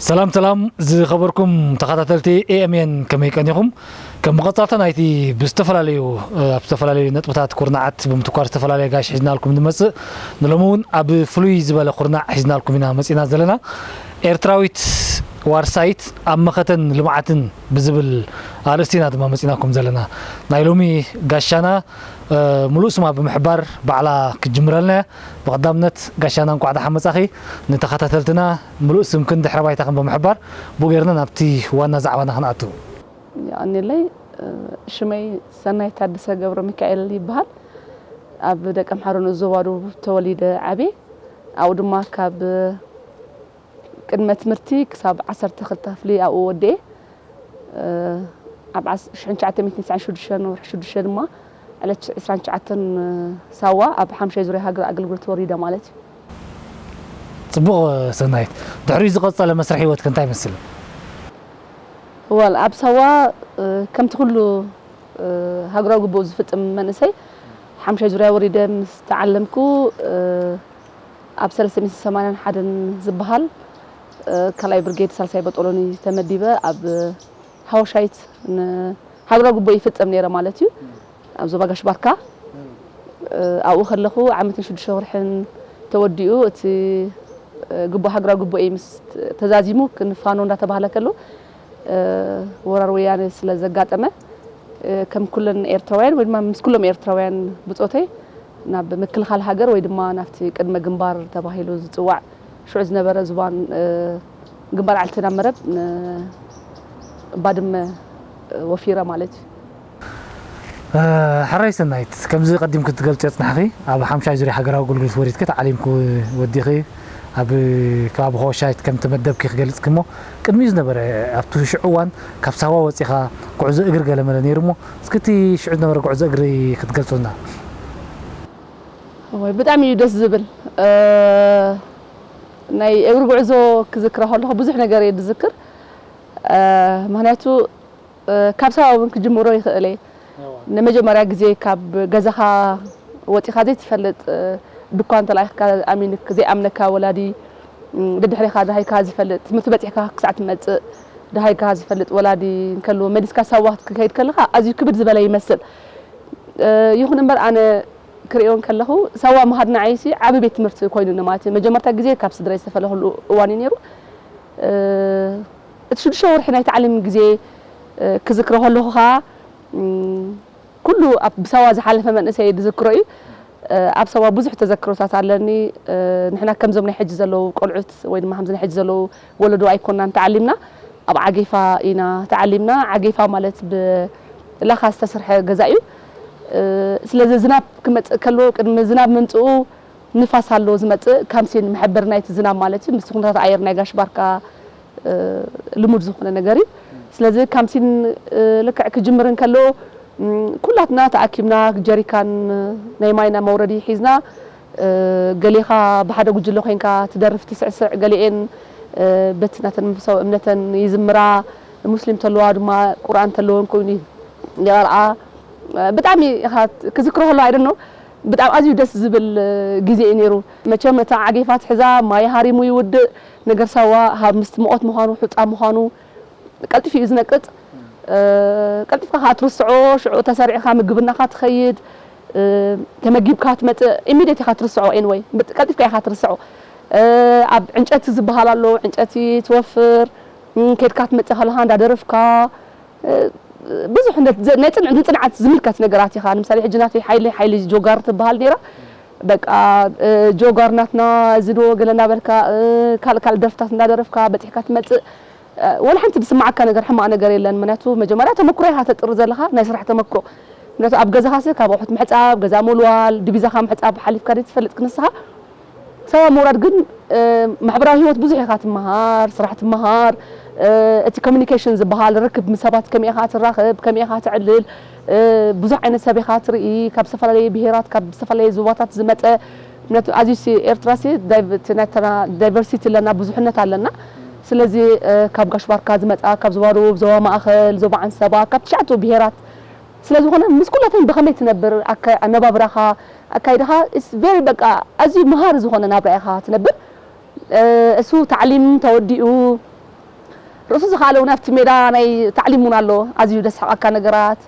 ሰላም ሰላም ዝኸበርኩም ተኸታተልቲ ኤ ኤም ኤን፣ ከመይ ቀኒኹም? ከም መቐጻልታ ናይቲ ብዝተፈላለዩ ኣብ ዝተፈላለዩ ነጥብታት ኩርናዓት ብምትኳር ዝተፈላለየ ጋሽ ሒዝናልኩም ንመጽእ፣ ንሎሚ እውን ኣብ ፍሉይ ዝበለ ኩርናዕ ሒዝናልኩም ኢና መጺና ዘለና። ኤርትራዊት ዋርሳይት ኣብ መኸተን ልምዓትን ብዝብል ኣርእስቲ ኢና ድማ መጺናኩም ዘለና። ናይ ሎሚ ጋሻና ምሉእ ስማ ብምሕባር ባዕላ ክትጅምረልና እያ። ብቐዳምነት ጋሻና እንኳዕ ደሓን መጻኺ። ንተኸታተልትና ምሉእ ስምክን ድሕረ ባይታኽን ብምሕባር ብኡ ጌርና ናብቲ ዋና ዛዕባና ክንኣቱ። የቐንየለይ። ሽመይ ሰናይት ታደሰ ገብረ ሚካኤል ይበሃል። ኣብ ደቀምሓረ ንኡስ ዞባ ደቡብ ተወሊደ ዓብየ። ኣብኡ ድማ ካብ ቅድመ ትምህርቲ ክሳብ ዓሰርተ ክልተ ክፍሊ ኣብኡ ወዲኤ። ኣብ ዓስ- ሽሕን ትሽዓተ ሚእትን ትስዓን ሽዱሽተን ወርሒ ሽዱሽተ ድማ ዕለት ዕስራን ትሽዓተን ሳዋ ኣብ ሓምሻይ ዙርያ ሃገር ኣገልግሎት ወሪደ ማለት እዩ። ጽቡቕ ሰናይት፣ ድሕሪኡ ዝቐጸለ መስርሕ ህይወትኪ እንታይ ይመስል? ዋል ኣብ ሳዋ ከምቲ ኩሉ ሃገራዊ ግቡኡ ዝፍጽም መንእሰይ ሓምሻይ ዙርያ ወሪደ ምስ ተዓለምኩ ኣብ ሰለስተ ሚእትን ሰማንያን ሓደን ዝበሃል ካልኣይ ብርጌድ ሳልሳይ በጦሎኒ ተመዲበ ኣብ ሃወሻይት ንሃገራዊ ግቡእ ይፍጸም ነይረ ማለት እዩ። ኣብ ዞባ ጋሽ ባርካ ኣብኡ ከለኹ ዓመትን ሽዱሽተ ወርሕን ተወዲኡ እቲ ግቡእ ሃገራዊ ግቡእ ምስ ተዛዚሙ ክንፋኖ እንዳተባህለ ከሎ ወራር ወያነ ስለ ዘጋጠመ ከም ኩለን ኤርትራውያን ወይ ድማ ምስ ኩሎም ኤርትራውያን ብጾተይ ናብ ምክልኻል ሃገር ወይ ድማ ናብቲ ቅድመ ግንባር ተባሂሉ ዝጽዋዕ ሽዑ ዝነበረ ዝባን ግንባር ዓልቲ ናብ መረብ ንባድመ ወፊረ ማለት እዩ። ሕራይ ሰናይት፣ ከምዚ ቀዲምኪ ክትገልጺ ኣጽናሕኺ፣ ኣብ ሓምሻይ ዙርያ ሃገራዊ ኣገልግሎት ወሪድኪ ተዓሊምኪ ወዲኺ ኣብ ከባቢ ሆሻይት ከም ተመደብኪ ክገልጽኪ እሞ፣ ቅድሚኡ ዝነበረ ኣብቲ ሽዑ እዋን ካብ ሳዋ ወጺኻ ጉዕዞ እግሪ ገለመለ ነይሩ እሞ፣ እስኪ እቲ ሽዑ ዝነበረ ጉዕዞ እግሪ ክትገልጹልና። እዋይ ብጣዕሚ እዩ ደስ ዝብል። ናይ እግሪ ጉዕዞ ክዝክራ ከለኹ ብዙሕ ነገር እየ ዝዝክር። ምኽንያቱ ካብ ሳዋ እውን ክጅምሮ ይኽእል እየ። ንመጀመርያ ግዜ ካብ ገዛኻ ወፂኻ ዘይትፈልጥ ድኳን ተላኢኽካ ኣሚንክ ዘይኣምነካ ወላዲ ደድሕሬኻ ደሃይካ ዝፈልጥ ትምህርቲ በፂሕካ ክሳዕ ትመፅእ ደሃይካ ዝፈልጥ ወላዲ እንከልዎ መሊስካ ሳዋ ክትከይድ ከለኻ ኣዝዩ ክብድ ዝበለ ይመስል። ይኹን እምበር ኣነ ክርእዮ እንከለኹ ሳዋ ምኻድ ንዓይሲ ዓቢ ቤት ትምህርቲ ኮይኑኒ ማለት እዩ። መጀመርታ ግዜ ካብ ስድራይ ዝተፈለኹሉ እዋን እዩ ነይሩ። እቲ ሽዱሽተ ወርሒ ናይ ታዕሊም ግዜ ክዝክሮ ከለኹ ኸኣ ኩሉ ኣብ ብሳዋ ዝሓለፈ መንእሰይ ዝዝክሮ እዩ። ኣብ ሳዋ ብዙሕ ተዘክሮታት ኣለኒ። ንሕና ከምዞም ናይ ሕጂ ዘለዉ ቆልዑት ወይ ድማ ከምዚ ናይ ሕጂ ዘለዉ ወለዶ ኣይኮናን ተዓሊምና። ኣብ ዓጌፋ ኢና ተዓሊምና። ዓጌፋ ማለት ብላኻ ዝተሰርሐ ገዛ እዩ። ስለዚ ዝናብ ክመጽእ ከሎ ቅድሚ ዝናብ ምምጽኡ ንፋስ ኣሎ ዝመጽእ ካምሲን መሐበሪ ናይቲ ዝናብ ማለት እዩ። ምስቲ ኩነታት ኣየር ናይ ጋሽ ባርካ ልሙድ ዝኾነ ነገር እዩ። ስለዚ ካምሲን ልክዕ ክጅምር እንከሎ ኩላትና ተኣኪብና ጀሪካን ናይ ማይና መውረዲ ሒዝና ገሌኻ ብሓደ ጉጅለ ኮይንካ ትደርፍ ትስዕስዕ ገሊኤን በቲ ናተን መንፈሳዊ እምነተን ይዝምራ። ሙስሊም ተለዋ ድማ ቁርኣን ተለወን ኮይኑ ይቐርኣ። ብጣዕሚ ኢኻ ክዝክሮ ከሎ ኣይደኖ ብጣዕሚ ኣዝዩ ደስ ዝብል ግዜ እዩ ነይሩ። መቸም እታ ዓጌፋ ትሕዛ ማይ ሃሪሙ ይውድእ ነገር ሳዋ ሃብ ምስቲ ሙቐት ምዃኑ ሑጻ ምዃኑ ቀልጢፉ እዩ ዝነቅጽ። ቀልጢፍካ ከዓ ትርስዖ ሽዑ ተሰሪዕካ ምግብናኻ ትኸይድ ተመጊብካ ትመጽእ ኢሚድየት ኢኻ ትርስዖ ኤንወይ ቀልጢፍካ ኢኻ ትርስዖ። ኣብ ዕንጨቲ ዝበሃል ኣሎ ዕንጨቲ ትወፍር ከድካ ትመጽእ ከለኻ እንዳደረፍካ ብዙሕ ናይ ንጽንዓት ዝምልከት ነገራት ኢኻ ንምሳሌ ሕጂ ናተይ ሓይሊ ሓይሊ ጆጋር ትበሃል ነይራ በቃ ጆጋር ናትና እዚ ዶ ገለ እናበልካ ካልእ ካልእ ደርፍታት እንዳደረፍካ በጺሕካ ትመጽእ ወላ ሓንቲ ዝስምዓካ ነገር ሕማቕ ነገር የለን ምክንያቱ መጀመርያ ተመክሮ ኢኻ ተጥሪ ዘለኻ ናይ ስራሕ ተመክሮ ምክንያቱ ኣብ ገዛኻሲ ካብ ኣቑሑት ምሕጻብ ገዛ ምውልዋል ድቢዛኻ ምሕጻብ ሓሊፍካ ዘይትፈልጥ ክንስኻ ሳዋ ምውራድ ግን ማሕበራዊ ህይወት ብዙሕ ኢኻ ትመሃር፣ ስራሕ ትመሃር፣ እቲ ኮሚኒኬሽን ዝበሃል ርክብ ምስ ሰባት ከመይ ኢኻ ትራኸብ፣ ከመይ ኢኻ ትዕልል፣ ብዙሕ ዓይነት ሰብ ኢኻ ትርኢ፣ ካብ ዝተፈላለየ ብሄራት፣ ካብ ዝተፈላለየ ዞባታት ዝመጸ ምክንያቱ ኣዝዩ ሲ ኤርትራ ሲ ዳይቨ- እቲ ናይተና ዳይቨርሲቲ ኣለና ብዙሕነት ኣለና ስለዚ ካብ ጋሽ ባርካ ዝመጻ ካብ ዞባ ደቡብ ዞባ ማእኸል ዞባ ዓንሰባ ካብ ትሽዓቱ ብሄራት ስለ ዝኾነ ምስ ኩላተን ብኸመይ ትነብር ኣነባብራኻ ኣካይድኻ it's very በቃ ኣዝዩ መሃሪ ዝኾነ ናብራ ኢኻ ትነብር እሱ ታዕሊም ተወዲኡ ርእሱ ዝኸኣለ እውን ኣብቲ ሜዳ ናይ ታዕሊም እውን ኣሎ። ኣዝዩ ደስሕቐካ ነገራት፣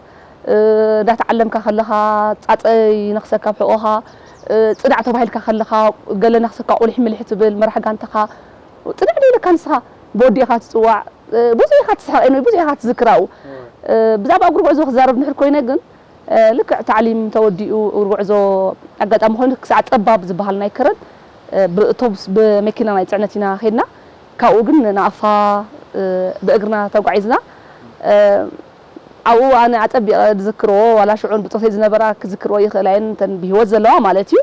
እ፣ እንዳተዓለምካ ከለኻ፣ ጻጸ ይነኽሰካ ኣብ ሕቖኻ፣ እ፣ ጽናዕ ተባሂልካ ከለኻ፣ ገለ ነኽሰካ ቁሊሕ ምሊሕ ትብል፣ መራሕ ጋንታኻ፣ ጽናዕ ዶ ኢለካ ንስኻ፣ ብወዲ ኢኻ ትጽዋዕ፣ እ፣ ብዙሕ ኢኻ ትስሕቕ፣ ኤንወይ፣ ብዙሕ ኢኻ ትዝክር ኣብኡ። እ፣ ብዛዕባ እግሪ ጉዕዞ ክዛረብ እንድሕር ኮይነ ግን፣ እ፣ ልክዕ ታዕሊም ተወዲኡ እግሪ ጉዕዞ ኣጋጣሚ ኮይኑ ክሳዕ ጸባብ ዝበሃል ናይ ከረን፣ እ፣ ብእቶብስ ብመኪና ናይ ጽዕነት ኢና ኸይድና። ካብኡ ግን ንናቕፋ፣ እ፣ ብእግርና ተጓዒዝና። እ፣ ኣብኡ ኣነ ኣጸቢቐ ዝዝክርዎ፣ ዋላ ሽዑን ብጾተይ ዝነበራ ክዝክርዎ ይኽእላ እየን፣ እተን ብህይወት ዘለዋ ማለት እዩ።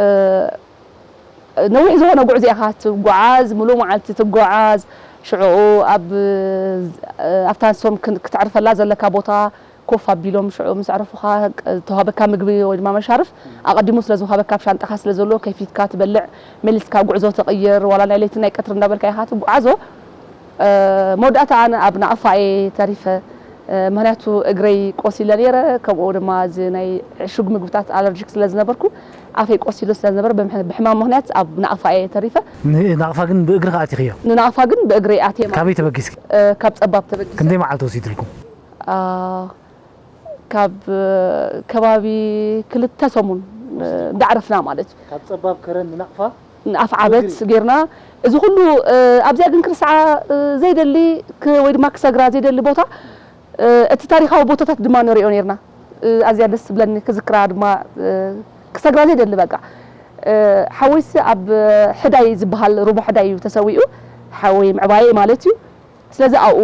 እ፣ ነዊሕ ዝኾነ ጉዕዞ ኢኻ ትጓዓዝ፣ ምሉእ መዓልቲ ትጓዓዝ። ሽዑ ኣብ፣ ኣብታ ንሶም ክን-፣ ክተዕርፈላ ዘለካ ቦታ ኮፍ ኣቢሎም ሽዑ ምስ ኣዕረፉኻ፣ ዝተዋሃበካ ምግቢ ወይ ድማ መሻርፍ ኣቐዲሙ ስለ ዝወሃበካ ኣብ ሻንጣኻ ስለ ዘሎ ከፊትካ ትበልዕ፣ መሊስካ ጉዕዞ ትቕይር፣ ዋላ ናይ ለይትን ናይ ቀትሪ እንዳበልካ ኢኻ ትጓዓዞ። እ፣ መወዳእታ ኣነ ኣብ ናቕፋ እየ ተሪፈ። እ፣ ምኽንያቱ እግረይ ቆሲለ ነይረ፣ ከምኡ ድማ እዚ ናይ ዕሹግ ምግብታት ኣለርጂክ ስለ ዝነበርኩ፣ ኣፈይ ቆሲሉ ስለ ዝነበረ፣ ብምሕ-፣ ብሕማም ምኽንያት ኣብ ናቕፋ እየ ተሪፈ። ን-፣ ናቕፋ ግን ብእግርኻ ኣቲኽዮ? ንናቕፋ ግን ብእግረይ ኣትየ ማለት ካበይ እዩ። ተበጊስኪ? እ፣ ካብ ጸባብ ተበጊሰ። ክንደይ መዓልቲ ወሲድልኩም? አ፣ ካብ፣ እ፣ ከባቢ ክልተ ሰሙን፣ እ፣ እንዳዕረፍና ማለት እዩ። ካብ ጸባብ ከረን ንናቕፋ? ንኣፍ ዓበት ብእግሪ? ጌርና። እዚ ኩሉ፣ እ፣ ኣብዚኣ ግን ክርስዓ፣ እ፣ ዘይደሊ ክ-፣ ወይ ድማ ክሰግራ ዘይደሊ ቦታ፣ እ፣ እቲ ታሪኻዊ ቦታታት ድማ ንሪኦ ኔርና። እ፣ ኣዝያ ደስ ትብለኒ፣ ክዝክራ ድማ፣ እ፣ ክሰግራ ዘይደሊ በቃ። እ፣ ሓወይሲ ኣብ ሕዳይ ዝበሃል ሩባ ሕዳይ እዩ ተሰዊኡ። ሓወይ ምዕባየ ማለት እዩ። ስለዚ ኣብኡ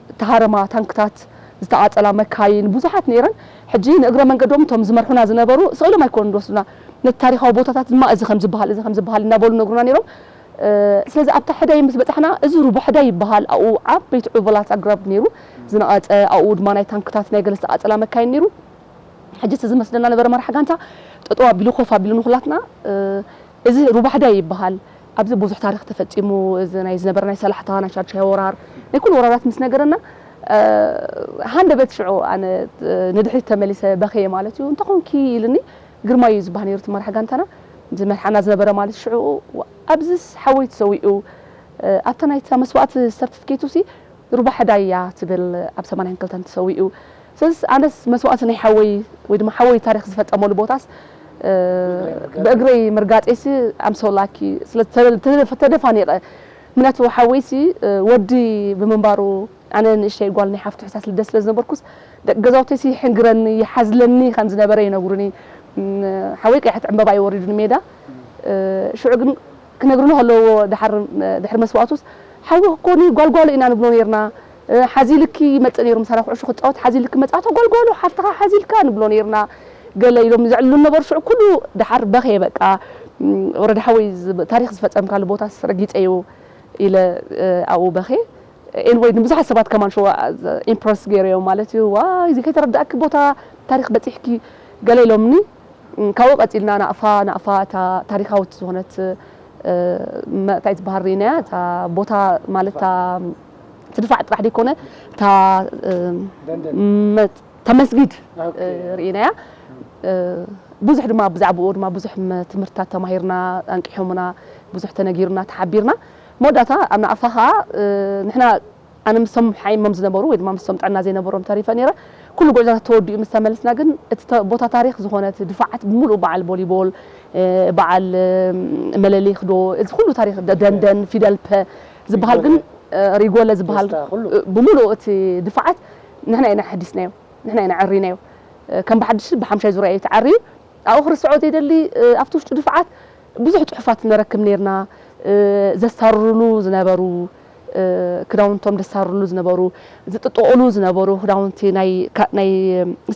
ዝተሃረማ ታንክታት፣ ዝተቓጸላ መካይን ብዙሓት ነይረን። ሕጂ ንእግረ መንገዶም እቶም ዝመርሑና ዝነበሩ ስቕ ኢሎም ኣይኮኑን ዝወስዱና። ነቲ ታሪኻዊ ቦታታት ድማ እዚ ከም ዝበሃል፣ እዚ ከም ዝበሃል እናበሉ ነግሩና ነይሮም። እ፣ ስለዚ ኣብታ ሕዳይ ምስ በጻሕና፣ እዚ ሩባ ሕዳይ ይበሃል። ኣብኡ ዓበይቲ ዑበላት ኣግራብ ነይሩ ዝነቐጸ፣ ኣብኡ ድማ ናይ ታንክታት ናይ ገለ ዝተቓጸላ መካይን ነይሩ። ሕጂ እቲ ዝመስለና ነበረ መራሕ ጋንታ ጠጠው ኣቢሉ ኮፍ ኣቢሉ ንኹላትና፣ እ፣ እዚ ሩባ ሕዳይ ይበሃል። ኣብዚ ብዙሕ ታሪኽ ተፈጺሙ፣ እዚ ናይ ዝነበረ ናይ ሰላሕታ፣ ናይ ሻድሻይ ወራር፣ ናይ ኩሉ ወራራት ምስ ነገረና፣ እ፣ ሃንደበት ሽዑ ኣነ፣ እ፣ ንድሕሪት ተመሊሰ በኽየ ማለት እዩ። "እንተኾንኪ?" ኢልኒ። ግርማይ እዩ ዝበሃል ነይሩ እቲ መራሕ ጋንታና፣ ዝመርሓና ዝነበረ ማለት ሽዑ፣ "ዋ፣ ኣብዚስ ሓወይ ተሰዊኡ፣ እ፣ ኣብታ ናይታ መስዋእቲ ሰርቲፊኬቱ ሲ ሩባ ሕዳይ እያ ትብል ኣብ ሰማንያን ክልተን ተሰዊኡ። ስለዚ ኣነስ መስዋእቲ ናይ ሓወይ ወይ ድማ ሓወይ ታሪኽ ዝፈጸመሉ ቦታስ፣ እ፣ ብእግረይ ምርጋጸይሲ ኣምሶላኪ ስለ ተደ-፣ ተደ-፣ ተደፋኒቐ። ምክንያቱ ሓወይሲ፣ እ፣ ወዲ ብምንባሩ፣ ኣነ ንእሽተይ ጓል ናይ ሓፍቱ ሕሳስ ልደ ስለ ዝነበርኩስ፣ ደቂ ገዛውተይሲ ይሕንግረኒ፣ ይሓዝለኒ ከም ዝነበረ ይነግሩኒ። እም፣ ሓወይ ቀያሕቲ ዕምበባ እዩ ወሪዱኒ ሜዳ። እ፣ ሽዑ ግን ክነግሩኒ ከለዎ፣ ድሓር፣ ድሕሪ መስዋእቱስ፣ "ሓዊ ክኮኒ ጓልጓሉ ኢና ንብሎ ነይርና። እ፣ ሓዚልኪ ይመጽእ ነይሩ፣ ምሳና ኩዕሾ ክጻወት ሓዚልኪ መጻእቶ ጓልጓሉ ሓፍትኻ ሓዚልካ" ንብሎ ነይርና። ገለ ኢሎም ዘዕልሉ ነበሩ። ሽዑ ኩሉ ድሓር በኸየ በቃ። እም፣ ወረዳ ሓወይ ዝብ-፣ ታሪኽ ዝፈጸምካሉ ቦታስ ረጊጸዮ ኢለ፣ እ፣ ኣብኡ በኸየ። ኤንወይ ንብዙሓት ሰባት ከማን ሸዋ ኢምፕረስ ገይረዮም ማለት እዩ። "ዋይ፣ እዚ ከይተረዳእኪ ቦታ ታሪኽ በጺሕኪ" ገለ ኢሎምኒ። እም፣ ካብኡ ቀጺልና ናቕፋ፣ ናቕፋ እታ ታሪኻዊት ዝኾነት፣ እ፣ መ-፣ እንታይ ትበሃል ርኢናያ፣ እታ ቦታ ማለት እታ፣ እቲ ድፋዕ ጥራሕ ደይኮነ፣ እታ፣ እ፣ ደንደን። መ-፣ እታ መስጊድ፣ ኦኬ። እ፣ ርኢናያ። እ፣ ብዙሕ ድማ ብዛዕባኡ ድማ ብዙሕ መ-፣ ትምህርትታት ተማሂርና፣ ኣንቂሖምና፣ ብዙሕ ተነጊሩና፣ ተሓቢርና። መወዳእታ ኣብ ናቕፋ ኸኣ፣ እ፣ ንሕና ኣነ ምስቶም ሓይሞም ዝነበሩ ወይ ድማ ምስቶም ጥዕና ዘይነበሮም ተሪፈ ነይረ። ኩሉ ጉዕዞታት ተወዲኡ ምስ ተመለስና ግን፣ እቲ ተ-፣ ቦታ ታሪኽ ዝኾነ እቲ ድፋዓት ብምሉኡ በዓል ቮሊቦል፣ እ፣ በዓል፣ እ፣ መለሊኽ ዶ፣ እዚ ኩሉ ታሪኽ ደ-፣ ደንደን፣ ፊደል ፐ ዝበሃል ግን፣ እ፣ ሪጎለ ዝበሃል፣ ፌስታ፣ ኩሉ። እ፣ ብምሉኡ እቲ ድፋዓት ንሕና ኢና ኣሕዲስናዮ፣ ንሕና ኢና ኣዕሪናዮ። እ፣ ከም ብሓድሽ ብሓምሻይ ዙርያ እዩ ተዓርዩ። ኣብኡ ክርስዖ ዘይደሊ፣ እ፣ ኣብቲ ውሽጢ ድፋዓት ብዙሕ ጽሑፋት ንረክብ ነይርና። እ፣ ዘሳርርሉ ዝነበሩ፣ እ፣ ክዳውንቶም ዘሳርርሉ ዝነበሩ፣ ዝጥጥቑሉ ዝነበሩ ክዳውንቲ ናይ ካ-፣ ናይ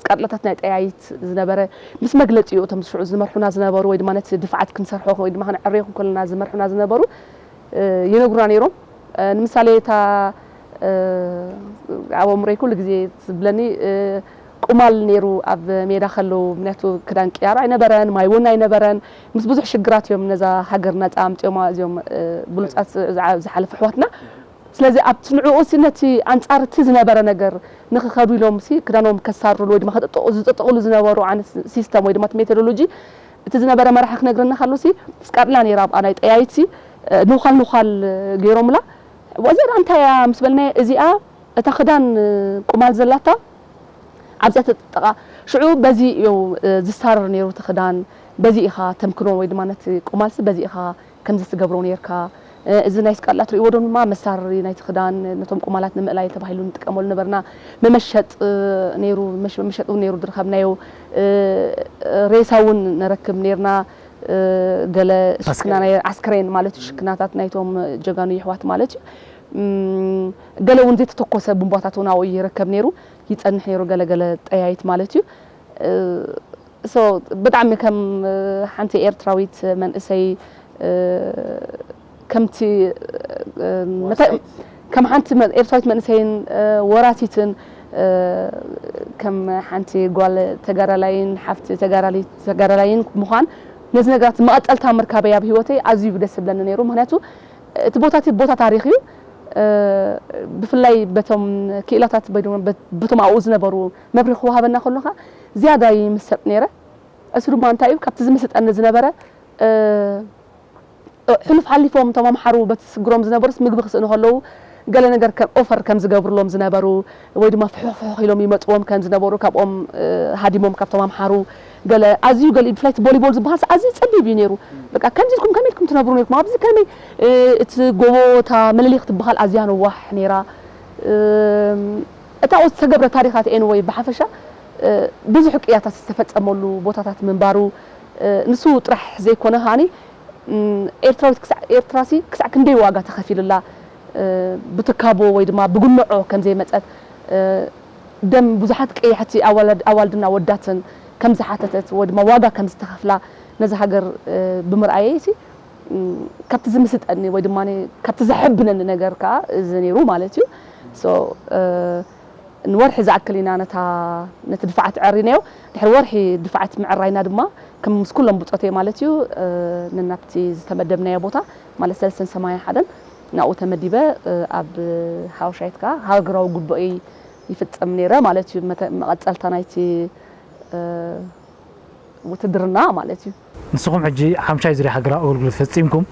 ስቃጥላታት ናይ ጠያይት ዝነበረ፣ ምስ መግለጺኡ እቶም ሽዑ ዝመርሑና ዝነበሩ ወይ ድማ ነቲ ድፋዓት ክንሰርሖ ወይ ድማ ክነዕርዮ ከለና ዝመርሑና ዝነበሩ፣ እ፣ ይነግሩና ነይሮም። እ፣ ንምሳሌ እታ፣ እ፣ ኣብ ኣእምሮይ ኩሉ ግዜ ዝብለኒ፣ እ፣ ቁማል ነይሩ ኣብ ሜዳ ከለዉ፣ ምክንያቱ ክዳን ቅያር ኣይነበረን፣ ማይ እውን ኣይነበረን። ምስ ብዙሕ ሽግራት እዮም ነዛ ሃገር ነጻ ኣምጺኦማ እዚኦም፣ እ፣ ብሉጻት ዝዓ-፣ ዝሓለፉ ኣሕዋትና። ስለዚ ኣብቲ ንዕኡ ሲ ነቲ ኣንጻር እቲ ዝነበረ ነገር ንኽኸዱ ኢሎም ሲ ክዳኖም ከሳርሉ ወይ ድማ ከጥጥቑ፣ ዝጥጥቑሉ ዝነበሩ ዓይነት ሲስተም ወይ ድማ እቲ ሜቶዶሎጂ እቲ ዝነበረ መራሒ ክነግረና ከሎ ሲ ስቃጥላ ነይራ ኣብኣ ናይ ጠያይት ሲ፣ እ፣ ንዃል ንዃል ገይሮምላ። እዚኣ ደኣ እንታይ እያ ምስ በልናዮ፣ እዚኣ እታ ክዳን ቁማል ዘላታ ኣብዚኣ ተጥጥቓ። ሽዑ በዚ እዩ ዝሳረር ነይሩ እቲ ክዳን፣ በዚ ኢኻ ተምክኖ ወይ ድማ ነቲ ቁማልሲ በዚ ኢኻ ከምዚ ትገብሮ ነይርካ። እዚ ናይ ስቃላ ትርእይዎ ዶ ድማ መሳረሪ ናይቲ ክዳን ነቶም ቁማላት ንምእላይ ተባሂሉ ንጥቀመሉ ነበርና። መመሸጥ ነይሩ፣ መሽ-፣ መመሸጥ እውን ነይሩ ዝረኸብናዮ። ሬሳ እውን ነረክብ ነይርና። ገለ ሽክና ናይ ኣስክሬን ማለት እዩ፣ ሽክናታት ናይቶም ጀጋኑ የሕዋት ማለት እዩ። እም፣ ገለ እውን ዘይተተኮሰ ቡምባታት እውን ኣብኡ ይረከብ ነይሩ፣ ይጸንሕ ነይሩ፣ ገለ ገለ ጠያይት ማለት እዩ። እ፣ ሶ፣ ብጣዕሚ ከም፣ እ፣ ሓንቲ ኤርትራዊት መንእሰይ፣ እ፣ ከምቲ፣ እ፣ መታ-፣ ወራሲት። ከም ሓንቲ መ-፣ ኤርትራዊት መንእሰይን፣ እ፣ ወራሲትን፣ እ፣ ከም ሓንቲ ጓል ተጋዳላይን ሓፍቲ ተጋዳሊ-፣ ተጋዳላይን ምዃን፣ ነዚ ነገራት መቐጸልታ ምርካበይ ኣብ ህይወተይ ኣዝዩ ደስ ዝብለኒ ነይሩ። ምኽንያቱ እቲ ቦታ እቲ ቦታ ታሪኽ እዩ። እ፣ ብፍላይ በቶም ክኢላታት ወይ ድማ በት-፣ በቶም ኣብኡ ዝነበሩ መብርሂ ክወሃበና ከሎ ኸኣ ዝያዳ ይምሰጥ ነይረ። እሱ ድማ እንታይ እዩ፣ ካብቲ ዝምስጠኒ ዝነበረ፣ እ፣ ሕሉፍ ሓሊፎም እቶም ኣምሓሩ በቲ ስግሮም ዝነበሩስ ምግቢ ክስእኑ ከለዉ ገለ ነገር ከም ኦፈር ከም ዝገብርሎም ዝነበሩ ወይ ድማ ፍሑኽ ፍሑኽ ኢሎም ይመጽዎም ከም ዝነበሩ፣ ካብኦም፣ እ፣ ሃዲሞም ካብቶም ኣምሓሩ ገለ ኣዝዩ ገሊኡ፣ ብፍላይ እቲ ቮሊቦል ዝበሃል ኣዝዩ ጸቢብ እዩ ነይሩ። በቃ ከምዚ ኢልኩም ከመይ ኢልኩም ትነብሩ ነይርኩም? ኣብዚ ከመይ፣ እ፣ እቲ ጎቦ እታ መለሊኽ ትበሃል ኣዝያ ነዋሕ ነይራ። እም፣ እታ ኣብኡ ዝተገብረ ታሪኻት ኤንወይ ብሓፈሻ፣ እ፣ ብዙሕ ቅያታት ዝተፈጸመሉ ቦታታት ምንባሩ፣ እ፣ ንሱ ጥራሕ ዘይኮነ ከኣኒ፣ እም፣ ኤርትራዊት ክሳዕ፣ ኤርትራሲ ክሳዕ ክንደይ ዋጋ ተኸፊሉላ፣ እ፣ ብትካቦ ወይ ድማ ብጉንዖ ከም ዘይመጸት፣ እ፣ ደም ብዙሓት ቀያሕቲ ኣዋላድ-፣ ኣዋልድና ወዳትን ከም ዝሓተተት ወይ ድማ ዋጋ ከም ዝተኸፍላ ነዛ ሃገር፣ እ፣ ብምርኣየይሲ፣ እም፣ ካብቲ ዝምስጠኒ ወይ ድማ ካብቲ ዘሐብነኒ ነገር ከኣ እዚ ነይሩ ማለት እዩ። ሶ፣ እ፣ ንወርሒ ዝኣክል ኢና ነታ፣ ነቲ ድፋዓት ኣዕሪናዮ። ድሕሪ ወርሒ ድፋዓት ምዕራይና ድማ፣ ከም ምስ ኩሎም ብጾተይ ማለት እዩ፣ እ፣ ነናብቲ ዝተመደብናዮ ቦታ፣ ማለት ሰለስተን ሰማንያን ሓደን ናብኡ ተመዲበ፣ እ፣ ኣብ ሓወሻይት ከኣ ሃገራዊ ግቡኤይ ይፍጽም ነይረ ማለት እዩ። መተ-፣ መቐጸልታ ናይቲ፣ እ፣ ውትድርና ማለት እዩ። ንስኹም ሕጂ ሓምሻይ ዙርያ ሃገራዊ ኣገልግሎት ፈጺምኩም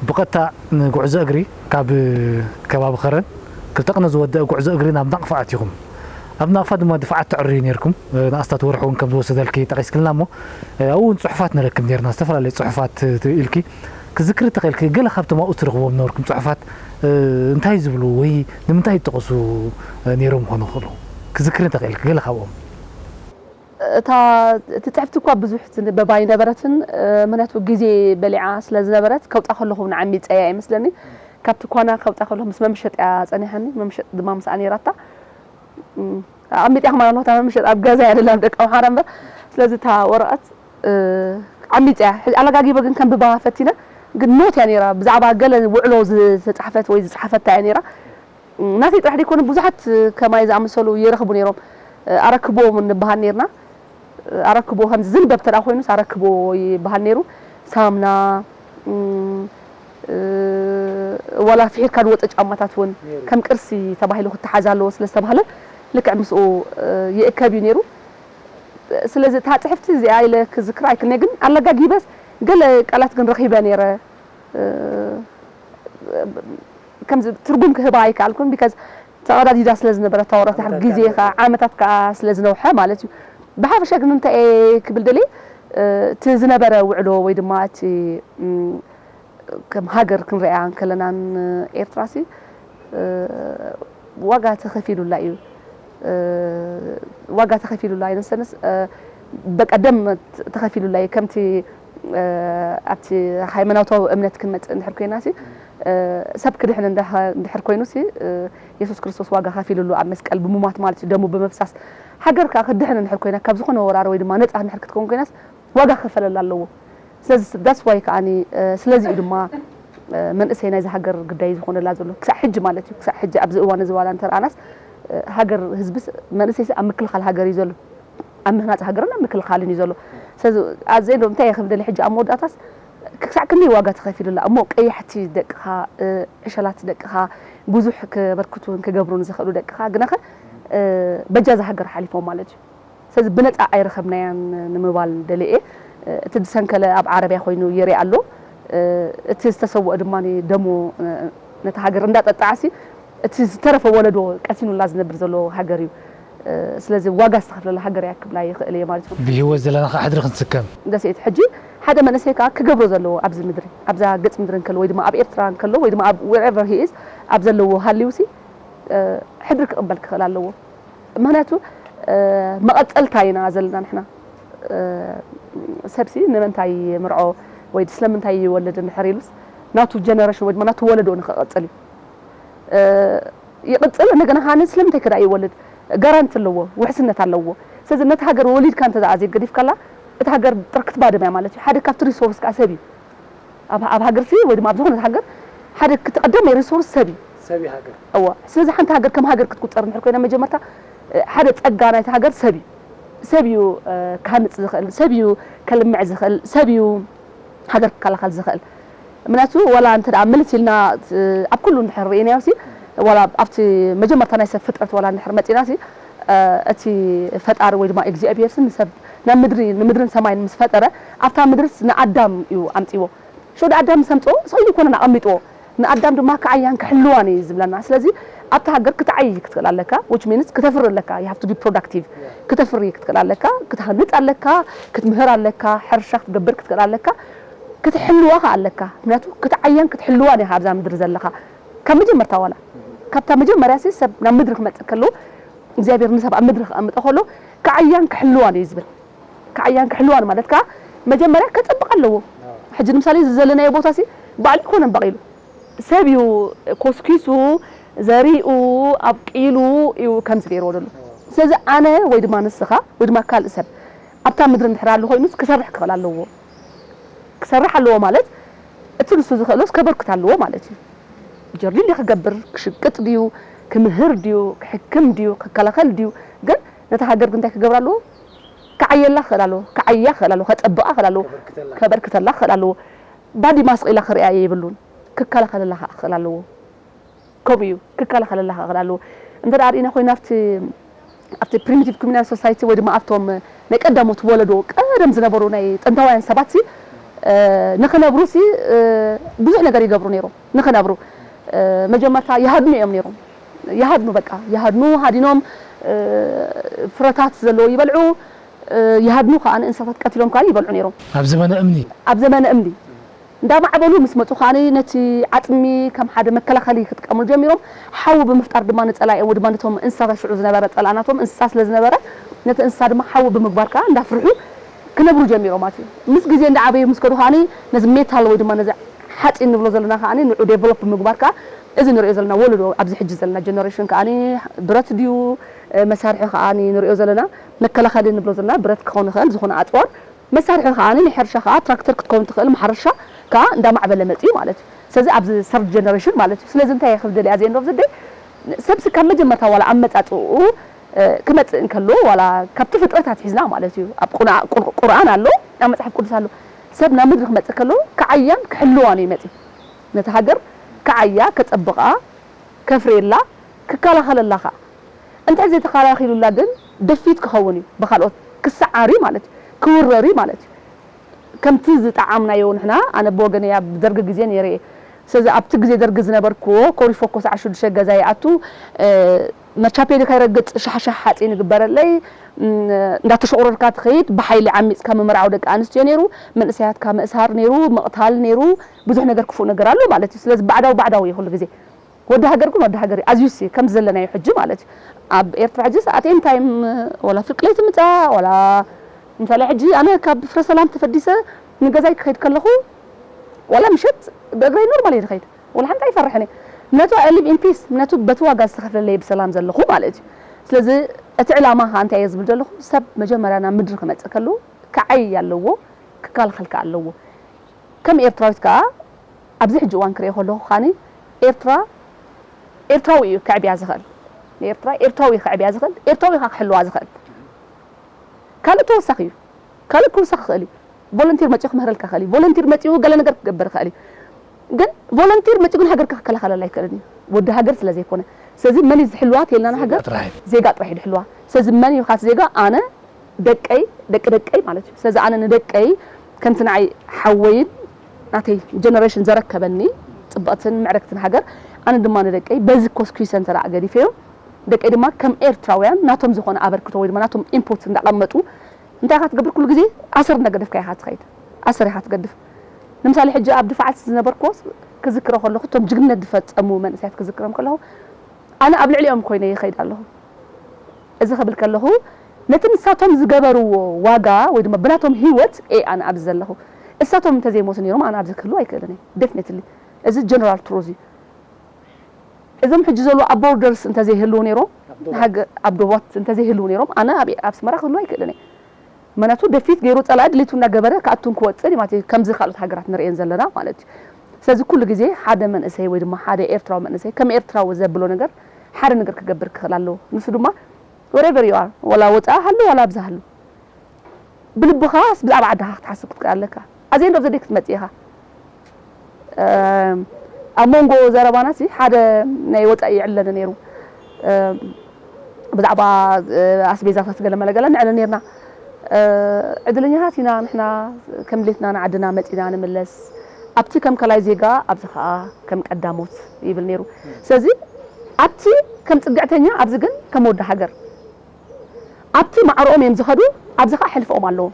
ብቐጥታ ንጉዕዞ እግሪ ካብ ከባቢ ኸረን ክልተ ቅነ ዝወደአ ጉዕዞ እግሪ ናብ ናቕፋ ኣቲኹም። ኣብ ናቕፋ ድማ ድፋዓት ተዕርዩ ነይርኩም። ንኣስታት ወርሒ እውን ከም ዝወሰደልኪ ጠቒስክልና እሞ፣ ኣብኡ እውን ጽሑፋት ንረክብ ነይርና፣ ዝተፈላለዩ ጽሑፋት ኢልኪ ክዝክሪ እንተኽእልኪ፣ ገለ ካብቶም ኣብኡ ትረኽቦም ነበርኩም ጽሑፋት እንታይ ዝብሉ ወይ ንምንታይ ይጠቕሱ ነይሮም ክኾኑ ይኽእሉ? ክዝክሪ እንተኽእልኪ ገለ ካብኦም። እታ፣ እቲ ጽሕፍቲ እኳ ብዙሕ ትንበብ ኣይነበረትን፣ እ፣ ምኽንያቱ ግዜ በሊዓ ስለ ዝነበረት፣ ከውጻ ከለኹ እውን ዓሚጸያ ይመስለኒ። ካብቲ ኳና ከውጻ ከለኹ ምስ መምሸጥ እያ ጸኒሓኒ፣ መምሸጥ ድማ ምስኣ ነይራታ። እም፣ ኣሚጥያ ከማን ኣለኹ፣ እታ መምሸጥ ኣብ ገዛ እያ ደላ፣ ኣብ ደቂ ኣምሓራ እምበር። ስለዚ እታ ወረቐት፣ እ፣ ዓሚጸያ። ሕጂ ኣለጋጊበ ግን ከንብባ ፈቲነ፣ ግን ኖት እያ ነይራ፣ ብዛዕባ ገለ ውዕሎ ዝተጻሕፈት ወይ ዝጸሓፈታ እያ ነይራ። ናተይ ጥራሕ ደይኮነ፣ ብዙሓት ከማይ ዝኣመሰሉ ይረኽቡ ነይሮም። ኣረክቦ እውን ንበሃል ነይርና። ኣረክቦ ከምዚ ዝንበብ ተደኣ ኮይኑስ ኣረክቦ ይበሃል ነይሩ። ሳምና፣ እም፣ እ፣ ዋላ ፍሒርካ ዝወፀ ጫማታት እውን ነይሩ። ከም ቅርሲ ተባሂሉ ክተሓዝ ኣለዎ ስለ ዝተባህለ፣ ልክዕ ምስኡ፣ እ፣ ይእከብ እዩ ነይሩ። ስለዚ እታ ፅሕፍቲ እዚኣ ኢለ ክዝክራ ኣይክእልን'የ፣ ግን ኣለጋጊበስ ገለ ቃላት ግን ረኺበ ነይረ። እ፣ ከምዚ ትርጉም ክህባ ኣይከኣልኩን፣ ቢካዝ ተቐዳዲዳ ስለ ዝነበረት እታ ወረቐት፣ ድሓር ዓመታት ግዜ ከኣ ከኣ፣ ነበረ። ዓመታት ከኣ ስለ ዝነውሐ ማለት እዩ። ብሓፈሻ ግን እንታይ እየ ክብል ደልየ፣ እ፣ እቲ ዝነበረ ውዕሎ ወይ ድማ እቲ፣ እም፣ ከም ሃገር ክንሪኣ እንከለና ን-፣ ኤርትራሲ፣ እ፣ ዋጋ ተኸፊሉላ እዩ። እ፣ ዋጋ ተኸፊሉላ፣ ኢነሰንስ፣ እ፣ በቃ ደም ት-፣ ተኸፊሉላ እዩ። ከምቲ፣ እ፣ ኣብቲ ሃይማኖታዊ እምነት ክንመጽእ እንድሕር ኮይናሲ፣ እ፣ ሰብ ክድሕን እንድሐ-፣ እንድሕር ኮይኑሲ፣ እ፣ የሱስ ክርስቶስ ዋጋ ከፊሉሉ ኣብ መስቀል ብምሟት ማለት እዩ፣ ደሙ ብምፍሳስ። ሃገር ከኣ ክትድሕን እንድሕር ኮይና፣ ካብ ዝኾነ ወራር ወይ ድማ ነጻ እንድሕር ክትከውን ኮይናስ፣ ዋጋ ክኸፈለላ ኣለዎ። ስለዚ that's why ከኣኒ፣ እ፣ ስለዚ እዩ ድማ፣ እ፣ መንእሰይ ናይዚ ሃገር ግዳይ ዝኾነላ ዘሎ። ክሳዕ ሕጂ ማለት እዩ፣ ክሳዕ ሕጂ ኣብዚ እዋን እዚ ዋላ እንተረኣናስ፣ እ፣ ሃገር ህዝብስ መንእሰይስ ኣብ ምክልኻል ሃገር እዩ ዘሎ። ኣብ ምህናጽ ሃገርን ኣብ ምክልኻልን እዩ ዘሎ። ስለዚ ኣዘይ ዶ እንታይ እየ ክብል ደልየ ሕጂ ኣብ መወዳእታስ ክሳዕ ክንደይ ዋጋ ተኸፊሉላ እሞ ቀያሕቲ ደቅኻ፣ እ፣ ዕሸላት ደቅኻ ብዙሕ ከበርክቱን ክገብሩን ዝኽእሉ ደቅኻ ግናኸ፣ እ፣ በጃ እዛ ሃገር ሓሊፎም ማለት እዩ። ስለዚ ብነጻ ኣይረኸብናያን ንምባል ደልየ እየ። እቲ ዝሰንከለ ኣብ ዓረብያ ኮይኑ የርኢ ኣሎ። እቲ ዝተሰወአ ድማ ደሙ ነታ ሃገር እንዳጠጣዓሲ እቲ ዝተረፈ ወለዶ ቀሲኑላ ዝነብር ዘሎ ሃገር እዩ። ስለዚ ዋጋ ዝተኸፍለላ ሃገር እያ ክብላ ይኽእል እየ ማለት እዩ። ብህይወት ዘለና ከዓ ሕድሪ ክንስከም። ደሴት ሕጂ ሓደ መንእሰይ ከዓ ክገብሮ ዘለዎ ኣብዚ ምድሪ ኣብዛ ገፅ ምድሪ እንከሎ ወይ ድማ ኣብ ኤርትራ እንከሎ ወይ ድማ ኣብ wherever he is ኣብ ዘለዎ ሃልዩሲ ሕድሪ ክቕበል ክኽእል ኣለዎ። ምክንያቱ መቐፀልታ ኢና ዘለና ንሕና። ሰብሲ ንምንታይ ምርዖ ወይ ስለምንታይ ይወልድ እንድሕር ኢሉስ ናቱ generation ወይ ድማ ናቱ ወለዶ ንክቐፅል እዩ። ይቕፅል እንደገና ከዓኒ ስለምንታይ ከ ደኣ ይወልድ ጋራንቲ ኣለዎ፣ ውሕስነት ኣለዎ። ስለዚ ነቲ ሃገር ወሊድካ እንተ ደኣ ዘይገዲፍካላ እታ ሃገር ጥርክት ባድማ እያ ማለት እዩ። ሓደ ካብቲ resource ከዓ ሰብ እዩ። ኣብ ኣብ ሃገር ሲ ወይ ድማ ኣብ ዝኾነት ሃገር ሓደ ክቲ ቀዳማይ resource ሰብ እዩ። ሰብ እዩ ሃገር። እዋ ስለዚ ሓንቲ ሃገር ከም ሃገር ክትቁፀር እንድሕር ኮይና መጀመርታ ሓደ ፀጋ ናይቲ ሃገር ሰብ እዩ። ሰብ እዩ ክሃንፅ ዝኽእል፣ ሰብ እዩ ከልምዕ ዝኽእል፣ ሰብ እዩ ሃገር ክከላኸል ዝኽእል። ምክንያቱ ዋላ እንተ ደኣ ምልስ ኢልና ኣብ ኩሉ እንድሕር ርኢናዮ ሲ ዋላ ኣብቲ መጀመርታ ናይ ሰብ ፍጥረት ዋላ እንድሕር መፂና ሲ እቲ ፈጣሪ ወይ ድማ እግዚኣብሔር ሲ ንሰብ ናብ ምድሪ ንምድርን ሰማይን ምስ ፈጠረ ኣብታ ምድርስ ንኣዳም እዩ ኣምፅዎ። ሸው ኣዳም ምስ ኣምፅዎ ሰው ይኮነን ኣቐሚጥዎ ንኣዳም ድማ ክዓያን ክሕልዋን እዩ ዝብለና። ስለዚ ኣብቲ ሃገር ክትዓይ ክትኽእል ኣለካ which means ክተፍሪ ኣለካ you have to be productive ክተፍሪ ክትኽእል ኣለካ ክትሃንፅ ኣለካ ክትምህር ኣለካ ሕርሻ ክትገብር ክትኽእል ኣለካ ክትሕልዋ ከ ኣለካ ምክንያቱ ክትዓያን ክትሕልዋን ኢኻ ኣብዛ ምድሪ ዘለኻ ካብ መጀመርታ ዋላ ካብታ መጀመርያ ሲ ሰብ ናብ ምድሪ ክመፅእ ከለዎ እግዚኣብሔር ንሰብ ኣብ ምድሪ ክቐምጦ ከሎ ክዓያን ክሕልዋን እዩ ዝብል ክዓያን ክሕልዋን ማለት ከዓ መጀመርያ ከፀብቕ ኣለዎ ሕጂ ንምሳሌ እዚ ዘለናዮ ቦታ ሲ ባዕሉ ይኮነን በቒሉ ሰብ እዩ ኮስኪሱ ዘሪኡ ኣብቂሉ እዩ ከምዚ ገይርዎ ዘሎ ስለዚ ኣነ ወይ ድማ ንስኻ ወይ ድማ ካልእ ሰብ ኣብታ ምድሪ እንድሕር ኣሎ ኮይኑስ ክሰርሕ ክኽእል ኣለዎ ክሰርሕ ኣለዎ ማለት እቲ ንሱ ዝኽእሎስ ከበርክት ኣለዎ ማለት እዩ ጀርዲን ድዩ ክገብር ክሽቅጥ ድዩ ክምህር ድዩ ክሕክም ድዩ ክከላኸል ድዩ ግን ነታ ሃገር ግን እንታይ ክገብር ኣለዎ ክዓየላ ክኽእል ኣለዎ ክዓያ ክኽእል ኣለዎ ከፀብቓ ክኽእል ኣለዎ ከበርክተላ ክኽእል ኣለዎ ባዲማ ስቕ ኢላ ክሪኣ የብሉን ክከላኸለላ ከዓ ክኽእል ኣለዎ ከምኡ እዩ ክከላኸለላ ከዓ ክኽእል ኣለዎ እንተ ደኣ ርኢና ኮይና ኣብቲ ኣብቲ primitive communal society ወይ ድማ ኣብቶም ናይ ቀዳሞት ወለዶ ቀደም ዝነበሩ ናይ ጥንታውያን ሰባት ሲ ንክነብሩ ሲ ብዙሕ ነገር ይገብሩ ነይሮም ንክነብሩ መጀመርታ ይሃድኑ እዮም ነይሮም ይሃድኑ በቃ ይሃድኑ ሃዲኖም ፍረታት ዘለዎ ይበልዑ ይሃድኑ ከዓ እንስሳታት ቀቲሎም ከዓ ይበልዑ ነይሮም ኣብ ዘመነ እምኒ ኣብ ዘመነ እምኒ እንዳማዕበሉ ምስ መፁ ከዓ ነቲ ዓፅሚ ከም ሓደ መከላኸሊ ክጥቀምሉ ጀሚሮም ሓዊ ብምፍጣር ድማ ንፀላኢ ወይ ድማ ነቶም እንስሳታት ሽዑ ዝነበረ ፀላእናቶም እንስሳ ስለ ዝነበረ ነቲ እንስሳ ድማ ሓዊ ብምግባር ከዓ እንዳፍርሑ ክነብሩ ጀሚሮም ማለት እዩ ምስ ግዜ እንዳዓበዩ ምስ ከዱ ከዓ ነዚ ሜታል ወይ ድማ ነዚ ሓፂን ንብሎ ዘለና ከዓ ንዑ develop ብምግባር ከዓ እዚ ንሪኦ ዘለና ወለዶ ኣብዚ ሕጂ ዘለና generation ከዓ ብረት ድዩ መሳርሒ ከዓ ንሪኦ ዘለና መከላኸሊ ንብሎ ዘለና ብረት ክኸውን ይኽእል ዝኾነ ኣፅዋር መሳርሒ ከዓ ናይ ሕርሻ ከዓ ትራክተር ክትከውን ትኽእል ማሕረሻ ከዓ እንዳማዕበለ መፅኡ ማለት እዩ ስለዚ ኣብዚ third generation ማለት እዩ ስለዚ እንታይ ክብል ደልያ at the end of the day ሰብሲ ካብ መጀመርታ ዋላ ኣመፃፅኡ ክመፅእ እንከሎ ዋላ ካብቲ ፍጥረት ኣትሒዝና ማለት እዩ ኣብ ቁርኣን ኣሎ ኣብ መፅሓፍ ቅዱስ ኣሎ ሰብ ናብ ምድሪ ክመፅእ ከሎ ክዓያን ክሕልዋን እዩ መፅእ ነቲ ሃገር ክዓያ ከፀብቓ ከፍርየላ ክከላኸለላ ከዓ እንተ ዘይተኸላኺሉላ ግን ደፊት ክኸውን እዩ ብካልኦት ክሰዓር እዩ ማለት እዩ ክውረር እዩ ማለት እዩ ከምቲ ዝጠዓምናዮ ንሕና ኣነ ብወገነይ ኣብ ደርጊ ግዜ ነይረ እየ ስለዚ ኣብቲ ግዜ ደርጊ ዝነበርክዎ ኮሪፎ ኮ ሰዓ ሽዱሽተ ገዛ ይኣቱ መርቻፔዲ ከይረግፅ ሻሕሻሕ ሓፂን ይግበረለይ እንዳተሸቑረርካ ትኸይድ ብሓይሊ ዓሚፅካ ምምርዓው ደቂ ኣንስትዮ ነይሩ መንእሰያትካ ምእሳር ነይሩ ምቕታል ነይሩ ብዙሕ ነገር ክፉእ ነገር ኣሎ ማለት እዩ ስለዚ ባዕዳዊ ባዕዳዊ እዩ ኩሉ ግዜ ወዲ ሃገር ግን ወዲ ሃገር እዩ ኣዝዩሲ ከም ዘለናዮ ሕጂ ማለት እዩ ኣብ ኤርትራ ሕጂ ሰዓት ኤን ታይም ወላ ፍርቂ ለይቲ ምፃእ ወላ ምሳሌ ሕጂ ኣነ ካብ ፍረ ሰላም ተፈዲሰ ንገዛይ ክኸይድ ከለኹ ወላ ምሸት ብእግረይ ኖርማል እየ ዝኸይድ ወላ ሓንቲ ኣይፈርሕን እየ ምነቱ I live in peace ምነቱ በቲ ዋጋ ዝተኸፍለለይ ብሰላም ዘለኹ ማለት እዩ ስለዚ እቲ ዕላማ ከዓ እንታይ እየ ዝብል ዘለኹ ሰብ መጀመርያ ናብ ምድሪ ክመፅእ ከለዉ ክዓይ ኣለዎ ክከላኸል ከዓ ኣለዎ ከም ኤርትራዊት ከዓ ኣብዚ ሕጂ እዋን ክሪኦ ከለኹ ከዓኒ ኤርትራ ኤርትራዊ እዩ ከዕብያ ዝኽእል ንኤርትራ ኤርትራዊ እዩ ከዕብያ ዝኽእል ኤርትራዊ እዩ ከዓ ክሕልዋ ዝኽእል ካልእ ተወሳኺ እዩ ካልእ ክውሰኽ ይኽእል እዩ ቮለንቲር መፂኡ ክምህረልካ ይኽእል እዩ ቮለንቲር መፂኡ ገለ ነገር ክገብር ይኽእል እዩ ግን ቮለንቲር መፂኡ ግን ሃገርካ ክከላኸለላ ኣይክእልን እዩ ወዲ ሃገር ስለ ዘይኮነ ስለዚ መን እዩ ዝሕልዋ ተይልና ንሃገር ዜጋ ጥራሕ እዩ ዝሕልዋ ስለዚ መን እዩ ካት ዜጋ ኣነ ደቀይ ደቂ ደቀይ ማለት እዩ ስለዚ ኣነ ንደቀይ ከምቲ ንዓይ ሓወይን ናተይ ጀነሬሽን ዘረከበኒ ፅብቕትን ምዕረግትን ሃገር ኣነ ድማ ንደቀይ በዚ ኮስኩሰ እንተ ደኣ ገዲፈዮም፣ ደቀይ ድማ ከም ኤርትራውያን ናቶም ዝኾነ ኣበርክቶ ወይ ድማ ናቶም ኢንፑት እንዳቐመጡ፣ እንታይ ኢኻ ትገብር? ኩሉ ግዜ ኣሰር እንዳገደፍካ ኢኻ ትኸይድ። ኣሰር ኢኻ ትገድፍ። ንምሳሌ፣ ሕጂ ኣብ ድፋዓት ዝነበርኩዎስ ክዝክሮ ከለኹ፣ እቶም ጅግንነት ዝፈጸሙ መንእሰያት ክዝክሮም ከለኹ፣ ኣነ ኣብ ልዕሊኦም ኮይነ ይኸይድ ኣለኹ። እዚ ክብል ከለኹ፣ ነቲ ንሳቶም ዝገበርዎ ዋጋ ወይ ድማ ብናቶም ህይወት እየ ኣነ ኣብዚ ዘለኹ። እሳቶም እንተዘይሞቱ ነይሮም፣ ኣነ ኣብዚ ክህልው ኣይክእልን እየ። ዴፊኒትሊ። እዚ ጀነራል ትሩዝ እዩ። እዞም ሕጂ ዘለዉ ኣብ ቦርደርስ እንተዘይህልዉ ነይሮም፣ ኣብ ዶባት። ንሃገ-፣ ኣብ ዶባት እንተዘይህልዉ ነይሮም፣ ኣነ ኣብ፣ ኣብ ኣስመራ ክህልው ኣይክእልን እየ። ምኽንያቱ ደፊት ገይሩ ጸላኢ ድሌቱ እናገበረ ክኣቱን ክወጽእን እዩ ማለት እዩ፣ ከምዚ ካልኦት ሃገራት ንርእየን ዘለና ማለት እዩ። ስለዚ ኩሉ ግዜ ሓደ መንእሰይ ወይ ድማ ሓደ ኤርትራዊ መንእሰይ ከም ኤርትራዊ ዘብሎ ነገር ሓደ ነገር ክገብር ክኽእል ኣለዎ። ንሱ ድማ wherever you are፣ ዋላ ወጻኢ ሃሉ ዋላ ኣብዛ ሃሉ፣ ብልብኻ ብዛዕባ ዓድኻ ክትሓስብ ክትክእል ኣለካ። ኣዜ እንዶ ዘደይ ክትመጽእ ኢኻ። እም፣ ኣብ መንጎ ዘረባና ሲ ሓደ ናይ ወጻኢ ይዕለኒ ነይሩ። እም፣ ብዛዕባ፣ እ፣ ኣስቤዛታት ገለ መለ ገለ ንዕለ ነይርና። እ፣ ዕድለኛታት ኢና ንሕና፣ ከም ድሌትና ንዓድና መጺና ንምለስ። ኣብቲ ከም ካልኣይ ዜጋ፣ ኣብዚ ኸኣ ከም ቀዳሞት ይብል ነይሩ። ስለዚ ኣብቲ ከም ጽግዕተኛ፣ ኣብዚ ግን ከም ወዲ ሃገር። ኣብቲ ማዕረኦም እዮም ዝኸዱ፣ ኣብዚ ኸኣ ሕልፈኦም ኣለዎ።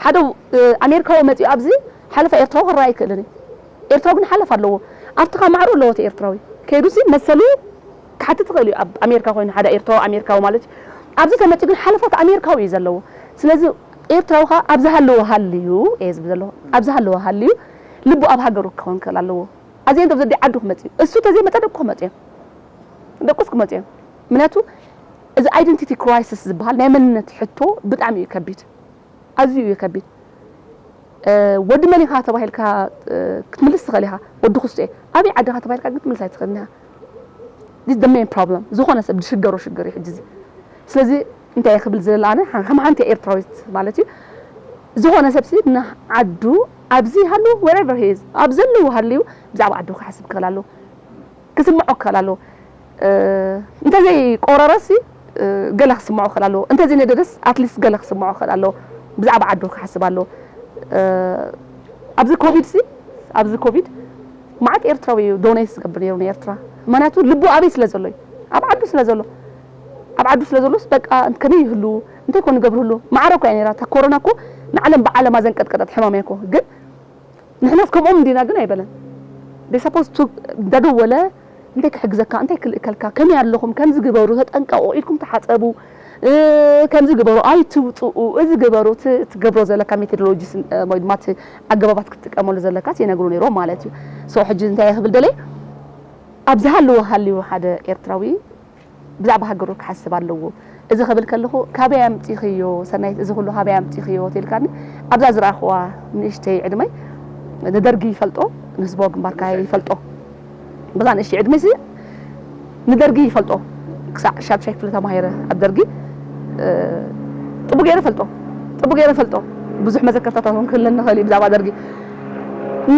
ሓደ፣ እ፣ ኣሜሪካዊ መጺኡ ኣብዚ ሓለፋ ኤርትራዊ ክረኣ ኣይክእልን እዩ። ኤርትራዊ ግን ሓለፋ ኣለዎ። ኣብቲ ኸኣ ማዕረኡ ኣለዎ እቲ ኤርትራዊ። ከይዱሲ መሰሉ ክሓትት ይኽእል እዩ። ኣብ ኣሜሪካ ኮይኑ ሓደ ኤርትራዊ ኣሜሪካዊ ማለት እዩ። ኣብዚ ተመጺኡ ግን ሓለፋ እቲ ኣሜሪካዊ እዩ ዘለዎ። ስለዚ ኤርትራዊ ኸኣ ኣብዚ ሃለዎ ሃልዩ እየ ዝብል ዘለኹ። ኣብዚ ሃለዎ ሃልዩ ልቡ ኣብ ሃገሩ ክኸውን ክኽእል ኣለዎ። ኣዜ እንዶ ዘዲ ዓዱ ክመጽእ እዩ። እሱ ተዘይመጸ ደቁ ክመጽእ እዮም። ደቁስ ክመጽእ እዮም። ምክንያቱ እዚ ኣይደንቲቲ ክራይሲስ ዝበሃል ናይ መንነት ሕቶ ብጣዕሚ እዩ ከቢድ። ኣዝዩ እዩ ከቢድ። እ፣ ወዲ መን ኢኻ ተባሂልካ፣ እ፣ ክትምልስ ትኽእል ኢኻ። ወዲ ኩስቶ እየ። ኣበይ ዓዲ ኢኻ ተባሂልካ ግን ክትምልስ ኣይትኽእልን ኢኻ። This is the main problem። ዝኾነ ሰብ ዝሽገሮ ሽግር እዩ ሕጂ እዚ። ስለዚ እንታይ እየ ክብል ዝደሊ ኣነ፣ ሓ-፣ ከም ሓንቲ ኤርትራዊት ማለት እዩ። ዝኾነ ሰብሲ ንዓዱ ኣብዚ ሃሉ፣ wherever he is፣ ኣብ ዘለዎ ሃልዩ ብዛዕባ ዓዱ ክሓስብ ክኽእል ኣለዎ። ክስምዖ ክኽእል ኣለዎ። እ፣ እንተዘይቆረረሲ፣ እ፣ ገለ ክስምዖ ክኽእል ኣለዎ። እንተዘይነደደስ ኣትሊስት ገለ ክስምዖ ክኽእል ኣለዎ። ብዛዕባ ዓዱ ክሓስብ ኣለዎ። እ፣ ኣብዚ ኮቪድሲ፣ ኣብዚ ኮቪድ መዓት ኤርትራዊ እዩ ዶኔት ዝገብር ነይሩ ንኤርትራ። ምኽንያቱ ልቡ ኣበይ ስለ ዘሎ እዩ። ኣብ ዓዱ ስለ ዘሎ። ኣብ ዓዱ ስለ ዘሎስ በቃ ከመይ ይህሉ፣ እንታይ ኮን ይገብርሉ? ማዕረ እኮ እያ ነይራ። እታ ኮሮና እኮ ንዓለም ብዓለማ ዘንቀጥቀጠት ሕማም እያ እኮ። ግን ንሕናስ ከምኦም እንዲና ግን ኣይበለን። They supposed to እንዳደወለ እንታይ ክሕግዘካ፣ እንታይ ክልእከልካ፣ ከመይ ኣለኹም፣ ከምዚ ግበሩ፣ ተጠንቀቑ፣ ኢድኩም ተሓጸቡ፣ እ፣ ከምዚ ግበሩ፣ ኣይትውጽኡ፣ እዚ ግበሩ፣ እቲ ትገብሮ ዘለካ ሜቶዶሎጂስ፣ እ፣ ወይ ድማ እቲ ኣገባባት ክትጥቀመሉ ዘለካስ ይነግሩ ነይሮም ማለት እዩ። So ሕጂ እንታይ እየ ክብል ደለየ? ኣብዚ ሃለወ ሃልዩ ሓደ ኤርትራዊ ብዛዕባ ሃገሩ ክሓስብ ኣለዎ። እዚ ክብል ከለኹ፣ "ካበይ ኣምጺኽዮ ሰናይት፣ እዚ ኩሉ ካበይ ኣምጺኽዮ?" ተልካኒ፣ ኣብዛ ዝረኣኽዋ ንእሽተይ ዕድመይ ንደርጊ ይፈልጦ፣ ንህዝባዊ ግንባር ከኣ ይፈልጦ። በዛ ንእሽተይ ዕድመይሲ ንደርጊ ይፈልጦ። ክሳዕ ሻድሻይ ክፍሊ ተማሂረ ኣብ ደርጊ፣ እ፣ ጥቡቕ ገይረ ፈልጦ። ጥቡቕ ገይረ ፈልጦ። ብዙሕ መዘከርታታት እውን ክህልኒ ይኽእል እዩ ብዛዕባ ደርጊ።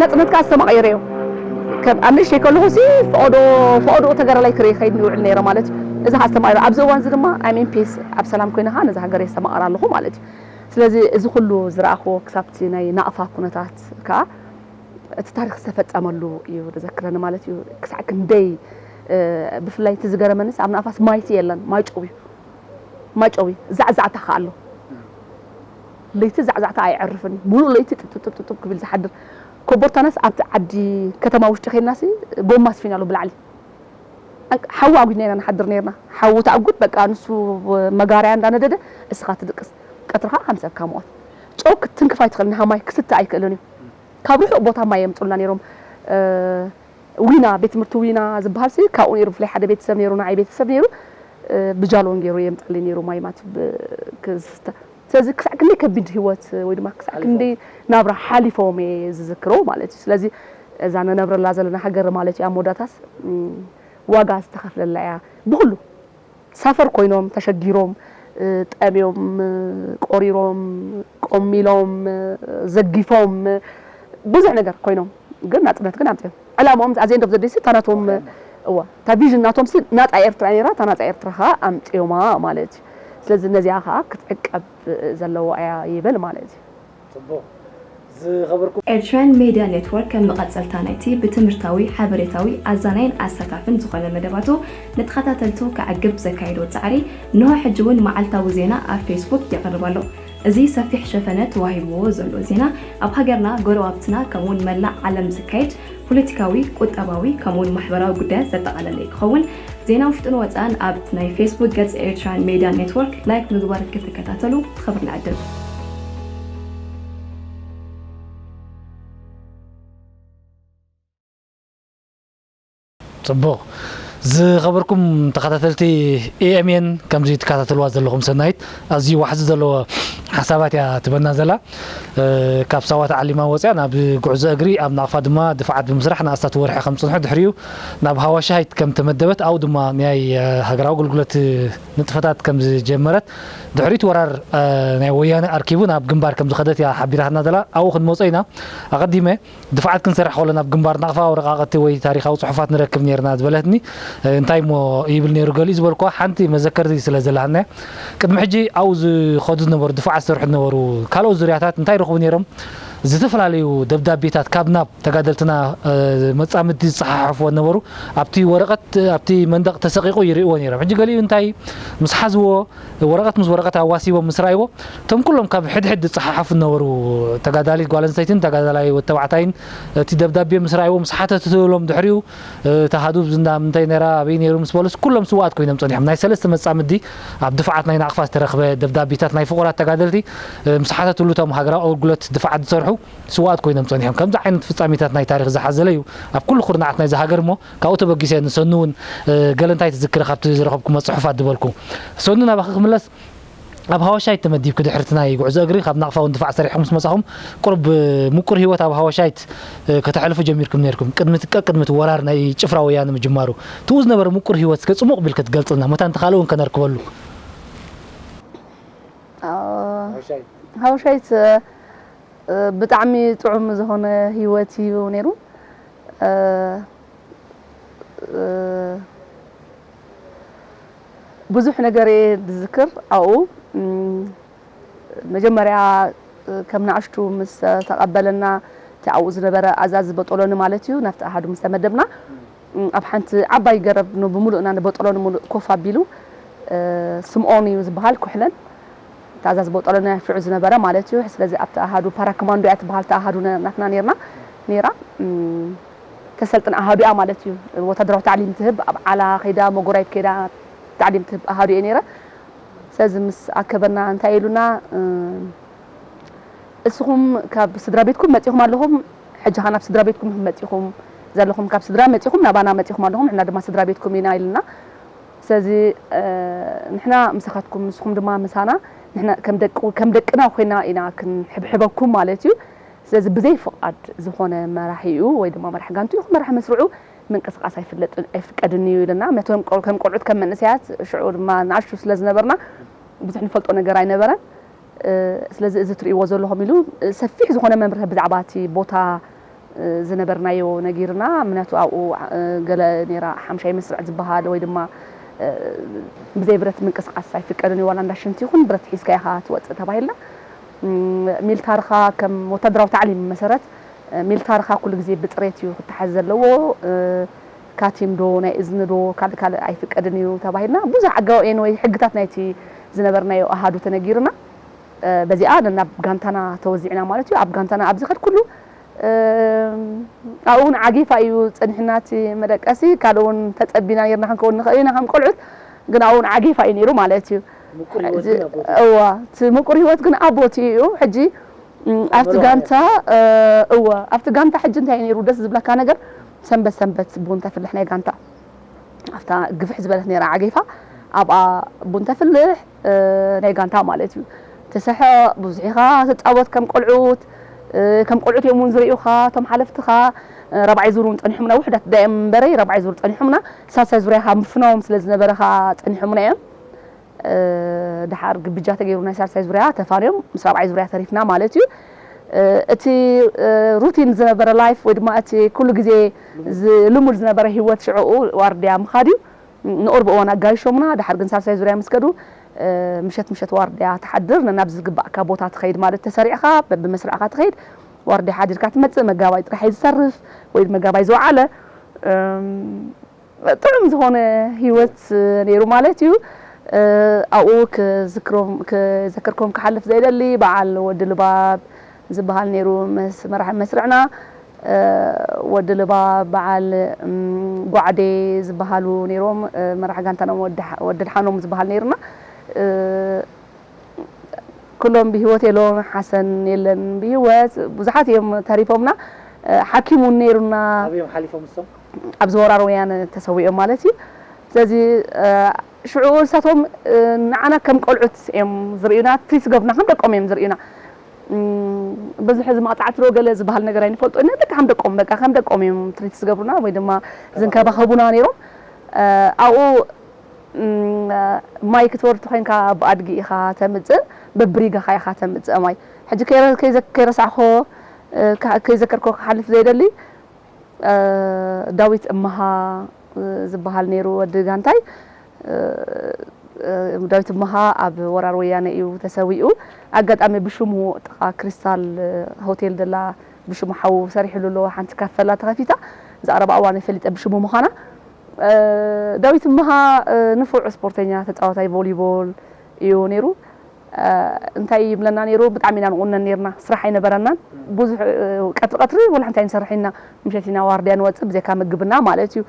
ናጽነት ከኣ ኣስተማቒረዮ። ከም ኣብ ንእሽተይ ከለኹሲ ፈቐዶ፣ ፈቐዶ ተጋዳላይ ክርኢ ይኸይድ ይውዕል ነይረ ማለት እዩ። እዚ ከኣ ኣስተማቒረ። ኣብዚ እዋን እዚ ድማ I'm in peace፣ ኣብ ሰላም ኮይነ ከኣ ነዛ ሃገር የስተማቕራ ኣለኹ ማለት እዩ። ስለዚ እዚ ኩሉ ዝረኣኽዎ ክሳብቲ ናይ ናቕፋ ኩነታት ከኣ እቲ ታሪኽ ዝተፈጸመሉ እዩ ዘዘክረኒ ማለት እዩ። ክሳዕ ክንደይ፣ እ፣ ብፍላይ እቲ ዝገረመንስ ኣብ ናቕፋስ ማይቲ የለን፣ ማይጨው እዩ። ማይጨው እዩ። ዛዕዛዕታ ከኣ ኣሎ። ለይቲ ዛዕዛዕታ ኣይዕርፍን እዩ። ሙሉእ ለይቲ ጥጥጥጥጥጥ ክብል ዝሓድር። ኮቦርታናስ ኣብቲ ዓዲ ከተማ ውሽጢ ኬድናሲ ጎማ ኣስፊናሉ ብላዕሊ። ኣንቅ-፣ ሓዊ ኣጒድና ኢና ንሓድር ነይርና። ሓዊ ተኣጉድ፣ በቃ፣ ንሱ መጋርያ እንዳነደደ፣ እስኻ ትድቅስ። ቀትሪ ኸዓ ከም ሰብካ ሙቐት። ጨው ክትንክፍ ኣይትኽእልን፣ ሃማይ ክስተ ኣይክእልን እዩ። ካብ ርሑቕ ቦታ ማይ የምጹልና ነይሮም። እ፣ ዊና፣ ቤት ትምህርቲ ዊና ዝበሃል ሲ፣ ካብኡ ነይሩ፣ ብፍላይ ሓደ ቤተሰብ ነይሩ፣ ንዓይ ቤተሰብ ነይሩ፣ እ፣ ብጃሎን ገይሩ የምጻለይ ነይሩ ማይ ማለት ብ-፣ ክስተ። ስለዚ ክሳዕ ክንደይ ከቢድ ህይወት ወይ ድማ ክሳዕ ሓሊፎም። ክንደይ ናብራ ሓሊፎም እየ ዝዝክሮ ማለት እዩ። ስለዚ እዛ ንነብረላ ዘለና ሃገር ማለት እዩ ኣብ መወዳእታስ፣ እም፣ ዋጋ ዝተኸፍለላ እያ። ብኹሉ ሳፈር ኮይኖም፣ ተሸጊሮም፣ እ፣ ጠምዮም፣ እ፣ ቆሪሮም፣ ቆሚሎም፣ እ፣ ዘጊፎም፣ እ፣ ብዙሕ ነገር ኮይኖም፣ ግን ናጽነት ግን ኣምጺኦም። ዕላማኦም፣ at the end of the day ሲ፣ እታ ናቶም፣ እዋ፣ እታ ቪዥን ናቶም ሲ፣ ናጻ ኤርትራ ነይራ፣ እታ ናጻ ኤርትራ ኸኣ ኣምጺኦማ ማለት እዩ። ስለዚ ነዚኣ ኸኣ ክትዕቀብ ዘለዋ እያ ይብል ማለት እዩ። ጽቡቕ። ዝኸበርኩም ኤርትራን ሜድያ ኔትወርክ ከም መቐጸልታ ናይቲ ብትምህርታዊ፣ ሓበሬታዊ፣ ኣዛናይን ኣሳታፍን ዝኾነ መደባቱ ንተኸታተልቱ ከዕግብ ዘካየዶ ጻዕሪ ንሆ ሕጂ እውን መዓልታዊ ዜና ኣብ ፌስቡክ የቕርብ ኣሎ። እዚ ሰፊሕ ሸፈነ ተዋሂብዎ ዘሎ ዜና ኣብ ሃገርና፣ ጎረባብትና ከምኡውን መላእ ዓለም ዝካየድ ፖለቲካዊ፣ ቁጠባዊ ከምኡውን ማሕበራዊ ጉዳያት ዘጠቓለለ ክኸውን። ዜና ውሽጥን ወጻእን ኣብ ናይ ፌስቡክ ገጽ ኤርትራን ሜድያ ኔትወርክ ላይክ ምግባር ክትከታተሉ ክብር ንዕድም። ጽቡቕ። ዝኸበርኩም ተኸታተልቲ ኤኤምኤን፣ ከምዚ ትከታተልዋ ዘለኹም ሰናይት ኣዝዩ ዋሕዚ ዘለዎ ሓሳባት እያ ትበና ዘላ። ካብ ሳዋ ተዓሊማ ወፅያ ናብ ጉዕዞ እግሪ ኣብ ናቕፋ ድማ ድፋዓት ብምስራሕ ንኣስታት ወርሒ ከም ፅንሑ ድሕሪኡ ናብ ሃዋሻይት ከም ተመደበት ኣብኡ ድማ ናይ ሃገራዊ ኣገልግሎት ንጥፈታት ከም ዝጀመረት ድሕሪት ወራር ናይ ወያነ ኣርኪቡ ናብ ግንባር ከም ዝኸደት እያ ሓቢራትና ዘላ። ኣብኡ ክንመፆ ኢና። ኣቐዲመ ድፋዓት ክንሰርሕ ከሎ ናብ ግንባር ናቕፋ ወረቓቕቲ ወይ ታሪኻዊ ፅሑፋት ንረክብ ነርና ዝበለትኒ እንታይ እሞ ይብል ነይሩ ገሊኡ ዝበልኳ ሓንቲ መዘከርቲ ስለ ዘለሃና ቅድሚ ሕጂ ኣብኡ ዝኸዱ ዝነበሩ ድፋዓት ዝሰርሑ ዝነበሩ ካልኦት ዙርያታት እንታይ ረኽቡ ነይሮም? ዝተፈላለዩ ደብዳቤታት ካብ ናብ ተጋደልትና መጻምድቲ ዝጸሓሕፍዎ ነበሩ። ኣብቲ ወረቐት ኣብቲ መንደቕ ተሰቂቑ ይርእዎ ነይሮም። ሕጂ ገሊኡ እንታይ ምስ ሓዝዎ ወረቐት ምስ ወረቐት ኣዋሲቦም ምስ ረኣይዎ እቶም ኩሎም ካብ ሕድሕድ ዝጸሓሓፉ ዝነበሩ ተጋዳሊት ጓል ኣንስተይትን ተጋዳላይ ወዲ ተባዕታይን እቲ ደብዳቤ ምስ ረኣይዎ ምስ ሓተትሎም ድሕሪኡ ተሃዱ ዝንዳ ምንታይ ነራ ኣበይ ነይሩ ምስ በሉስ ኩሎም ስዋኣት ኮይኖም ጸኒሖም። ናይ ሰለስተ መጻምዲ ኣብ ድፋዓት ናይ ናቕፋ ዝተረኽበ ደብዳቤታት ናይ ፍቑራት ተጋደልቲ ምስ ሓተትሉ እቶም ሃገራዊ ኣገልግሎት ድፋዓት ዝሰርሑ ስዋኣት ኮይኖም ጸኒሖም። ከምዚ ዓይነት ፍጻሜታት ናይ ታሪኽ ዝሓዘለ እዩ። ኣብ ኩሉ ኩርናዓት ናይዚ ሃገር እሞ ካብኡ ተበጊሰ ንሰኑ እውን ገለ እንታይ ትዝክሪ ካብቲ ዝረኸብኩሞ ጽሑፋት ዝበልኩ ሰኑ ናባኺ ክምለስ ኣብ ሃዋሻይት ተመዲብኪ ድሕርቲ ናይ ጉዕዞ እግሪ ካብ ናቕፋ እውን ድፋዕ ሰሪሕኩም ምስ መጻኹም ቁሩብ ምቁር ህይወት ኣብ ሃዋሻይት ከተሕልፉ ጀሚርኩም ነርኩም ቅድሚ ቀቅድሚ ወራር ናይ ጭፍራ ወያነ ምጅማሩ ትኡ ዝነበረ ምቁር ህይወት እስከ ጽሙቕ ቢልከ ትገልጽልና መታን ተኻልኡ እውን ከነርክበሉ ሃውሻይት ብጣዕሚ ጥዑም ዝኾነ ህይወት እዩ ነይሩ። ብዙሕ ነገር እየ ዝዝክር ኣብኡ። መጀመርያ ከም ንኣሽቱ ምስ ተቐበለና እቲ ኣብኡ ዝነበረ ኣዛዚ በጦሎኒ ማለት እዩ ናብቲ ኣሃዱ ምስ ተመደብና ኣብ ሓንቲ ዓባይ ገረብ ን- ብምሉእና ንበጦሎኒ ምሉእ ኮፍ ኣቢሉ ስምኦን እዩ ዝበሃል ኩሕለን እቲ ኣዛዚ በጦሎኒ ሽዑ ዝነበረ ማለት እዩ። ስለዚ ኣብቲ ኣሃዱ ፓራኮማንዶ እያ ትበሃል እታ ኣሃዱ ነ- ናትና ነርና ነይራ ተሰልጥን ኣሃዱ እያ ማለት እዩ። ወታደራዊ ታዕሊም ትህብ ኣብ ዓላ ከይዳ መጎራይት ከይዳ ታዕሊም ትህብ ኣሃዱ እየ ነይረ። ስለዚ ምስ ኣከበና እንታይ ኢሉና እስኹም ካብ ስድራ ቤትኩም መፂኹም ኣለኹም ሕጂ ኸ ናብ ስድራ ቤትኩም ኢኹም መፂኹም ዘለኹም ካብ ስድራ መፂኹም ናባና መፂኹም ኣለኹም ንሕና ድማ ስድራ ቤትኩም ኢና ኢልና ስለዚ ንሕና ምሳኻትኩም ንስኹም ድማ ምሳና ንሕና ከም ደቂ ከም ደቅና ኮይና ኢና ክንሕብሕበኩም ማለት እዩ ስለዚ ብዘይ ፍቓድ ዝኾነ መራሒ እዩ ወይ ድማ መራሕ ጋንቱ ይኹን መራሕ መስርዑ ምንቅስቃስ ኣይፍለጥን ኣይፍቀድን እዩ ኢልና ነቶም ከም ቆልዑት ከም መንእሰያት ሽዑ ድማ ንኣሽቱ ስለ ዝነበርና ብዙሕ ንፈልጦ ነገር ኣይነበረን ስለዚ እዚ ትርእይዎ ዘለኹም ኢሉ ሰፊሕ ዝኾነ መምርሒ ብዛዕባ እቲ ቦታ ዝነበርናዮ ነጊርና ምክንያቱ ኣብኡ ገለ ነራ ሓምሻይ መስርዕ ዝበሃል ወይ ድማ ብዘይ ብረት ምንቅስቃስ ኣይፍቀድን እዩ ዋላ እንዳ ሽንቲ ይኹን ብረት ሒዝካ ኢኻ ትወፅእ ተባሂልና ሚልታርኻ ከም ወታደራዊ ታዕሊም መሰረት ሚልታርኻ ኩሉ ግዜ ብፅሬት እዩ ክተሓዝ ዘለዎ ካቲም ዶ ናይ እዝኒ ዶ ካልእ ካልእ ኣይፍቀድን እዩ ተባሂልና ብዙሕ ኣጋውኤን ወይ ሕግታት ናይቲ ዝነበርናዮ ኣሃዱ ተነጊሩና በዚኣ ነናብ ጋንታና ተወዚዕና ማለት እዩ ኣብ ጋንታና ኣብዚ ከድ ኩሉ ኣብኡ እውን ዓጊፋ እዩ ፀኒሕና እቲ መደቀሲ ካልእ እውን ተፀቢና ነርና ክንከውን ንኽእል ኢና ከም ቆልዑት ግን ኣብኡ እውን ዓጊፋ እዩ ነይሩ ማለት እዩ እዋ እቲ ምቁር ህይወት ግን ኣብ ቦትኡ እዩ ሕጂ ኣብቲ ጋንታ እወ ኣብቲ ጋንታ ሕጂ እንታይ ነይሩ ደስ ዝብለካ ነገር ሰንበት ሰንበት ቡን ተፍልሕ ናይ ጋንታ ኣብታ ግፍሕ ዝበለት ነራ ዓጌፋ ኣብኣ ቡን ተፍልሕ ናይ ጋንታ ማለት እዩ ትስሕቕ ብዙሕ ኢኻ ትፃወት ከም ቆልዑት ከም ቆልዑት እዮም እውን ዝርእዩኻ እቶም ሓለፍትኻ ራብዓይ ዙር እውን ፀኒሖምና ውሕዳት ዳዮም እምበረይ ራብዓይ ዙር ፀኒሖምና ሳልሳይ ዙርያ ካብ ምፍናዎም ስለ ዝነበረ ኻ ፀኒሖምና እዮም ደሓር ግብጃ ተገይሩ ናይ ሳልሳይ ዙርያ ተፋንዮም ምስ ራብዓይ ዙርያ ተሪፍና ማለት እዩ እቲ ሩቲን ዝነበረ ላይፍ ወይ ድማ እቲ ኩሉ ግዜ ልሙድ ዝነበረ ህይወት ሽዕኡ ዋርድያ ምኻድ እዩ ንኦር ብእዋን ኣጋይሾምና ደሓር ግን ሳልሳይ ዙርያ ምስ ከዱ ምሸት ምሸት ዋርድያ ትሓድር ነናብ ዝግባእካ ቦታ ትኸይድ ማለት ተሰሪዕኻ በብመስርዕካ ትኸይድ ዋርድያ ሓዲርካ ትመጽእ፣ መጋባይ ጥራሕ እዩ ዝሰርፍ ወይ መጋባይ ዝወዓለ። እም፣ ጥዑም ዝኾነ ህይወት ነይሩ ማለት እዩ። እ፣ ኣብኡ ክዝክሮም፣ ክዘክርኩም ክሓልፍ ዘይደሊ በዓል ወዲ ልባብ ዝበሃል ነይሩ መስ-፣ መራሒ መስርዕና። እ፣ ወዲ ልባብ፣ በዓል፣ እም፣ ጓዕዴ ዝበሃሉ ነይሮም። እ፣ መራሒ ጋንታና ወዲ ሓ-፣ ወዲ ድሓኖም ዝበሃል ነይርና። እ፣ ኩሎም ብህይወት የለውን፣ ሓሰን የለን ብህይወት፣ ብዙሓት እዮም ተሪፎምና። እ፣ ሓኪም እውን ነይሩና። ኣበዮም ሓሊፎም እሶም? ኣብዚ ወራር ወያነ ተሰዊኦም ማለት እዩ። ስለዚ፣ እ፣ ሽዑ ንሳቶም፣ እ፣ ንዓና ከም ቆልዑት እዮም ዝርእዩና፣ ትሪት ዝገብሩና ከም ደቆም እዮም ዝርእዩና። እም፣ በዚ ሕዚ መቕጻዕቲ ዶ ገለ ዝበሃል ነገር ኣይንፈልጦ ኢና፣ በቃ ከም ደቆም፣ በቃ ከም ደቆም እዮም ትሪት ዝገብሩና ወይ ድማ ዝንከባኸቡና ነይሮም። እ፣ ኣብኡ እም፣ ማይ ክትወርድ ተኾይንካ ብኣድጊ ኢኻ ተምጽእ፣ በብሪጋኻ ኢኻ ተምጽእ ማይ። ሕጂ ከይረ-፣ ከይዘ-፣ ከይረሳዕኮ፣ እ፣ ከ-፣ ከይዘከርኮ ክሓልፍ ዘይደሊ፣ እ፣ ዳዊት እመሃ፣ እ፣ ዝበሃል ነይሩ ወዲ ጋንታይ። እ፣ እ፣ ዳዊት እመሃ ኣብ ወራር ወያነ እዩ ተሰዊኡ። ኣጋጣሚ ብሽሙ ጥቓ ክሪስታል ሆቴል ደላ ብሽሙ ሓዉ ሰሪሕሉ ኣሎ፣ ሓንቲ ካፈላ ተኸፊታ። እዛ ቀረባ እዋን ፈሊጠ ብሽሙ ምዃና። እ፣ ዳዊት እመሃ፣ እ፣ ንፉዕ ስፖርተኛ፣ ተጻዋታይ ቮሊቦል እዩ ነይሩ። እ፣ እንታይ ይብለና ነይሩ? ብጣዕሚ ኢና ንቑነን ነይርና። ስራሕ ኣይነበረናን። ብዙሕ፣ እ፣ ቀትሪ ቀትሪ ወላ ሓንቲ ኣይንሰርሕን ኢና። ምሸት ኢና ዋርድያ ንወጽእ፣ ብዘይካ ምግብና ማለት እዩ።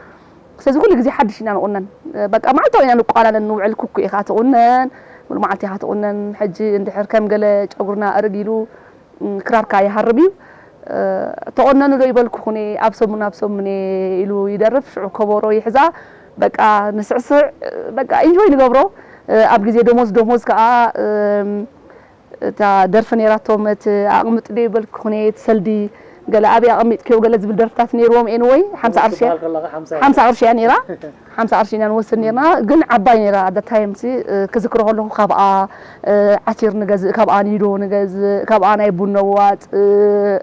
ስለዚ ኩሉ ግዜ ሓድሽ ኢና ንቑነን። እ፣ በቃ መዓልታዊ ኢና ንቋላለን ንውዕል። ኩኩ ኢኻ ትቑነን፣ ሙሉ መዓልቲ ኢኻ ትቑነን። ሕጂ እንድሕር ከም ገለ ጨጉርና እርግ ኢሉ፣ እም፣ ክራርካ ይሃርም እዩ። እ፣ ተቆነኑ ዶ ይበልኩኹን እየ፣ ኣብ ሰሙን፣ ኣብ ሰሙን እየ ኢሉ ይደርፍ። ሽዑ ከበሮ ይሕዛ፣ በቃ ንስዕስዕ፣ በቃ ኢንጆይ ንገብሮ። እ፣ ኣብ ግዜ ደሞዝ፣ ደሞዝ ከኣ፣ እም፣ እታ ደርፊ ነይራቶም፣ እቲ ኣቕምጥ ዶ ይበልኩኹን እየ፣ እቲ ሰልዲ ገለ ኣበይ ኣቐሚጥክዮ ገለ ዝብል ደርፍታት ነይርዎም። ኤንወይ፣ ሓምሳ ቅርሺ እያ። ክትበሃል ከለኻ ሓምሳ ሓምሳ ቅርሺ እያ ነይራ። ሓምሳ ቅርሺ ኢና ንወስድ ነይርና፣ ግን ዓባይ ነይራ። ኣት ዳት ታይም ሲ፣ እ፣ ክዝክሮ ከለኹ ካብኣ፣ እ፣ ዓሲር ንገዝእ፣ ካብኣ ኒዶ ንገዝእ፣ ካብኣ ናይ ቡን ነዋጽእ።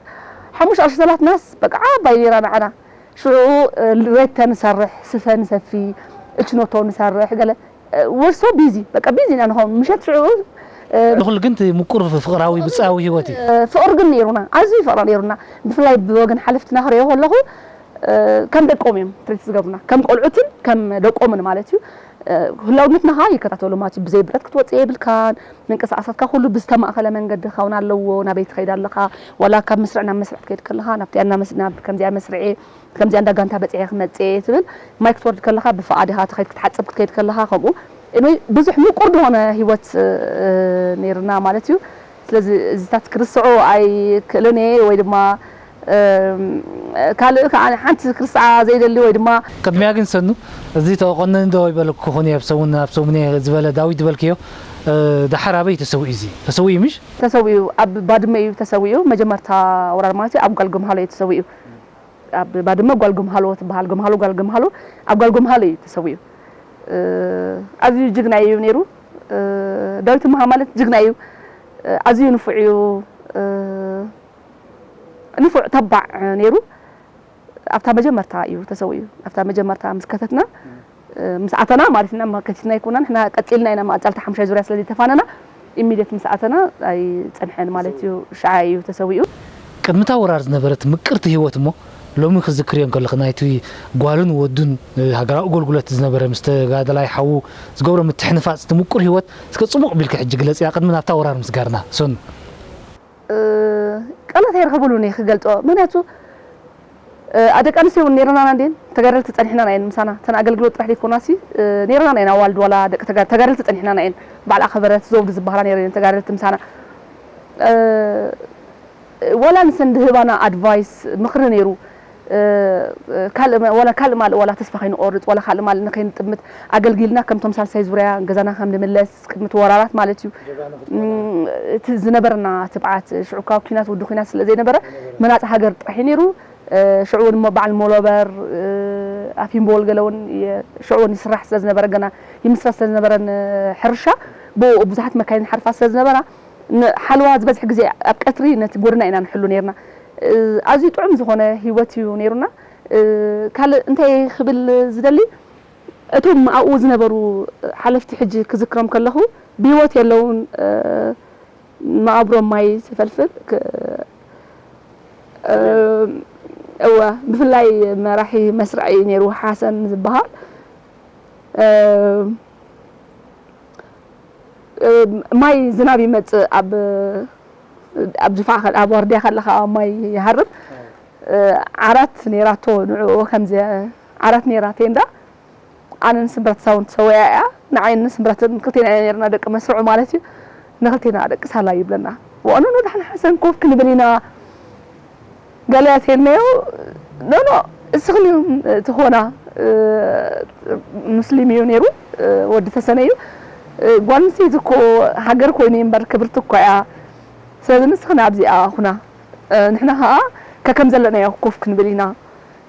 ሓሙሽተ ቅርሺ ተላትናስ በቃ ዓባይ ነይራ ንዓና። ሽዑ፣ እ፣ ሬተ ንሰርሕ፣ ስፈ ንሰፊ፣ እችኖቶ ንሰርሕ፣ ገለ፣ እ፣ ወር ሶ ቢዚ፣ በቃ ቢዚ ኢና ንኸውን። ምሸት ሽዑ፣ እ፣ ልዕሊ ኩሉ ግን እቲ ምቁር ፍቕራዊ ብጻያዊ ህይወት እዩ። እ፣ ፍቕሪ ግን ነይሩና፣ ኣዝዩ ፍቕሪ ነይሩና። ብፍላይ ብወገን ሓለፍትና ክርእዮ ከለኹ፣ እ፣ ከም ደቆም እዮም ትሪት ዝገብሩና፣ ከም ቆልዑትን ከም ደቆምን ማለት እዩ። እ፣ ህላውነትና ኸኣ ይከታተሉ ማለት እዩ። ብዘይ ብረት ክትወጽእ የብልካን፣ ምንቅስቓሳትካ ኩሉ ብዝተማእከለ መንገዲ ክኸውን ኣለዎ። ናበይ ትኸይድ ኣለኻ? ዋላ ካብ መስርዕ ናብ መስርዕ ክትከይድ ከለኻ፣ ናብቲኣ እና መስ-፣ ናብ ከምዚኣ መስርዔ፣ ከምዚኣ እንዳ ጋንታ በጺሐ ክመጽእ እየ ትብል። ማይ ክትወርድ ከለኻ ብፍቓድ ኢኻ ትኸይድ፣ ክትሓጽብ ክትከይድ ከለኻ ከምኡ። ኤኒወይ፣ ብዙሕ ምቁር ዝኾነ ህይወት፣ እ፣ ነይርና ማለት እዩ። ስለዚ እዚታት ክርስዖ ኣይክእልን እየ ወይ ድማ፣ እም፣ ካልእ ከኣ ሓንቲ ክርስዓ ዘይደሊ ወይ ድማ ቅድሚያ ግን ሰኑ፣ እዚ ተቆነኒ ዶ ይበለኩኹን እየ፣ ኣብ ሰሙን፣ ኣብ ሰሙን እየ ዝበለ ዳዊት ዝበልክዮ፣ እ፣ ደሓር ኣበይ ተሰዊኡ እዚ? ተሰዊኡ ምሽ? ተሰዊኡ፣ ኣብ ባድመ እዩ ተሰዊኡ። መጀመርታ ወራር ማለት እዩ፣ ኣብ ጓል ገምሃሎ እዩ ተሰዊኡ። ኣብ ባድመ ጓል ገምሃሎ ትበሃል፣ ገምሃሎ፣ ጓል ገምሃሎ፣ ኣብ ጓል ገምሃሎ እዩ ተሰዊኡ። እ፣ ኣዝዩ ጅግና እዩ ነይሩ። እ፣ ዳዊት መሃ ማለት ጅግና እዩ። እ፣ ኣዝዩ ንፉዕ እዩ። እ፣ ንፉዕ ተባዕ ነይሩ። ኣብታ መጀመርታ እዩ ተሰዊኡ። ኣብታ መጀመርታ ምስ ከተትና፣ እ፣ ምስ ኣተና ማለት ኢና፣ ከቲትና ኣይኮናን፣ ንሕና ቀጺልና ኢና፣ መቐጸልታ ሓሙሻይ ዙርያ ስለ ዘይተፋነና፣ ኢሚድየት ምስ ኣተና ኣይጸንሐን ማለት እዩ፣ ሽዓ እዩ ተሰዊኡ። ቅድሚ እታ ወራር ዝነበረት ምቅርቲ ህይወት እሞ፣ ሎሚ ክዝክርዮ እንከለኺ፣ ናይቲ ጓልን ወዱን፣ እ፣ ሃገራዊ ኣገልግሎት ዝነበረ ምስ ተጋደላይ ሓዉ ዝገብሮ ምትሕንፋጽ፣ እቲ ምቁር ህይወት፣ እስከ ጽሙቕ ቢልኪ ሕጂ ግለጽያ፣ ቅድሚ ናብታ ወራር ምስጋርና፣ ሰኑ። እ፣ ቃላት ኣይረኸበሉን እየ ክገልጾ። ምኽንያቱ፣ እ፣ ደቂ ኣንስትዮ እውን ነይረናና እንድየን፣ ተጋደልቲ ጸኒሕናና እየን ምሳና። እተን ኣገልግሎት ጥራሕ ዘይኮናሲ፣ እ፣ ነይረናና እየን ኣዋልድ ዋላ ደቂ ተጋ-፣ ተጋደልቲ ጸኒሕናና እየን። በዓል ኣኸበረት ዘውዱ ዝበሃላ ነይረን እየን ተጋደልቲ ምሳና። እ፣ ዋላ ንሰን ድህባና ኣድቫይስ፣ ምኽሪ ነይሩ። እ፣ ካልእ መ-፣ ዋላ ካልእ ማልእ ዋላ ተስፋ ከይንቆርጽ፣ ዋላ ካልእ ማልእ ንኸይንጥምት ኣገልጊልና፣ ከምቶም ሳልሳይ ዙርያ ገዛና ከም ንምለስ፣ ቅድሚ እቲ ወራራት ማለት እዩ። ጀጋኑ ክትኮና። እም፣ እቲ ዝነበረና ትብዓት፣ ሽዑ ካብ ኲናት ወዲ ኲናት ስለ ዘይነበረ፣ ዝነበረ። መናጻ ሃገር ጥራሕ እዩ ነይሩ። እ፣ ሽዑ እውን እሞ በዓል ሞሎበር፣ እ፣ ኣፍ ሂምቦል ገለ እውን የ-፣ ሽዑ እውን ይስራሕ ስለ ዝነበረ፣ ገና ይምስረት ስለ ዝነበረን፣ እ፣ ሕርሻ፣ ብኡ ብዙሓት መካይን ሓርፋ ስለ ዝነበራ፣ ንሓልዋ ዝበዝሕ ግዜ ኣብ ቀትሪ ነቲ ጎደና ኢና ንሕሉ ነይርና። እ፣ ኣዝዩ ጥዑም ዝኾነ ህይወት እዩ ነይሩና። እ፣ ካልእ እንታይ ክብል ዝደሊ፣ እቶም ኣብኡ ዝነበሩ ሓለፍቲ ሕጂ ክዝክሮም ከለኹ ብህይወት የለውን። እ፣ መቓብሮም ማይ ዝፈልፍል፣ ክ-፣ እወ፣ ብፍላይ መራሒ መስርዕ እዩ ነይሩ ሓሰን ዝበሃል። ማይ ዝናብ ይመጽእ፣ ኣብ ኣብ ድፋዕ ከ- ኣብ ዋርድያ ከለኻ ማይ ይሃርም። ዓራት ነይራቶ ንዕኡ ከምዚ ዓራት ነይራ ቴንዳ። ኣነን ስምረት ሳውን ተሰወያ እያ። ንዓይን ስምረትን ክልቴና ኢና ነይርና ደቂ መስርዑ ማለት እዩ። ንክልቴና ደቂ ሳላ ይብለና። ወኣኖ ኖ ዳሕና ሓሰን ኮፍ ክንብል ኢና። ገለ ተልናዮ፣ ኖ ኖ፣ እስኽን እዩ ትኾና። ሙስሊም እዩ ነይሩ፣ ወዲ ተሰነ እዩ። ጓል ኣንስተይቲ እኮ ሃገር ኮይኑ እምበር ክብርቲ እኮ እያ። ስለዚ ንስኽን ኣብዚኣ ኩና፣ ንሕና ከዓ ከከም ዘለናዮ ኮፍ ክንብል ኢና።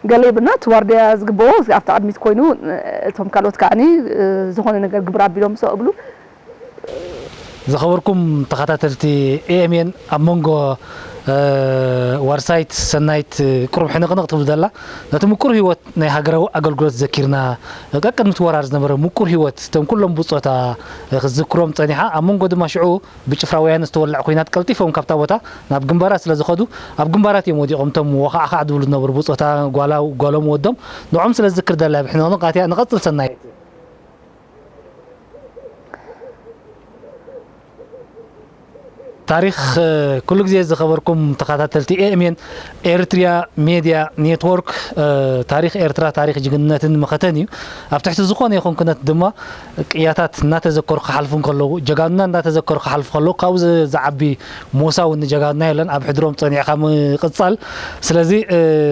ገለ ይብልና፣ እቲ ዋርድያ ዝግብኦ ኣብቲ ቅድሚት ኮይኑ፣ እቶም ካልኦት ከዓኒ ዝኾነ ነገር ግብር ኣቢሎም ሰው እብሉ። ዝኸበርኩም ተኸታተልቲ ኤኤምኤን፣ ኣብ መንጎ ዋርሳይት ሰናይት ቁሩብ ሕንቕንቕ ትብል ዘላ፣ ነቲ ምቁር ህይወት ናይ ሃገራዊ ኣገልግሎት ዘኪርና፣ ቀቅድሚ እቲ ወራር ዝነበረ ምቁር ህይወት እቶም ኩሎም ብጾታ ክትዝክሮም ጸኒሓ፣ ኣብ መንጎ ድማ ሽዑ ብጭፍራ ወያነ ዝተወልዐ ኲናት ቀልጢፎም ካብታ ቦታ ናብ ግንባራት ስለ ዝኸዱ፣ ኣብ ግንባራት እዮም ወዲቖም። እቶም ወኻዕኻዕ ዝብሉ ዝነበሩ ብጾታ ጓላ ጓሎም ወዶም ንዖም ስለ ዝዝክር ዘላ ብሕንቕንቕ ኣትያ። ንቐጽል ሰናይት። ታሪኽ ኩሉ ግዜ ዝኸበርኩም ተኸታተልቲ ኤኤምኤን ኤርትሪያ ሜድያ ኔትወርክ፣ ታሪኽ ኤርትራ ታሪኽ ጅግንነትን መኸተን እዩ። ኣብ ትሕቲ ዝኾነ ይኹን ኩነት ድማ ቅያታት እናተዘከሩ ክሓልፉ እንከለዉ፣ ጀጋኑና እናተዘከሩ ክሓልፉ ከለዉ ካብኡ ዝዓቢ ሞሳ እውን ንጀጋኑና የለን። ኣብ ሕድሮም ጸኒዕካ ምቕጻል። ስለዚ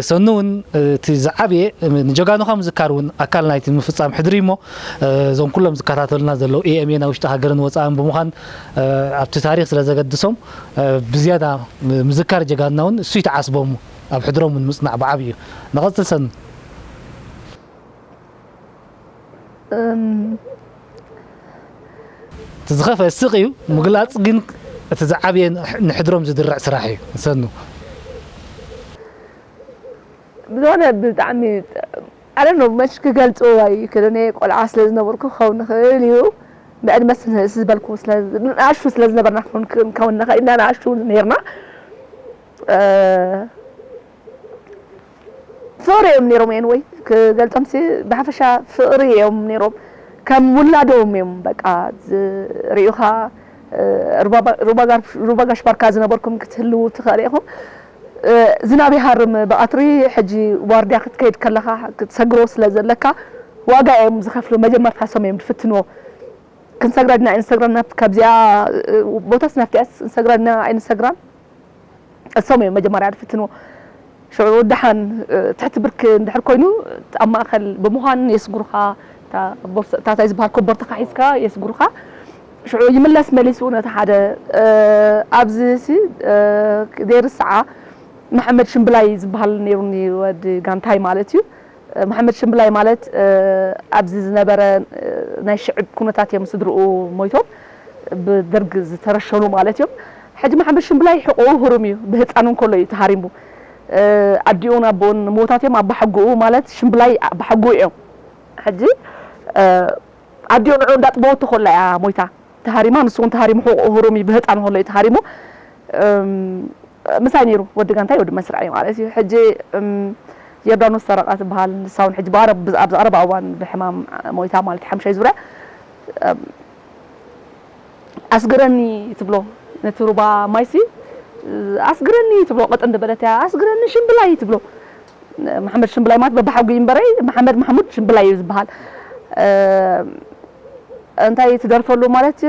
ሰኑ እውን እቲ ዝዓበየ ንጀጋኑኻ ምዝካር እውን ኣካል ናይቲ ምፍጻም ሕድሪ እሞ እዞም ኩሎም ዝከታተሉና ዘለዉ ኤኤምኤን ኣብ ውሽጢ ሃገርን ወጻእን ብምዃን ኣብቲ ታሪኽ ስለ ዘገድሶም ብዝያዳ ምዝካር ጀጋንና እውን እሱ ይተዓስቦም ኣብ ሕድሮም እውን ምጽናዕ ብዓብዩ። ንቐጽል ሰኑ። እቲ ዝኸፍአ ስቕ እዩ ምግላጽ ግን እቲ ዝዓበየ ንሕድሮም ዝድርዕ ስራሕ እዩ። ሰኑ። ብዝኾነ ብጣዕሚ ኣለ ነው መች ክገልጾ ኣይክእልን እየ። ቆልዓ ስለ ዝነበርኩ ክኸውን ይኽእል እዩ። ብዕድመ ስለ ዝበልኩ ንኣሽቱ ስለ ዝነበርና ክንከውን ንኽእል ኢና። ንኣሽቱ ነርና። ፍቕሪ እዮም ነይሮም። ኤንወይ ክገልጾምሲ ብሓፈሻ ፍቕሪ እዮም ነይሮም። ከም ውላዶም እዮም በቃ ዝርእዩኻ። ሩባ ጋሽ ባርካ ዝነበርኩም ክትህልዉ ትኽእል ኢኹም። ዝናብ ይሃርም ብቐትሪ ሕጂ ዋርድያ ክትከይድ ከለኻ ክትሰግሮ ስለ ዘለካ ዋጋ እዮም ዝኸፍሉ። መጀመርታ እሶም እዮም ዝፍትንዎ። ክንሰግራ ድና ኣይንሰግራን ናብቲ ካብዚኣ ቦታስ ናብቲኣስ ንሰግራ ድና ኣይንሰግራን እሶም እዮም መጀመርያ ዝፍትንዎ። ሽዑ ደሓን ትሕቲ ብርኪ እንድሕር ኮይኑ ኣብ ማእኸል ብምዃን የስጉርኻ። እታ እንታይ ዝበሃል ኮቦርትኻ ሒዝካ የስጉርኻ። ሽዑ ይምለስ መሊሱ ነቲ ሓደ ኣብዚ ሲ ዘይርስዓ መሓመድ ሽምብላይ ዝበሃል ነይሩኒ ወዲ ጋንታይ ማለት እዩ። መሓመድ ሽምብላይ ማለት ኣብዚ ዝነበረ ናይ ሽዕብ ኩነታት እዮም ስድርኡ ሞይቶም ብደርግ ዝተረሸኑ ማለት እዮም። ሕጂ መሓመድ ሽምብላይ ሕቆኡ ህሩም እዩ። ብህፃኑ እንከሎ እዩ ተሃሪሙ። ኣዲኡን ኣቦኡን ሞታት እዮም። ኣባሓጎኡ ማለት ሽምብላይ ኣባሓጎኡ እዮም። ሕጂ ኣዲኡ ንዑ እንዳጥበወቶ ከላ እያ ሞይታ ተሃሪማ። ንሱ እውን ተሃሪሙ ሕቆኡ ህሩም እዩ። ብህፃኑ ከሎ እዩ ተሃሪሙ። ምሳይ ነይሩ ወዲ ጋንታይ ወዲ መስርዐይ ማለት እዩ። ሕጂ ዮርዳኖስ ሰረቃ ትበሃል ንሳ እውን ሕጂ ብቐረብ ኣብዚ ቀረባ እዋን ብሕማም ሞይታ ማለት ሓምሻይ ዙርያ ኣስግረኒ ትብሎ ነቲ ሩባ ማይሲ ኣስግረኒ ትብሎ ቀጥ እንደበለት እያ ኣስግረኒ ሽምብላይ ትብሎ። መሓመድ ሽምብላይ ማለት በባሓጉ ይንበረይ መሓመድ ማሕሙድ ሽምብላይ እዩ ዝበሃል። እንታይ ትደርፈሉ ማለት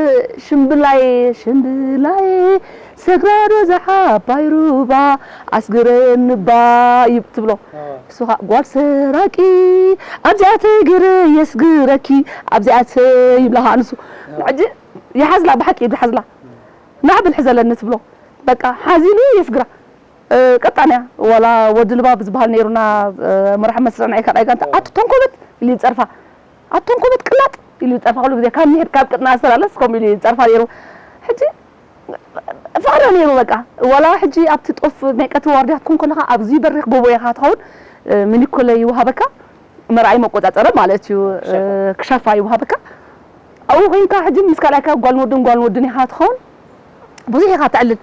ሽምብላይ ሽምብላይ ሰግራዶ ዝዓባይ ሩባ ኣስግረኒ ባ ትብሎ። እሱ ጓል ሰራቂ ኣብዚኣ ተግር የስግረኪ ኣብዚኣ ይብላኻ። ንሱ ሕጂ ይሓዝላ ብሓቂ ይሓዝላ ናዕብል ሕዘለኒ ትብሎ። በቃ ሓዚሉ የስግራ። ቀጣንያ ዋላ ወዲ ልባብ ዝበሃል ነይሩና መራሒ መስርዕ ናይ ካልኣይ ጋንታ ኣቱ ተንኮበት ኢሉ ይፀርፋ ኣቱ ተንኮበት ቅላጥ ኢሉ ይፀርፋ ኩሉ ግዜ ካብ ምሄድ ካብ ቅጥና ኣስተላለስ ከምኡ ኢሉ ይፀርፋ ነይሩ። ሕጂ ፍቕሪ ነይሩ በቃ ዋላ ሕጂ ኣብቲ ጦፍ ናይ ቀትሪ ዋርድያ ትኩን ከለኻ ኣብዚ በሪኽ ጎቦ ኢኻ ትኸውን። ሚኒኮለ ይወሃበካ መርኣይ መቆፃፀሪ ማለት እዩ። ክሸፋ ይወሃበካ ኣብኡ ኮይንካ ሕጂ ምስ ካልኣይካ ጓል ንወድን ጓል ንወድን ኢኻ ትኸውን። ብዙሕ ኢኻ ተዕልል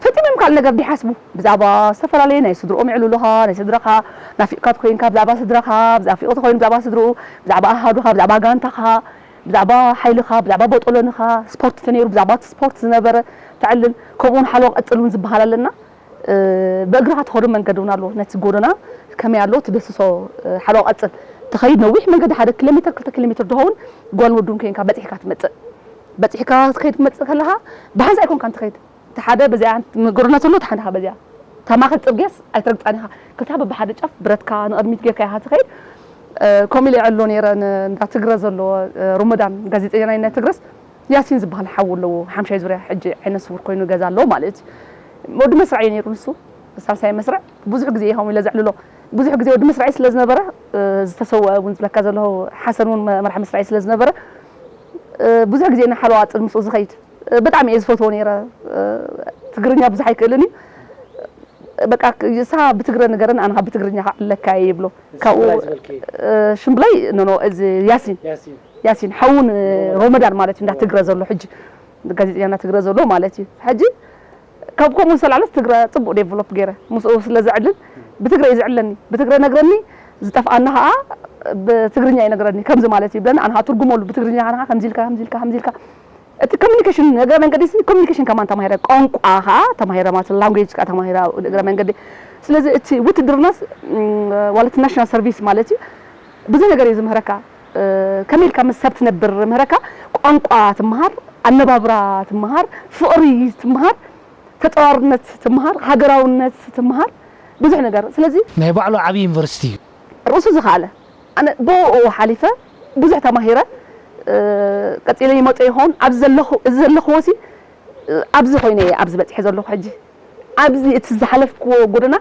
ፈጺሞም ካልእ ነገር ዲሓስቡ ብዛዕባ ዝተፈላለየ ናይ ስድርኦም የዕልሉኻ፣ ናይ ስድራኻ ናፊቕካ ተኮይንካ ብዛዕባ ስድራኻ፣ ብዛዕባ ናፊቕቲ ኮይኑ ብዛዕባ ስድርኡ፣ ብዛዕባ ኣሃዱኻ፣ ብዛዕባ ጋንታኻ፣ ብዛዕባ ሓይልኻ፣ ብዛዕባ ቦጦሎንኻ፣ ስፖርት ተነይሩ ብዛዕባ እቲ ስፖርት ዝነበረ ተዕልል፣ ከምኡ እውን ሓለዋ ቀጽል እውን ዝበሃል ኣለና። ብእግርኻ ትኸዶ መንገዲ እውን ኣሎ። ነቲ ጎደና ከመይ ኣሎ ትደስሶ። ሓለዋ ቀጽል ትኸይድ ነዊሕ መንገዲ ሓደ ኪሎ ሜትር ክልተ ኪሎ ሜትር ዝኸውን ጓል ወዱን ኮይንካ በጺሕካ ትመጽእ። በጺሕካ ትኸይድ ትመጽእ ከለኻ ብሓንሳ ኣይኮንካን ትኸይድ። እቲ ሓደ በዚኣ ጎደና ዘሎ እቲ ሓደ በዚኣ ታማኸል ጽርግያስ ኣይትረግጻን ኢኻ። ክልቲኻ በብሓደ ጫፍ ብረትካ ንቕድሚት ጌርካ ኢኻ ትኸይድ። ከምኡ ኢለ ይዕሎ ነይረ ንእንዳ ትግረ ዘሎ ሮመዳን ጋዜጠኛ ናይ ናይ ትግረስ ያሲን ዝበሃል ሓው ኣለዎ። ሓምሻይ ዙርያ ሕጂ ዓይነ ስውር ኮይኑ ገዛ ኣለዎ ማለት እዩ። ወዲ መስርዕ እዩ ነይሩ ንሱ። ሳልሳይ መስርዕ ብዙሕ ግዜ እዩ ከምኡ ኢለ ዘዕልሎ። ብዙሕ ግዜ ወዲ መስርዐይ ስለ ዝነበረ ዝተሰወአ እውን ዝብለካ ዘለኹ ሓሰን እውን መራሒ መስርዐይ ስለ ዝነበረ ብዙሕ ግዜ ኢና ሓለዋ ኣጽል ምስኡ ዝኸይድ። ብጣዕሚ እየ ዝፈትዎ ነይረ። ትግርኛ ብዙሕ ኣይክእልን እዩ። በቃ እሳ ብትግረ ንገረን ኣነ ብትግርኛ ክዕልለካ እየ ይብሎ። ካብኡ ሽምብላይ ኖ ኖ እዚ ያሲን ያሲን ሓውን ሮመዳን ማለት እዩ እንዳ ትግረ ዘሎ ሕጂ ጋዜጠኛ እንዳ ትግረ ዘሎ ማለት እዩ ሕጂ ካብ ከምኡ ዝተላዕለስ ትግረ ጽቡቕ ዴቨሎፕ ገይረ ምስኡ ስለ ዘዕልል ብትግረ እዩ ዘዕለኒ ብትግረ ነግረኒ ዝጠፍኣና ከዓ ብትግርኛ ይነግረኒ ከምዚ ማለት እዩ ብለኒ ኣንሃ ትርጉመሉ ብትግርኛ ከንሃ ከምዚ ኢልካ ከምዚ ኢልካ ከምዚ ኢልካ እቲ ኮሚኒኬሽን እግረ መንገዲ ሲ ኮሚኒኬሽን ከማን ተማሂረ ቋንቋ ከዓ ተማሂረ ማለት ላንጉጅ ከዓ ተማሂረ እግረ መንገዲ ስለዚ እቲ ውትድርናስ ማለት ናሽናል ሰርቪስ ማለት እዩ ብዙ ነገር እዩ ዝምህረካ ከመይ ኢልካ ምስ ሰብ ትነብር ምህረካ ቋንቋ ትምሃር ኣነባብራ ትምሃር ፍቕሪ ትምሃር ተፃዋርነት ትምሃር ሃገራውነት ትምሃር ብዙሕ ነገር ስለዚ ናይ ባዕሉ ዓብዪ ዩኒቨርሲቲ እዩ ርእሱ ዝኸኣለ ኣነ ብኡ ሓሊፈ ብዙሕ ተማሂረ ቀፂለ ይመፀ ይኸውን ኣብዚ ዘለኹ እዚ ዘለኽዎ ሲ ኣብዚ ኮይነ እየ ኣብዚ በፂሐ ዘለኹ ሕጂ ኣብዚ እቲ ዝሓለፍክዎ ጎደና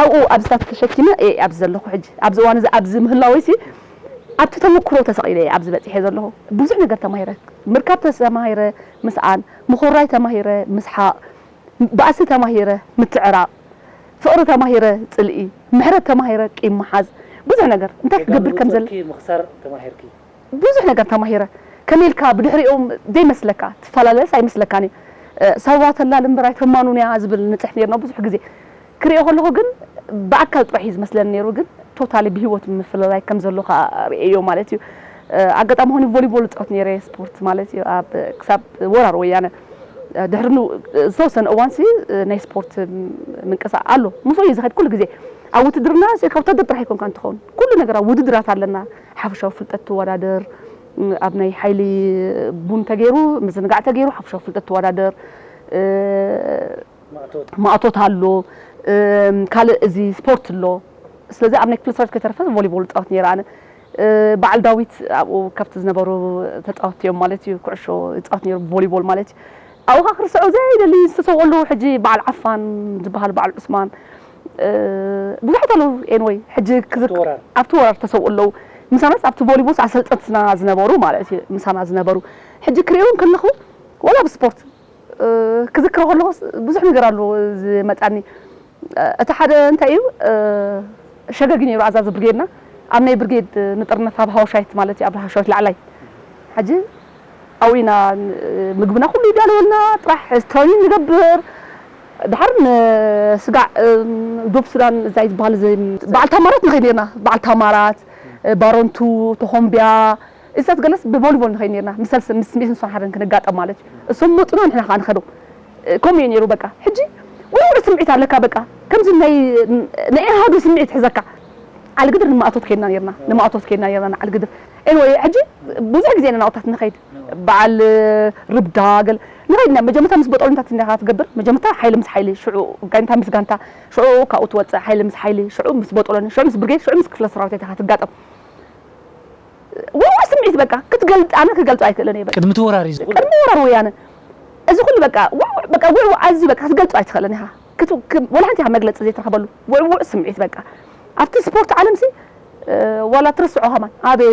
ኣብኡ ኣብዚ ታት ተሸኪመ እየ ኣብዚ ዘለኹ ሕጂ ኣብዚ እዋን እዚ ኣብዚ ምህላወይ ሲ ኣብቲ ተመክሮ ተሰቒለ እየ ኣብዚ በፂሐ ዘለኹ ብዙሕ ነገር ተማሂረ ምርካብ ተማሂረ ምስኣን ምኹራይ ተማሂረ ምስሓቕ ባእሲ ተማሂረ ምትዕራቕ ፍቕሪ ተማሂረ ፅልኢ ምሕረት ተማሂረ ቂም ምሓዝ ብዙሕ ነገር እንታይ ክገብር ከም ዘለ ምኽሳር ተማሂርኪ ብዙሕ ነገር ተማሂረ ከመይ ኢልካ ብድሕሪኦም ዘይመስለካ ትፈላለስ ኣይመስለካን እዩ ሳዋ ተላል እምበር ኣይተማኑን እያ ዝብል ንፅሕ ነርና ብዙሕ ግዜ ክሪኦ ከለኹ ግን ብኣካል ጥራሕ እዩ ዝመስለኒ ነይሩ ግን ቶታሊ ብሂወት ምፍልላይ ከም ዘሎ ከዓ ርእየዮ ማለት እዩ ኣጋጣሚ ሆኒ ቮሊቦል እፃወት ነይረ ስፖርት ማለት እዩ ኣብ ክሳብ ወራር ወያነ ድሕሪ ዝተወሰነ እዋን ሲ ናይ ስፖርት ምንቅስቃስ ኣሎ ምስኡ እዩ ዝኸድ ኩሉ ግዜ ኣብ ውትድርና ካብ ወታደር ጥራሕ ኣይኮንካ እንትኸውን ኩሉ ነገር ኣብ ውድድራት ኣለና ሓፈሻዊ ፍልጠት ትወዳደር ኣብ ናይ ሓይሊ ቡን ተገይሩ ምዝንጋዕ ተገይሩ ሓፈሻዊ ፍልጠት ትወዳደር ማእቶት ኣሎ ካልእ እዚ ስፖርት ኣሎ ስለዚ ኣብ ናይ ክፍለ ሰራዊት ከይተረፈ ቮሊቦል ፃወት ነይረ ኣነ በዓል ዳዊት ኣብኡ ካብቲ ዝነበሩ ተፃወትቲ እዮም ማለት እዩ ኩዕሾ ይፃወት ነይሩ ቮሊቦል ማለት እዩ ኣብኡ ከዓ ክርስዖ ዘይደሊ ዝተሰውኡ ኣለዉ ሕጂ በዓል ዓፋን ዝበሃል በዓል ዑስማን ብዙሓት ኣለዉ ኤንወይ ሕጂ ኣብቲ ወራር ተሰውኡ ኣለዉ ምሳናስ ኣብቲ ቮሊቦል ኣሰልጠንትና ዝነበሩ ማለት እዩ ምሳና ዝነበሩ ሕጂ ክርእዮም ከለኹ ወላ ብስፖርት ክዝክሮ ከለኹስ ብዙሕ ነገር ኣሎ ዝመፃኒ እቲ ሓደ እንታይ እዩ ሸገግ ነይሩ ኣዛዚ ብርጌድና ኣብ ናይ ብርጌድ ንጥርነፍ ኣብ ሃወሻይት ማለት እዩ ኣብ ሃወሻይት ላዕላይ ሕጂ ኣብኡ ኢና ምግብና ኩሉ ይዳለወልና ጥራሕ ትሬኒንግ ንገብር ድሓር ንስጋዕ ዶብ ሱዳን እዛይ ዝበሃል በዓል ታማራት ንኸይድ ነርና በዓል ታማራት ባረንቱ ተኾምቢያ እሳት ገለስ ብቮሊቦል ንኸይድ ነርና ምስ ሰልስ ምስ ሚእትን ሶን ሓደን ክንጋጠም ማለት እዩ እሶም መጡና ንሕና ከዓ ንኸዶ ከምኡ እዩ ነይሩ በቃ ሕጂ ውርውር ስምዒት ኣለካ በቃ ከምዚ ናይ ናይ ኢሃዱ ስምዒት ሕዘካ ዓልግድር ንማእቶት ከይድና ነርና ንማእቶት ከይድና ነርና ንዓልግድር ኤንወይ ሕጂ ብዙሕ ግዜ ኢና ናውታት ንኸይድ በዓል ርብዳ ገለ ንኸይድ ኢና መጀመርታ ምስ በጦሎንታት እንዲኻ ትገብር መጀመርታ ሓይሊ ምስ ሓይሊ ሽዑ ጋንታ ምስ ጋንታ ሽዑ ካብኡ ትወፅእ ሓይሊ ምስ ሓይሊ ሽዑ ምስ በጦሎኒ ሽዑ ምስ ብርጌድ ሽዑ ምስ ክፍለ ሰራዊት ኢኻ ትጋጠም ውዑ ስምዒት በቃ ክትገልፅ ኣነ ክገልፆ ኣይክእልን እየ ቅድሚ ተወራሪ ቅድሚ ወራር ወያነ እዚ ኩሉ በቃ ውዑ በቃ ውዑ ኣዝዩ በቃ ክትገልፆ ኣይትኽእልን ኢኻ ወላ ሓንቲ ኢኻ መግለፂ ዘይትረኽበሉ ውዕውዕ ስምዒት በቃ ኣብቲ ስፖርት ዓለም ሲ ዋላ ትርስዖ ከማን ኣበይ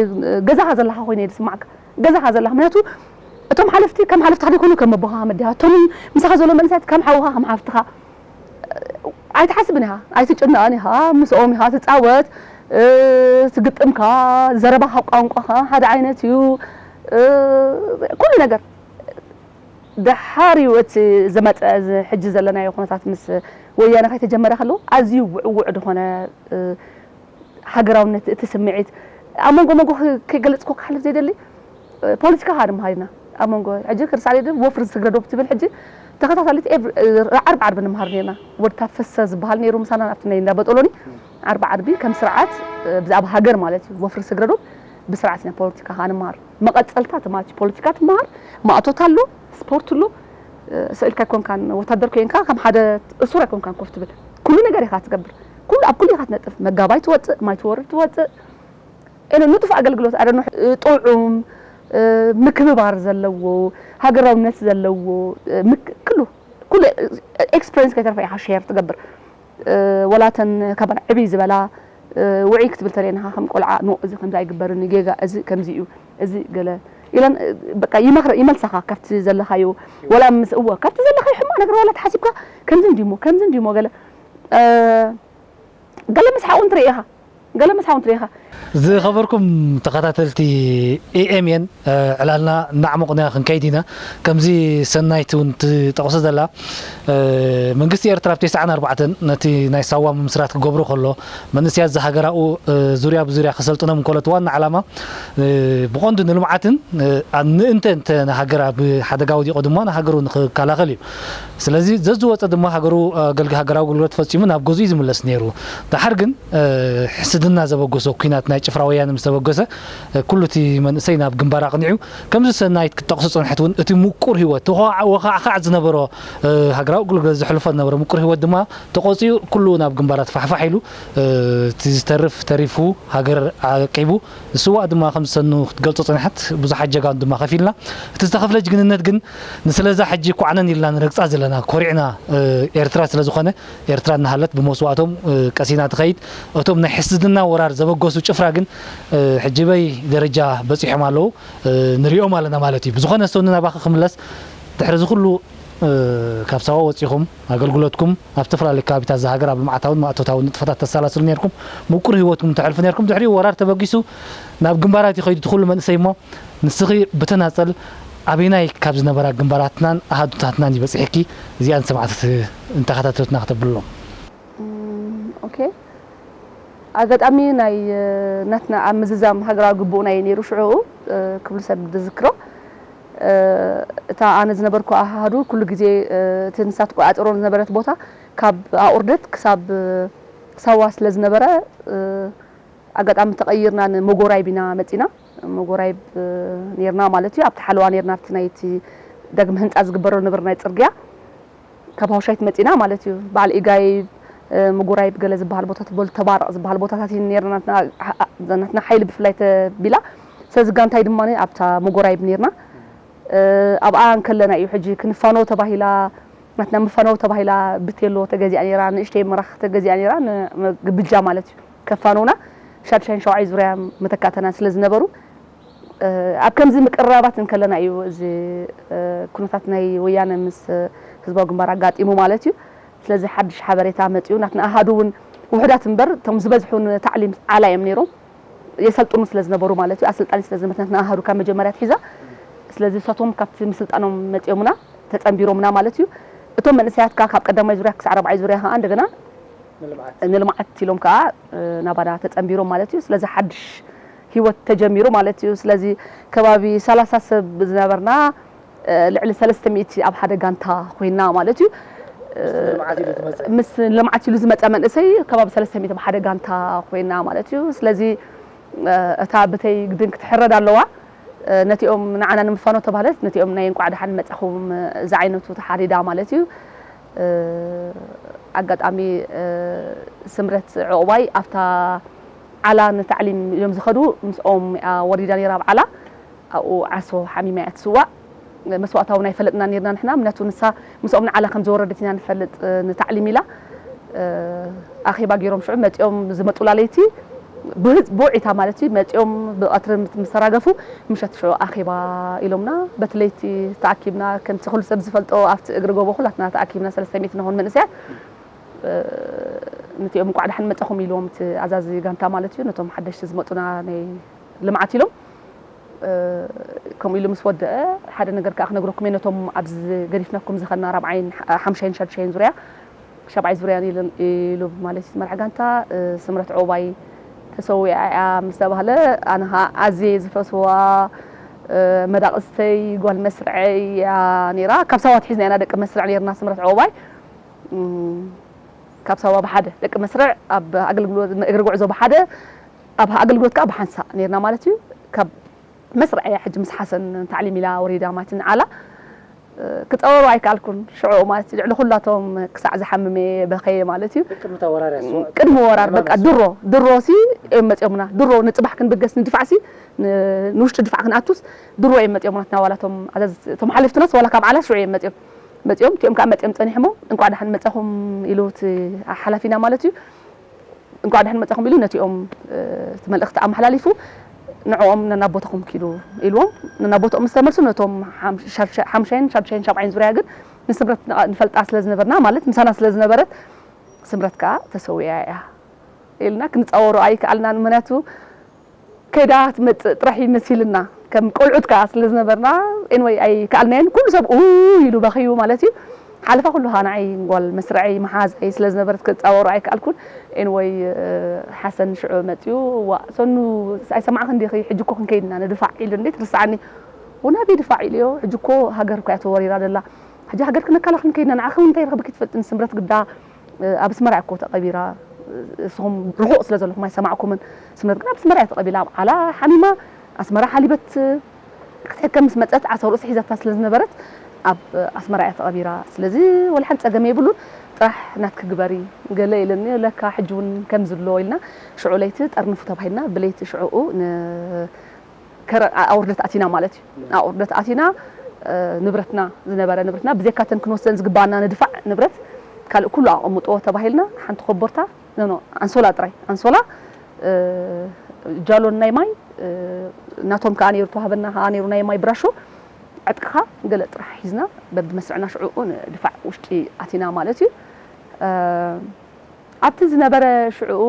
ገዛኻ ዘለኻ ኮይነ እየ ዝስማዓካ ገዛኻ ዘለኻ ምክንያቱ እቶም ሓለፍቲ ከም ሓለፍትኻ ዘይኮኑ ከም ኣቦኻ ከም ኣዴኻ እቶም ምሳኻ ዘሎ መንእሰያት ከም ሓውኻ ከም ሓፍትኻ ኣይትሓስብን ኢኻ ኣይትጭነቕን ኢኻ ምስኦም ኢኻ ትፃወት ትግጥምካ ዘረባኻ ቋንቋኻ ሓደ ዓይነት እዩ ኩሉ ነገር ደሓር እዩ እቲ ዝመፀ፣ እዚ ሕጂ ዘለናዮ ኩነታት ምስ ወያነ ከይተጀመረ ከለዉ ኣዝዩ ውዕውዕ ዝኾነ፣ እ፣ ሃገራውነት፣ እቲ ስምዒት ኣብ መንጎ መንጎ ከ-፣ ከይገለፅኩ ክሓልፍ ዘይደሊ፣ እ፣ ፖለቲካ ከዓ ንምሃር ኢና። ኣብ መንጎ ሕጂ ክርስትያን ወፍሪ ዝስግረዶብ ትብል ሕጂ ተኸታታሊት ኤቭሪ-፣ እ፣ ዓርቢ ዓርቢ ንምሃር ነርና። ወዲ ታፈሰ ዝበሃል ነይሩ ምሳና ኣብቲ ናይ እንዳ በጦሎኒ ዓርቢ ዓርቢ ከም ስርዓት፣ እ፣ ብዛዕባ ሃገር ማለት እዩ። ወፍሪ ዝስግረዶብ ብስርዓት ኢና ፖለቲካ ከዓ ንምሃር። መቐጸልታ እቲ ማለት እዩ። ፖለቲካ ትመሃር፣ ማእቶት ኣሎ፣ ስፖርት ኣሎ። እ፣ ስእልካ ኣይኮንካን ወታደር ኮይንካ ከም ሓደ እሱር ኣይኮንካን ኮፍ ትብል። ኩሉ ነገር ኢኻ ትገብር። ኩሉ፣ ኣብ ኩሉ ኢኻ ትነጥፍ። መጋባይ ትወጽእ፣ ማይ ትወርድ ትወጽእ። ኤነ ንጡፍ ኣገልግሎት፣ ኣደኖ፣ እ፣ ጥዑም፣ እ፣ ምክብባር ዘለዎ፣ ሃገራውነት ዘለዎ፣ እ፣ ምክ-፣ ኩሉ፣ ኩሉ ኤክስፐሪንስ ከይተረፈ ኢኻ ሼር ትገብር። እ፣ ወላ እተን ካባና ዕብይ ዝበላ፣ እ፣ ውዕይ ክትብል ተለየናኻ ከም ቆልዓ፣ ኖ፣ እዚ ከምዚ ኣይግበርን፣ ጌጋ፣ እዚ ከምዚ እዩ፣ እዚ ገለ ኢለን፣ እ፣ በቃ ይመኽረ-፣ ይመልሳኻ ካብቲ ዘለኻዮ፣ ወላ ምስ፣ እወ፣ ካብቲ ዘለኻዮ ሕማቕ ነገር ዋላ ተሓሲብካ፣ ከምዚ እንዲሞ፣ ከምዚ እንዲሞ፣ ገለ፣ እ፣ ገለ ምስሓቕ እውን ትርኢ ኢኻ፣ ገለ ምስሓቕ እውን ትርኢ ኢኻ። ዝኸበርኩም ተኸታተልቲ ኤኤምኤን፣ እ፣ ዕላልና እናዕሞቕና ክንከይድ ኢና። ከምዚ ሰናይት እውን ትጠቕሶ ዘላ፣ እ፣ መንግስቲ ኤርትራ ኣብ ተስዓን ኣርባዕተን ነቲ ናይ ሳዋ ምምስራት ክገብሮ ከሎ፣ መንእሰያት ዝሃገራኡ፣ እ፣ ዙርያ ብዙርያ ከሰልጥኖም እንከሎ፣ እቲ ዋና ዓላማ፣ እ፣ ብቐንዱ ንልምዓትን፣ እ፣ ኣ-፣ ንእንተ እንተ ንሃገር ኣብ ሓደጋ ወዲቑ ድማ ንሃገሩ ንኽከላኸል እዩ። ስለዚ ዘዝወፀ ድማ ሃገሩ፣ እ፣ ኣገልግ-፣ ሃገራዊ ኣገልግሎት ፈፂሙ ናብ ገዝኡ እዩ ዝምለስ ነይሩ። ደሓር ግን፣ እ፣ ሕስድና ዘበገሶ፣ ኲናት ናይ ጭፍራ ወያነ ምስ ተበገሰ፣ እ፣ ኩሉ እቲ መንእሰይ ናብ ግንባር ኣቕኒዑ። ከምዚ ሰናይት ክትጠቕሶ ዝጸንሐት እውን እቲ ምቁር ህይወት፣ እቲ ወኻዕ-፣ ወኻዕኻዕ ዝነበሮ፣ እ፣ ሃገራዊ ኣገልግሎት ዘሕልፎ ዝነበረ ምቁር ህይወት ድማ ተቖጺኡ ኩሉ ናብ ግንባራት ፋሕፋሕ ኢሉ፣ እ፣ እቲ ዝተርፍ ተሪፉ ሃገር ዓቂቡ፣ ዝስዋእ ድማ ከም ዝሰኑ ክትገልጾ ጸንሐት። ብዙሓት ጀጋኑ ድማ ከፊልና። እቲ ዝተኸፍለ ጅግንነት ግን ንስለዛ ሕጂ ኳዕነን ኢልና ንረግጻ ዘለና፣ ኮሪዕና፣ እ፣ ኤርትራ ስለ ዝኾነ፣ ኤርትራ እናሃለት ብመስዋእቶም፣ እ፣ ቀሲና ትኸይድ። እቶም ናይ ሕስድና ወራር ዘበገሱ ጭፍራ ግን፣ እ፣ ሕጂ በይ ደረጃ በጺሖም ኣለዉ፣ እ፣ ንሪኦም ኣለና ማለት እዩ። ብዝኾነ ሰኑ ናባኺ ክምለስ፣ ድሕሪ እዚ ኩሉ፣ እ፣ ካብ ሳዋ ወጺኹም ኣገልግሎትኩም ኣብ ዝተፈላለዩ ከባቢታት እዛ ሃገር ኣብ ልምዓታውን ማእቶታውን ንጥፈታት ተሰላስሉ ነርኩም፣ ምቁር ህይወትኩም ተሕልፉ ነርኩም። ድሕሪኡ ወራር ተበጊሱ ናብ ግንባራት ይኸይዱ እቲ ኩሉ መንእሰይ እሞ፣ ንስኺ ብተናጸል ኣበይናይ ካብ ዝነበራ ግንባራትናን ኣሃዱታትናን ይበጽሕኪ? እዚኣን ሰማዕቲ እንተኸታተልትና ከተብሎም። እም፣ ኦኬ። ኣጋጣሚ ናይ፣ እ፣ ናትና ኣብ ምዝዛም ሃገራዊ ግቡእና እዩ ነይሩ ሽዑኡ፣ እ፣ ክብሉ ሰብ ዝዝክሮ። እ፣ እታ ኣነ ዝነበርኩ ኣሃዱ ኩሉ ግዜ፣ እ፣ እቲ ንሳ ትቆጻጸሮ ዝነበረት ቦታ ካብ ኣቑርደት ክሳብ፣ እ፣ ሳዋ ስለ ዝነበረ፣ እ፣ ኣጋጣሚ ተቐይርና ንመጎራይብ ኢና መጺና። መጎራይብ፣ እ፣ ኔርና ማለት እዩ። ኣብቲ ሓለዋ ኔርና፣ ኣብቲ ናይቲ ዳግም ህንጻ ዝግበሮ ዝነበረ ናይ ጽርግያ፣ ካብ ሃውሻይት መጺና ማለት እዩ። በዓል ኢጋይብ፣ እ፣ መጎራይብ ገለ ዝበሃል ቦታታት፣ ቦል ተባረቕ ዝበሃል ቦታታት እዩ ኔርና። ናትና፣ ናትና ሓይሊ ብፍላይ ተቢላ። ስለዚ ጋንታይ ድማ ኣብታ መጎራይብ ኔርና። እ፣ ኣብኣ እንከለና እዩ ሕጂ ክንፋኖ ተባሂላ፣ ናትና ምፋኖ ተባሂላ ብቴሎ ተገዚኣ ኔራ፣ ንእሽተይ መራኽ ተገዚኣ ኔራ፣ ን-፣ ግብጃ ማለት እዩ። ከፋነውና ሻድሻይን ሸውዓይ ዙርያ መተካእተና ስለ ዝነበሩ፣ እ፣ ኣብ ከምዚ ምቅርራባት እንከለና እዩ እዚ፣ እ፣ ኩነታት ናይ ወያነ ምስ ህዝባዊ ግንባር ኣጋጢሙ ማለት እዩ። ስለዚ ሓድሽ ሓበሬታ መጺኡ፣ ናትና ኣሃዱ እውን ውሑዳት እምበር፣ እቶም ዝበዝሑ ንታዕሊም ዓላ እዮም ነይሮም። የሰልጥኑ ስለ ዝነበሩ ማለት እዩ፣ ኣሰልጣኒ ስለ ዝነበረት ናትና ኣሃዱ ካብ መጀመርያ ኣትሒዛ። ስለዚ ንሳቶም ካብቲ ምስልጣኖም መጺኦምና፣ ተጸንቢሮምና ማለት እዩ። እቶም መንእሰያት ከኣ ካብ ቀዳማይ ዙርያ ክሳዕ ራብዓይ ዙርያ ከኣ እንደገና ንልምዓት። ንልምዓት ኢሎም ከኣ፣ እ፣ ናባና ተጸንቢሮም ማለት እዩ። ስለዚ ሓድሽ ህይወት ተጀሚሩ ማለት እዩ። ስለዚ ከባቢ ሰላሳ ሰብ ዝነበርና፣ እ፣ ልዕሊ ሰለስተ ሚእቲ ኣብ ሓደ ጋንታ ኮይና ማለት እዩ። እ፣ ምስ ልምዓት ኢሉ ዝመጸ። ምስ ልምዓት ኢሉ ዝመጸ መንእሰይ ከባቢ ሰለስተ ሚእቲ ኣብ ሓደ ጋንታ ኮይና ማለት እዩ። ስለዚ፣ እ፣ እታ ብተይ ግድን ክትሕረድ ኣለዋ። እ፣ ነቲኦም ንዓና ንምፋኖ ተባህለት፣ ነቲኦም ናይ እንቋዕ ደሓን መጻኹም፣ እ፣ ዝዓይነቱ ተሓሪዳ ማለት እዩ። እ፣ ኣጋጣሚ፣ እ፣ ስምረት ዕቑባይ ኣብታ ዓላ ንታዕሊም እዮም ዝኸዱ፣ ምስኦም እያ ወሪዳ ነይራ ኣብ ዓላ። ኣብኡ ዓሶ ሓሚማ እያ ትስዋእ። መስዋእታ እውን ኣይፈለጥና ነርና ንሕና፣ ምክንያቱ ንሳ ምስኦም ንዓላ ከም ዝወረደት ኢና ንፈልጥ፣ እ፣ ንታዕሊም ኢላ። እ፣ ኣኼባ ገይሮም ሽዑ መጺኦም ዝመጹላ ለይቲ ብህዝ-፣ ብውዒታ ማለት እዩ፣ መጺኦም ብቐትሪ ምስ ተራገፉ፣ ምሸት ሽዑ ኣኼባ ኢሎምና። በቲ ለይቲ ተኣኪብና፣ ከምቲ ኩሉ ሰብ ዝፈልጦ ኣብቲ እግሪ ጎቦ ኩላትና ተኣኪብና፣ ሰለስተ ሚእቲ ንኾን መንእሰያት፣ እ፣ ነቲኦም እንቋዕ ደሓን መጻኹም ኢልዎም እቲ ኣዛዚ ጋንታ ማለት እዩ፣ ነቶም ሓደሽቲ ዝመጹና ናይ ልምዓት ኢሎም። ከምኡ ኢሉ ምስ ወደአ ሓደ ነገር ከዓ ክነግረኩም እየ። ነቶም ኣብዚ ገዲፍናኩም ዝኸና ራብዓይን ሓምሻይን ሻድሻይን ዙርያ ሻብዓይ ዙርያን ኢሉ ኢሉ ማለት እዩ። መርዓ ጋንታ ስምረት ዑባይ ተሰዊኣ እያ ምስ ተባህለ ኣነ ከዓ ኣዝየ ዝፈትዋ መዳቕስተይ ጓል መስርዐይ እያ ነይራ። ካብ ሳዋ ትሒዝና ኢና ደቂ መስርዕ ነይርና። ስምረት ዑባይ ካብ ሳዋ ብሓደ ደቂ መስርዕ ኣብ ኣገልግሎት እግሪ ጉዕዞ ብሓደ ኣብ ኣገልግሎት ከዓ ብሓንሳእ ነይርና ማለት እዩ። ካብ መስርዕ እያ ሕጂ ምስ ሓሰን ታዕሊም ኢላ ወሪዳ ማለት ንዓላ ክፀወሩ ኣይከኣልኩን። ሽዑ ማለት ልዕሊ ኩላቶም ክሳዕ ዝሓምም እየ በኸየ ማለት እዩ። ቅድሚ ወራር በቃ ድሮ ድሮ ሲ እዮም መፂኦምና። ድሮ ንፅባሕ ክንብገስ ንድፋዕ ሲ ንውሽጢ ድፋዕ ክንኣቱስ ድሮ እዮም መፂኦም ናትና ዋላ እቶም ኣዘዝቲ እቶም ሓለፍትናስ ዋላ ካብ ዓላ ሽዑ እዮም መፂኦም መፂኦም እቲኦም ከዓ መፂኦም ፀኒሖሞ እንኳዕ ደሓን መፃኹም ኢሉ እቲ ሓላፊና ማለት እዩ። እንኳዕ ደሕን መጻኹም ኢሉ ነቲኦም እቲ መልእኽቲ ኣመሓላሊፉ ንዕኦም ነናቦታኹም ኪዱ ኢልዎም። ነናቦትኦም ምስ ተመልሱ ነቶም ሓምሻይን ሻድሻይን ሻብዓይን ዙርያ ግን ንስምረት ንፈልጣ ስለ ዝነበርና ማለት ምሳና ስለ ዝነበረት ስምረት ከኣ ተሰዊኣ እያ ኢልና ክንጻወሮ ኣይከኣልናን። ምክንያቱ ከይዳ ትመጽእ ጥራሕ እዩ መሲልና ከም ቆልዑት ከኣ ስለ ዝነበርና ኤንወይ ኣይከኣልናየን። ኩሉ ሰብ ኡ ኢሉ በኺዩ ማለት እዩ። ሓለፋ ኩሉ ከኣ ንዓይ ጓል መስርዐይ መሓዛይ ስለ ዝነበረት ክጻወሮ ኣይከኣልኩን። ኤንወይ ሓሰን ሽዑ መጺኡ ዋ ሰኑ ኣይሰማዕክን ዲኺ ሕጂ እኮ ክንከይድ ኢና ንድፋዕ ኢሉ እንዴት ርስዓኒ። ወናበይ ድፋዕ ኢልዮ ሕጂ እኮ ሃገር እኮ እያ ተወሪራ ደላ። ሕጂ ሃገር ክነካላኽል ንከይድና ንዓኺ እውን እንታይ ረኽብኪ ትፈልጥኒ ስምረት ግዳ ኣብ ኣስመራ እኮ ተቐቢራ እስኹም ርሑቕ ስለ ዘለኹም ኣይሰማዕኩምን። ስምረት ግን ኣብ ኣስመራ እያ ተቐቢላ ኣብ ዓላ ሓሚማ ኣስመራ ሓሊበት ክትሕከም ምስ መፀት ዓሰብ ርእሲ ሒዛታ ስለ ዝነበረት ኣብ ኣስመራ እያ ተቐቢራ። ስለዚ ወላ ሓንቲ ፀገም የብሉን። ጥራሕ ናትኪ ግበሪ ገለ ኢለኒ ለካ ሕጂ እውን ከምዚ ኣሎ ኢልና ሽዑ ለይቲ ጠርንፉ ተባሂልና ብለይቲ ሽዕኡ ኣውርደት ኣቲና ማለት እዩ። ኣውርደት ኣቲና ንብረትና ዝነበረ ንብረትና ብዘይካተን ክንወስደን ዝግባና ንድፋዕ ንብረት ካልእ ኩሉ ኣቐምጥዎ ተባሂልና ሓንቲ ኮቦርታ ኖ ኣንሶላ ጥራይ ኣንሶላ ጃሎን ናይ ማይ ናቶም ከዓ ነይሩ ተዋህበና ከዓ ነይሩ ናይ ማይ ብራሾ ዕጥቅኻ ገለ ጥራሕ ሒዝና በብመስርዕና ሽዕኡ ንድፋዕ ውሽጢ ኣቲና ማለት እዩ። ኣብቲ ዝነበረ ሽዕኡ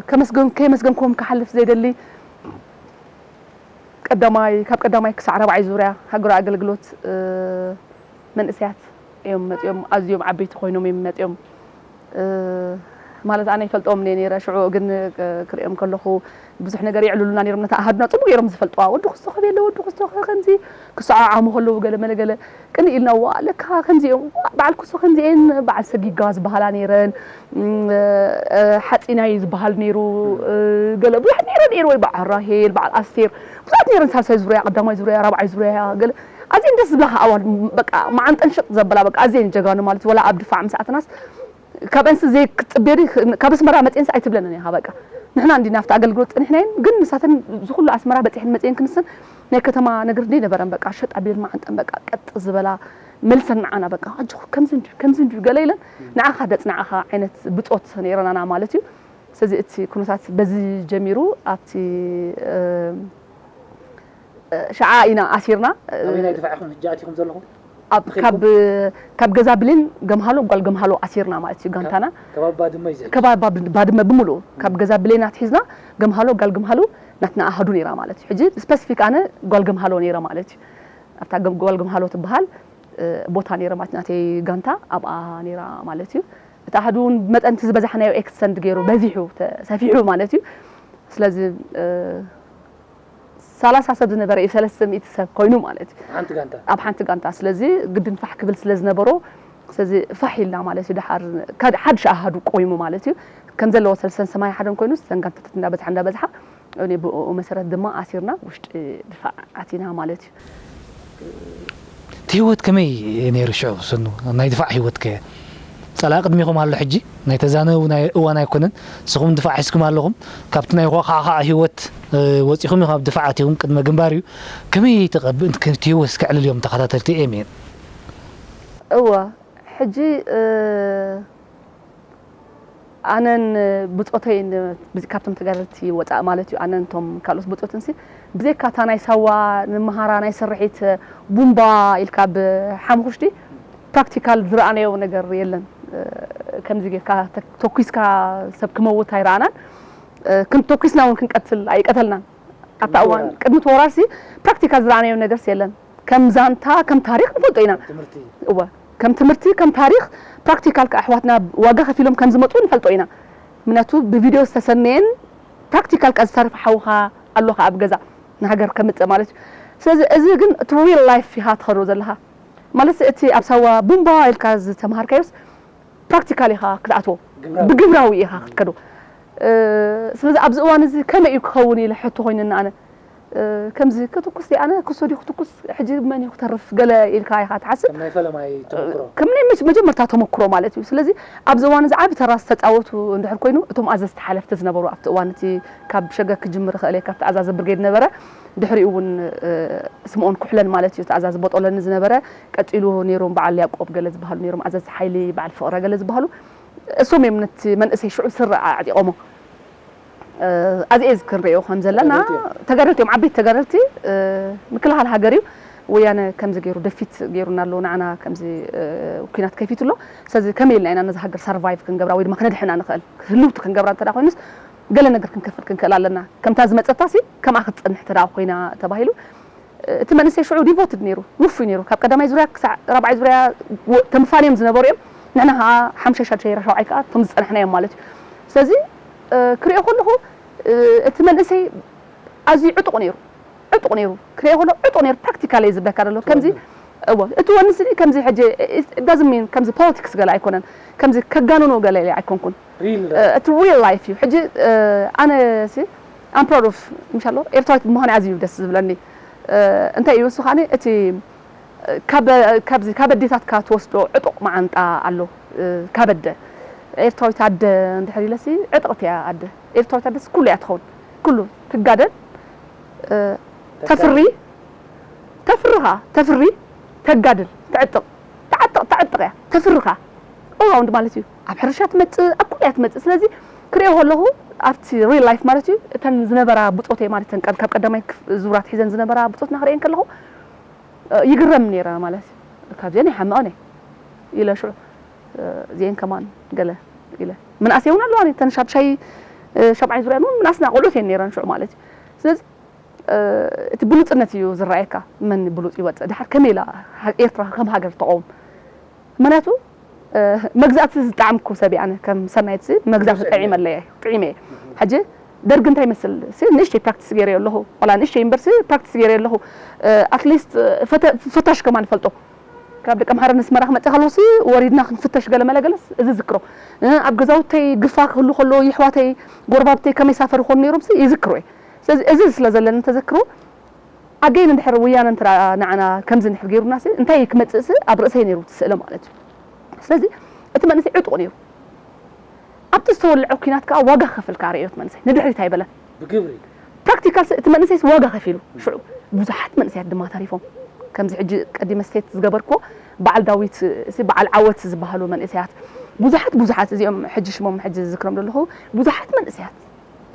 ከመስገን ከየመስገንኩም ክሓልፍ ዘይደሊ ቀዳማይ ካብ ቀዳማይ ክሳዕ ራብዓይ ዙርያ ሃገራዊ ኣገልግሎት መንእሰያት እዮም መፂኦም ኣዝዮም ዓበይቲ ኮይኖም እዮም መፂኦም። ማለት ኣነ ይፈልጦም እየ ነይረ ሽዑ ግን ክሪኦም ከለኹ ብዙሕ ነገር የዕልሉና ነይሮም ነታ ኣሃዱና ፅቡቅ ገይሮም ዝፈልጥዋ ወዲ ክስቶ ከብ የለ ወዲ ክስቶ ከምዚ ክሰዓዓሙ ከለዉ ገለ መለ ገለ ቅንእ ኢልና ዋ ለካ ከምዚኦም በዓል ኩሶ ከምዚኤን በዓል ሰጊጋ ዝበሃላ ነይረን ሓፂናይ ዝበሃል ነይሩ ገለ ብዙሓት ነይረን ነይሩ ወይ በዓል ራሄል በዓል ኣስቴር ብዙሓት ነይረን ሳልሳይ ዙርያ ቀዳማይ ዙርያ ራብዓይ ዙርያ ገለ ኣዝየን ደስ ዝብላካ ኣዋል በቃ መዓንጠን ሽጥ ዘበላ በቃ ኣዝየን ጀጋኑ ማለት ወላ ኣብ ድፋዕ ምስ ኣተናስ ካብ ኣንስ ዘይ ክትፅበዮ ካብ ኣስመራ መፅኤንስ ኣይትብለንን ኢኻ በቃ ንሕና እንዲ ናብቲ ኣገልግሎት ፀኒሕናየን ግን ንሳተን ዝኩሉ ኣስመራ በፂሐን መፅኤን ክንስን ናይ ከተማ ነገር እንዲ ነበረን በቃ ሸጥ ኣቢለን መዓንጠን በቃ ቀጥ ዝበላ መልሰን ንዓና በቃ ኣጆኹ ከምዚ እንዲ ከምዚ እንዲ ገለ ኢለን ንዓኻ ደፅናዕኻ ዓይነት ብፆት ነይረናና ማለት እዩ። ስለዚ እቲ ኩነታት በዚ ጀሚሩ ኣብቲ ሸዓ ኢና ኣሲርና። ኣበይ ናይ ድፋዕ ኢኹም ሕጂ ኣቲኹም ዘለኹም? ኣብ ካብ ካብ ገዛ ብሌን ገምሃሎ ጓል ገምሃሎ ኣሲርና ማለት እዩ ጋንታና። ከባቢ ባድመ እዩ ዝሕጂ? ከባቢ ባድመ ብምሉኡ ካብ ገዛ ብሌን ኣትሒዝና ገምሃሎ ጓል ገምሃሎ ናትና ኣሃዱ ነይራ ማለት እዩ። ሕጂ ስፐሲፊክ ኣነ ጓል ገምሃሎ ነይረ ማለት እዩ። ኣብታ ጓል ገምሃሎ ትበሃል ቦታ ነይረ ማለት ናተይ ጋንታ ኣብኣ ነይራ ማለት እዩ። እቲ ኣሃዱ እውን መጠን እቲ ዝበዛሕናዮ ኤክስተንድ ገይሩ በዚሑ ተሰፊሑ ማለት እዩ። ስለዚ ሰላሳ ሰብ ዝነበረ እዩ ሰለስተ ሚእቲ ሰብ ኮይኑ ማለት እዩ ሓንቲ ጋንታ ኣብ ሓንቲ ጋንታ ስለዚ ግድን ፋሕ ክብል ስለ ዝነበሮ ስለዚ ፋሕ ኢልና ማለት እዩ ደሓር ሓድሽ ኣሃዱ ቆይሙ ማለት እዩ ከም ዘለዎ ሰለስተን ሰማንያ ሓደን ኮይኑ ሰን ጋንታታት እንዳበዝሓ እንዳበዝሓ እኔ ብኡ መሰረት ድማ ኣሲርና ውሽጢ ድፋዕ ኣቲና ማለት እዩ። እቲ ህይወት ከመይ ነይሩ ሽዑ ሰኑ ናይ ድፋዕ ህይወት ከ ጸላኢ ቅድሚኹም ኣሎ ሕጂ ናይ ተዛነቡ ናይ እዋን ኣይኮነን ንስኹም ድፋዕ ሒዝኩም ኣለኹም ካብቲ ናይ ኳዕኳዕ ህይወት ወጺኹም ኢኹም ኣብ ድፋዕ ኣቲኹም ቅድመ ግንባር እዩ ከመይ ተቐብእንቲ ከምቲ ህይወት እስከ ዕልልዮም ተኸታተልቲ ኤምኤን እወ ሕጂ ኣነን ብፆተይን ካብቶም ተጋደልቲ ወፃእ ማለት እዩ ኣነን እቶም ካልኦት ብፆትንሲ ብዘይካ እታ ናይ ሳዋ ንመሃራ ናይ ስርሒት ቡምባ ኢልካ ብሓሙኽሽቲ ፕራክቲካል ዝረኣናዮ ነገር የለን። ከምዚ ጌርካ ተኩስካ ሰብ ክመውት ኣይረኣናን። ተኩስና እውን ክንቀትል ኣይቀተልናን። ኣብታ እዋን ቅድሚ እቲ ወራርሲ ፕራክቲካል ዝረኣናዮ ነገርስ የለን። ከም ዛንታ ከም ታሪክ ንፈልጦ ኢና። እወ፣ ከም ትምህርቲ ከም ታሪክ ፕራክቲካል ከኣ ኣሕዋትና ዋጋ ከፊሎም ከም ዝመፁ ንፈልጦ ኢና። ምክንያቱ ብቪድዮ ዝተሰነየን ፕራክቲካል ከኣ ዝሰርፍ ሓውኻ ኣሎ ከኣ ኣብ ገዛ ንሃገር ከምፅእ ማለት እዩ። ስለዚ እዚ ግን እቲ ሪል ላይፍ ኢኻ ትኸዶ ዘለኻ ማለት እቲ ኣብ ሳዋ ቡምባ ኢልካ ዝተምሃርካዮስ ፕራክቲካል ኢኻ ክትኣትዎ፣ ብግብራዊ ኢኻ ክትከዶ። ስለዚ ኣብዚ እዋን እዚ ከመይ እዩ ክኸውን ኢለ ሕቶ ኮይንና ኣነ ከምዚ ክትኩስ ኣነ ክሶ ዲ ክትኩስ ሕጂ መን እዩ ክተርፍ ገለ ኢልካ ኢኻ ትሓስብ። ከም ናይ ፈለማይ ተመክሮ ከም ናይ መጀመርታ ተመክሮ ማለት እዩ። ስለዚ ኣብዚ እዋን እዚ ዓቢ ተራ ዝተጻወቱ እንድሕር ኮይኑ እቶም ኣዘዝቲ ሓለፍቲ ዝነበሩ ኣብቲ እዋን እቲ ካብ ሸገር ክጅምር ይኽእል እየ ካብቲ ኣዛዚ ብርጌድ ነበረ ድሕሪኡ እውን ስምኦን ኩሕለን ማለት እዩ ተኣዛዚ ቦጦለኒ ዝነበረ ቀጺሉ ነይሮም በዓል ያቆብ ገለ ዝበሃሉ ነይሮም ኣዘዝቲ ሓይሊ በዓል ፍቕረ ገለ ዝበሃሉ እሶም እዮም ነቲ መንእሰይ ሽዑ ስረ ኣዕጢቖሞ ኣዝኤዝ ክንሪኦ ከም ዘለና ተጋደልቲ እዮም ዓበይቲ ተጋደልቲ ምክልኻል ሃገር እዩ ወያነ ከምዚ ገይሩ ደፊት ገይሩና ኣሎ ንዓና ከምዚ ኩናት ከፊቱ ኣሎ ስለዚ ከመይ ኢልና ኢና ነዚ ሃገር ሰርቫይቭ ክንገብራ ወይ ድማ ክነድሕና ንኽእል ህልውቲ ክንገብራ እንተ ኮይኑስ ገለ ነገር ክንከፍል ክንክእል ኣለና ከምታ ዝመፀታ ሲ ከምኣ ክትፀንሕ እንተ ኮይና ተባሂሉ እቲ መንእሰይ ሽዑ ዲቮትድ ነይሩ ውፉይ ነይሩ ካብ ቀዳማይ ዙርያ ክሳዕ ራብዓይ ዙርያ ተምፋንዮም ዝነበሩ እዮም ንሕና ከዓ ሓምሻይ ሻድሻይ ራሻውዓይ ከዓ እቶም ዝፀናሕና እዮም ማለት እዩ ስለዚ ክሪኦ ከለኹ እቲ መንእሰይ ኣዝዩ ዕጡቕ ነይሩ ዕጡቕ ነይሩ ክሪኦ ከሎ ዕጡቕ ነይሩ ፕራክቲካል እየ ዝብለካ ዘሎ ከምዚ እዎ እቲ ወንስኒ ከምዚ ሕጂ ዳዝሚን ከምዚ ፖለቲክስ ገለ ኣይኮነን ከምዚ ከጋንኖ ገለ ኣይኮንኩን እቲ ሪል ላይፍ እዩ ሕጂ ኣነ ሲ ኣም ፕራውድ ኦፍ ምሻሎ ኤርትራዊት ብምዃን ኣዝዩ ደስ ዝብለኒ እንታይ እዩ ንሱ ከዓኒ እቲ ካብዚ ካብ ኣዴታትካ ትወስዶ ዕጡቕ መዓንጣ ኣሎ ካብ ኣደ ኤርትራዊት ኣደ እንድሕር ኢለሲ ዕጥቕቲ እያ ኣደ ኤርትራዊት ኣደስ ኩሉ እያ ትኸውን ኩሉ ትጋደል ተፍሪ ተፍርኻ ተፍሪ ተጋድል ትዕጥቕ ትዓጥቕ ትዕጥቕ እያ ተፍርኻ ኦራውንድ ማለት እዩ ኣብ ሕርሻ ትመፅእ ኣብ ኩሉ እያ ትመፅእ ስለዚ ክሪኦ ከለኹ ኣብቲ ሪል ላይፍ ማለት እዩ እተን ዝነበራ ብፆተይ ማለት እተን ካብ ቀዳማይ ዙራት ሒዘን ዝነበራ ብፆትና ክሪአን ከለኹ ይግረም ነይረ ማለት ካብዚአን ይሓምቐን እየ ኢለ ሽዑ እዚአን ከማን ገለ ኢለ ምንኣሰይ እውን ኣለዋ ተን ሻድሻይ ሻብዓይ ዙርያ እውን ምንኣስና ቆልዑት እየን ነይረን ሽዑ ማለት እዩ ስለዚ እቲ ብሉፅነት እዩ ዝረኣየካ መን ብሉፅ ይወፅእ ድሓር ከመይ ኢላ ኤርትራ ከም ሃገር ተቐውም ምክንያቱ መግዛእቲ ዝጣዕምኩ ሰብ ኣነ ከም ሰናይት መግዛእቲ ጠዒመለየ ጥዒመ ሕጂ ደርግ እንታይ ይመስል ንእሽተይ ፕራክቲስ ገይረ ኣለኹ ዋላ ንእሽተይ ዩኒቨርሲቲ ፕራክቲስ ገይረ ኣለኹ ኣትሊስት ፈታሽ ከማን ፈልጦ ካብ ደቂ ኣምሓራ ነስመራ ክመፅእ ከለኹ ወሪድና ክንፍተሽ ገለ መለ ገለስ እዚ ዝክሮ ኣብ ገዛውተይ ግፋ ክህሉ ከሎ ይሕዋተይ ጎረባብተይ ከመይ ሳፈር ይኾኑ ነይሮም ይዝክሮ እየ ስለዚ እዚ ስለ ዘለኒ ተዘክሮ ኣገይን እንድሕር ወያነ እንተ ንዓና ከምዚ እንድሕር ገይሩና ሲ እንታይ ክመፅእ ሲ ኣብ ርእሰይ ነይሩ እቲ ስእለ ማለት እዩ ስለዚ እቲ መንእሰይ ዕጡቕ ነይሩ ኣብቲ ዝተወልዐ ኩናት ከዓ ዋጋ ክኸፍል ከዓ ርእዮት መንእሰይ ንድሕሪት ኣይበለን ብግብሪ ፕራክቲካል እቲ መንእሰይ ዋጋ ከፊሉ ሽዑ ብዙሓት መንእሰያት ድማ ተሪፎም ከምዚ ሕጂ ቀዲመ ስቴት ዝገበርኮ በዓል ዳዊት በዓል ዓወት ዝበሃሉ መንእሰያት ብዙሓት ብዙሓት እዚኦም ሕጂ ሽሞም ሕጂ ዝዝክሮም ዘለኹ ብዙሓት መንእሰያት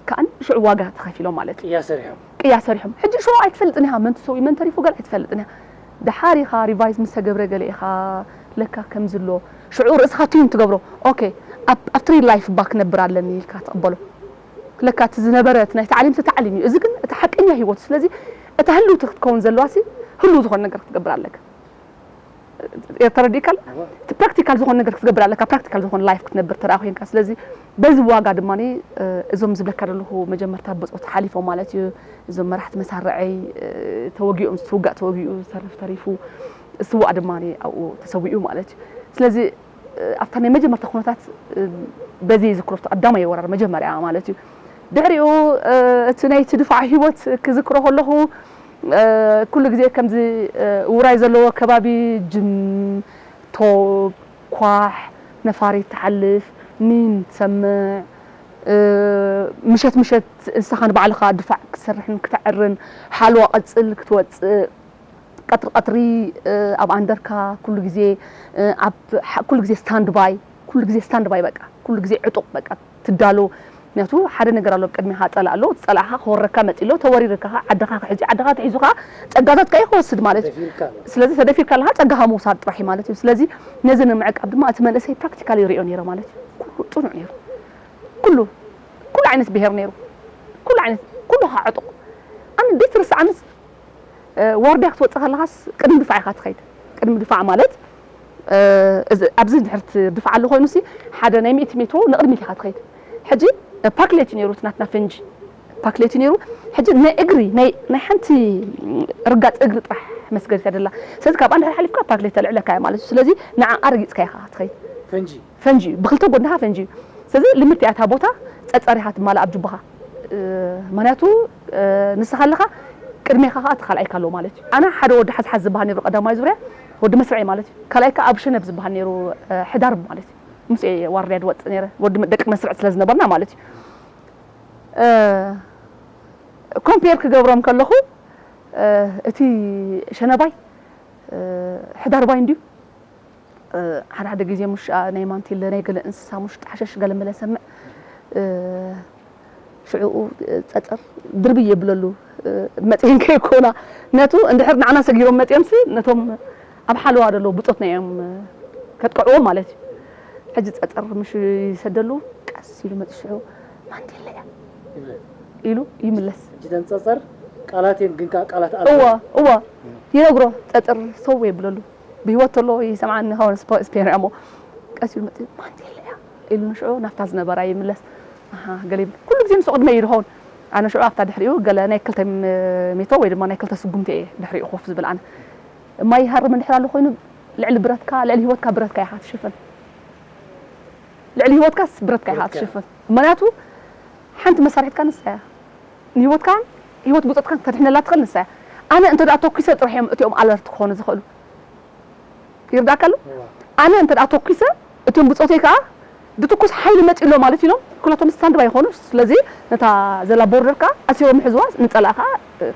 ከዓን ሽዑ ዋጋ ተኸፊሎም ማለት እዩ። ቅያ ሰሪሖም። ቅያ ሰሪሖም። ሕጂ ሽዑ ኣይትፈልጥን ኢኻ መን ትሰውኢ መን ተሪፉ ገለ ኣይትፈልጥን ኢኻ። ደሓር ኢኻ ሪቫይዝ ምስ ተገብረ ገለ ኢኻ ለካ ከምዚ ኣሎ። ሽዑ ርእስኻ ቲዩን ትገብሮ። ኦኬ ኣብቲ ሪል ላይፍ እባ ክነብር ኣለኒ ኢልካ ትቕበሎ። ለካ እቲ ዝነበረ እቲ ናይ ታዕሊም ሲ ታዕሊም እዩ። እዚ ግን እቲ ሓቀኛ ህይወት እዩ። ስለዚ እታ ህልውቲ ክትከውን ዘለዋ ሲ ህልው ዝኾነ ነገር ክትገብር ኣለካ። ተረዲእካ ኣሎ እቲ ፕራክቲካል ዝኾነ ነገር ክትገብር ኣለካ ፕራክቲካል ዝኾነ ላይፍ ክትነብር ተደኣ ኮይንካ ስለዚ በዚ ዋጋ ድማ እዞም ዝብለካ ዘለኹ መጀመርታ ብፆት ሓሊፎም ማለት እዩ እዞም መራሕቲ መሳርዐይ ተወጊኦም ዝትውጋእ ተወጊኡ ዝተረፍ ተሪፉ ዝስዋእ ድማ ኣብኡ ተሰዊኡ ማለት እዩ ስለዚ ኣብታ ናይ መጀመርታ ኩነታት በዚ ዝክሮ ቀዳማይ ወራር መጀመርያ ማለት እዩ ድሕሪኡ እቲ ናይቲ ድፋዕ ህይወት ክዝክሮ ከለኹ ኩሉ ግዜ ከምዚ ውራይ ዘለዎ ከባቢ ጅም ቶብ ኳሕ ነፋሪት ትሓልፍ ኒን ትሰምዕ ምሸት ምሸት እንስኻ ንባዕልኻ ድፋዕ ክትሰርሕን ክትዕርን ሓልዋ ቀፅል ክትወፅእ ቀጥሪ ቀጥሪ ኣብ ኣንደርካ ኩሉ ግዜ ኣብ ኩሉ ግዜ ስታንድ ባይ ኩሉ ግዜ ስታንድ ባይ በቃ ኩሉ ግዜ ዕጡቕ በቃ ትዳሎ ምክንያቱ ሓደ ነገር ኣሎ ቅድሚኻ ፀላእ ኣሎ ፀላእኻ ክወረካ መፂ ኣሎ ተወሪርካ ዓድኻ ክሕዚ ዓድኻ ትሒዙ ከዓ ፀጋታት ከዓ ክወስድ ማለት እዩ ስለዚ ተደፊርካ ኣለካ ፀጋኻ ምውሳድ ጥራሕ እዩ ማለት እዩ ስለዚ ነዚ ንምዕቃብ ድማ እቲ መንእሰይ ፕራክቲካል ይሪኦ ነይረ ማለት እዩ ኩሉ ፅኑዕ ነይሩ ኩሉ ኩሉ ዓይነት ብሄር ነይሩ ኩሉ ዓይነት ኩሉ ከዓ ዕጡቕ ኣነ ደይ ትርስዓንስ፣ እ፣ ዋርድያ ክትወጽእ ከለኻስ ቅድሚ ድፋዕ ኢኻ ትኸይድ። ቅድሚ ድፋዕ ማለት፣ እ፣ እዚ፣ ኣብዚ ድሕር ትድፋዕ ኣሎ ኮይኑሲ፣ ሓደ ናይ ሚእቲ ሜትሮ ንቕድሚት ኢኻ ትኸይድ። ሕጂ፣ እ፣ ፓክሌት እዩ ነይሩ እቲ ናትና ፈንጂ። ፓክሌት እዩ ነይሩ። ሕጂ ናይ እግሪ፣ ናይ፣ ናይ ሓንቲ ርጋጽ እግሪ ጥራሕ መስገዲት ኣደላ። ስለዚ ካብ ኣንድ ሓሊፍካ ፓክሌት ተልዕለካ እያ ማለት እዩ። ስለዚ ንዓኣ ረጊጽካ ኢኻ ትኸይድ። ፈንጂ? ፈንጂ፣ ብኽልተ ጎድንኻ ፈንጂ እዩ። ስለዚ ልምድቲ እያ እታ ቦታ ጸጸር ኢኻ ትማልኣ ኣብ ጁባኻ። እ፣ ምኽንያቱ፣ እ፣ ንስኻ ኣለኻ፣ ቅድሜኻ ኸኣ እቲ ካልኣይካ ኣሎ ማለት እዩ። ኣነ ሓደ ወዲ ሓዝሓዝ ዝበሃል ነይሩ ቀዳማይ ዙርያ፣ ወዲ መስርዐይ ማለት እዩ። ካልኣይካ ኣብ ሸነብ ዝበሃል ነይሩ፣ እ፣ ሕዳርብ ማለት እዩ። ምስኡ እየ ዋርድያ ዝወጽእ ነይረ። ወዲ መ-፣ ደቂ መስርዕ ስለ ዝነበርና ማለት እዩ። እ፣ ኮምፔር ክገብሮም ከለኹ፣ እ፣ እቲ ሸነባይ፣ እ፣ ሕዳርባይ እንድዩ። እ፣ ሓደ ሓደ ግዜ ሙሽ፣ ኣ፣ ናይ ማንቲለ፣ ናይ ገለ እንስሳ ሙሽ ጣሕሸሽ ገለ መለ ሰምዕ። እ፣ ሽዕኡ፣ እ፣ ጸጸር ድርብይ የብለሉ። እ፣ መጺኤን ከይኮና። ነቱ እንድሕር ንዓና ሰጊሮም መጺኦምሲ፣ ነቶም ኣብ ሓለዋ ዘለዉ ብጾትና እዮም፣ እ፣ ከጥቅዕዎም ማለት እዩ። ሕጂ ጸጸር ምሽ ይሰደሉ፣ ቀስ ኢሉ መጺኡ ሽዑ፣ "ማንቲለ እያ?" ይብለ። ኢሉ ይምለስ። ሕጂ ተን ጸጸር ቃላት እየን፣ ግን ከኣ ቃላት ኣልቦ። እዋ፣ እዋ። ይነግሮ፣ ጸጸር ሰው የብለሉ። ብህይወት ተሎ ይሰምዓኒ ይኸውን፣ ስፖ-፣ ስፔር እሞ። ቀስ ኢሉ መጺኡ፣ "ማንቲለ እያ?" ኢሉ ንሽዑ ናብታ ዝነበራ ይምለስ። ኣሃ፣ ገለ ይብል። ኩሉ ግዜ ንሱ ቅድመይ እዩ ዝኸውን። ኣነ ሽዑ ኣብታ ድሕሪኡ ገለ ናይ ክልተ ም-፣ ሜትሮ ወይ ድማ ናይ ክልተ ስጉምቲ እየ ድሕሪኡ ኮፍ ዝብል ኣነ። ማይ ይሃርም እንድሕር ኣሎ ኮይኑ፣ ልዕሊ ብረትካ፣ ልዕሊ ህይወትካ ብረትካ ኢኻ ትሽፍን። ልዕሊ ህይወትካስ ብረትካ ኢኻ ብረትካ። ትሽፍን። ምኽንያቱ፣ ሓንቲ መሳርሒትካ ንሳ እያ። ንህይወትካን ህይወት ብጾትካን ከተድሕነላ ትኽእል ንሳ እያ። ኣነ እንተ ደኣ ተኲሰ ጥራሕ እዮም እቲኦም ኣለርት ክኾኑ ዝኽእሉ። ይርዳእካ ኣሎ? እዋ። ኣነ እንተ ደኣ ተኲሰ፣ እቶም ብጾተይ ከኣ፣ ድትኩስ ሓይሊ መጺኡ ኣሎ ማለት ኢሎም፣ ኩላቶም ስታንድ ባይ ይኾኑ። ስለዚ፣ ነታ ዘላ ቦርደር ከኣ ኣሲሮም ይሕዝዋ፣ ንጸላእ ከኣ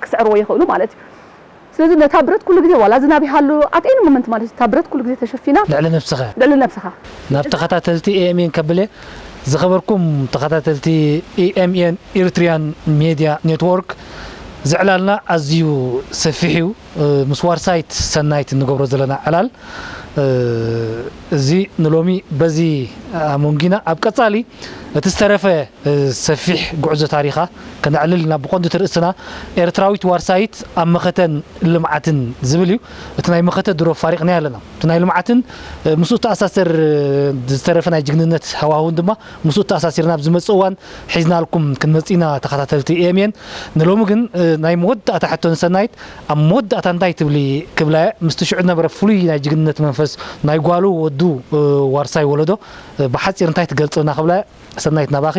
ክስዕርዎ ይኽእሉ ማለት እዩ። ስለዚ፣ ነታ ብረት ኩሉ ግዜ፣ ዋላ ዝናብ ይሃሉ፣ at any moment ማለት እዩ፣ እታ ብረት ኩሉ ግዜ ተሸፊና፣ ልዕሊ ነብስኻ። ልዕሊ ነብስኻ። ናብ ተኸታተልቲ ኤ ኤም ኤን ከብል እየ። ዝኸበርኩም ተኸታተልቲ ኤ ኤም ኤን ኤሪትሪያን ሜድያ ኔትወርክ፣ እዚ ዕላልና ኣዝዩ ሰፊሕ እዩ። እ፣ ምስ ዋርሳይት ሰናይት እንገብሮ ዘለና ዕላል፣ እ፣ እዚ ንሎሚ በዚ ኣሞንጊና፣ ኣብ ቀጻሊ እቲ ዝተረፈ፣ እ፣ ሰፊሕ ጉዕዞ ታሪኻ ከነዕልል ኢና። ብቐንዱ እቲ ርእስና ኤርትራዊት ዋርሳይት ኣብ መኸተን ልምዓትን ዝብል እዩ። እቲ ናይ መኸተ ድሮ ፋሪቕናዮ ኣለና። እቲ ናይ ልምዓትን፣ እ፣ ምስኡ እተኣሳሰር፣ እ፣ ዝተረፈ ናይ ጅግንነት ሃዋህውን ድማ ምስኡ እተኣሳሲርና ኣብ ዝመጽእ እዋን ሒዝናልኩም ክንመጽእ ኢና ተኸታተልቲ ኤም ኤን። ንሎሚ ግን፣ እ፣ ናይ መወዳእታ ሕቶ ንሰናይት፣ ኣብ መወዳእታ እንታይ ትብሊ ክብላ እየ። ምስቲ ሽዑ ዝነበረ ፍሉይ ናይ ጅግንነት መንፈስ ናይ ጓሉ ወዱ፣ እ፣ ዋርሳይ ወለዶ፣ እ፣ ብሓጺር እንታይ ትገልጽልና ክብላ እየ። ሰናይት ናባኺ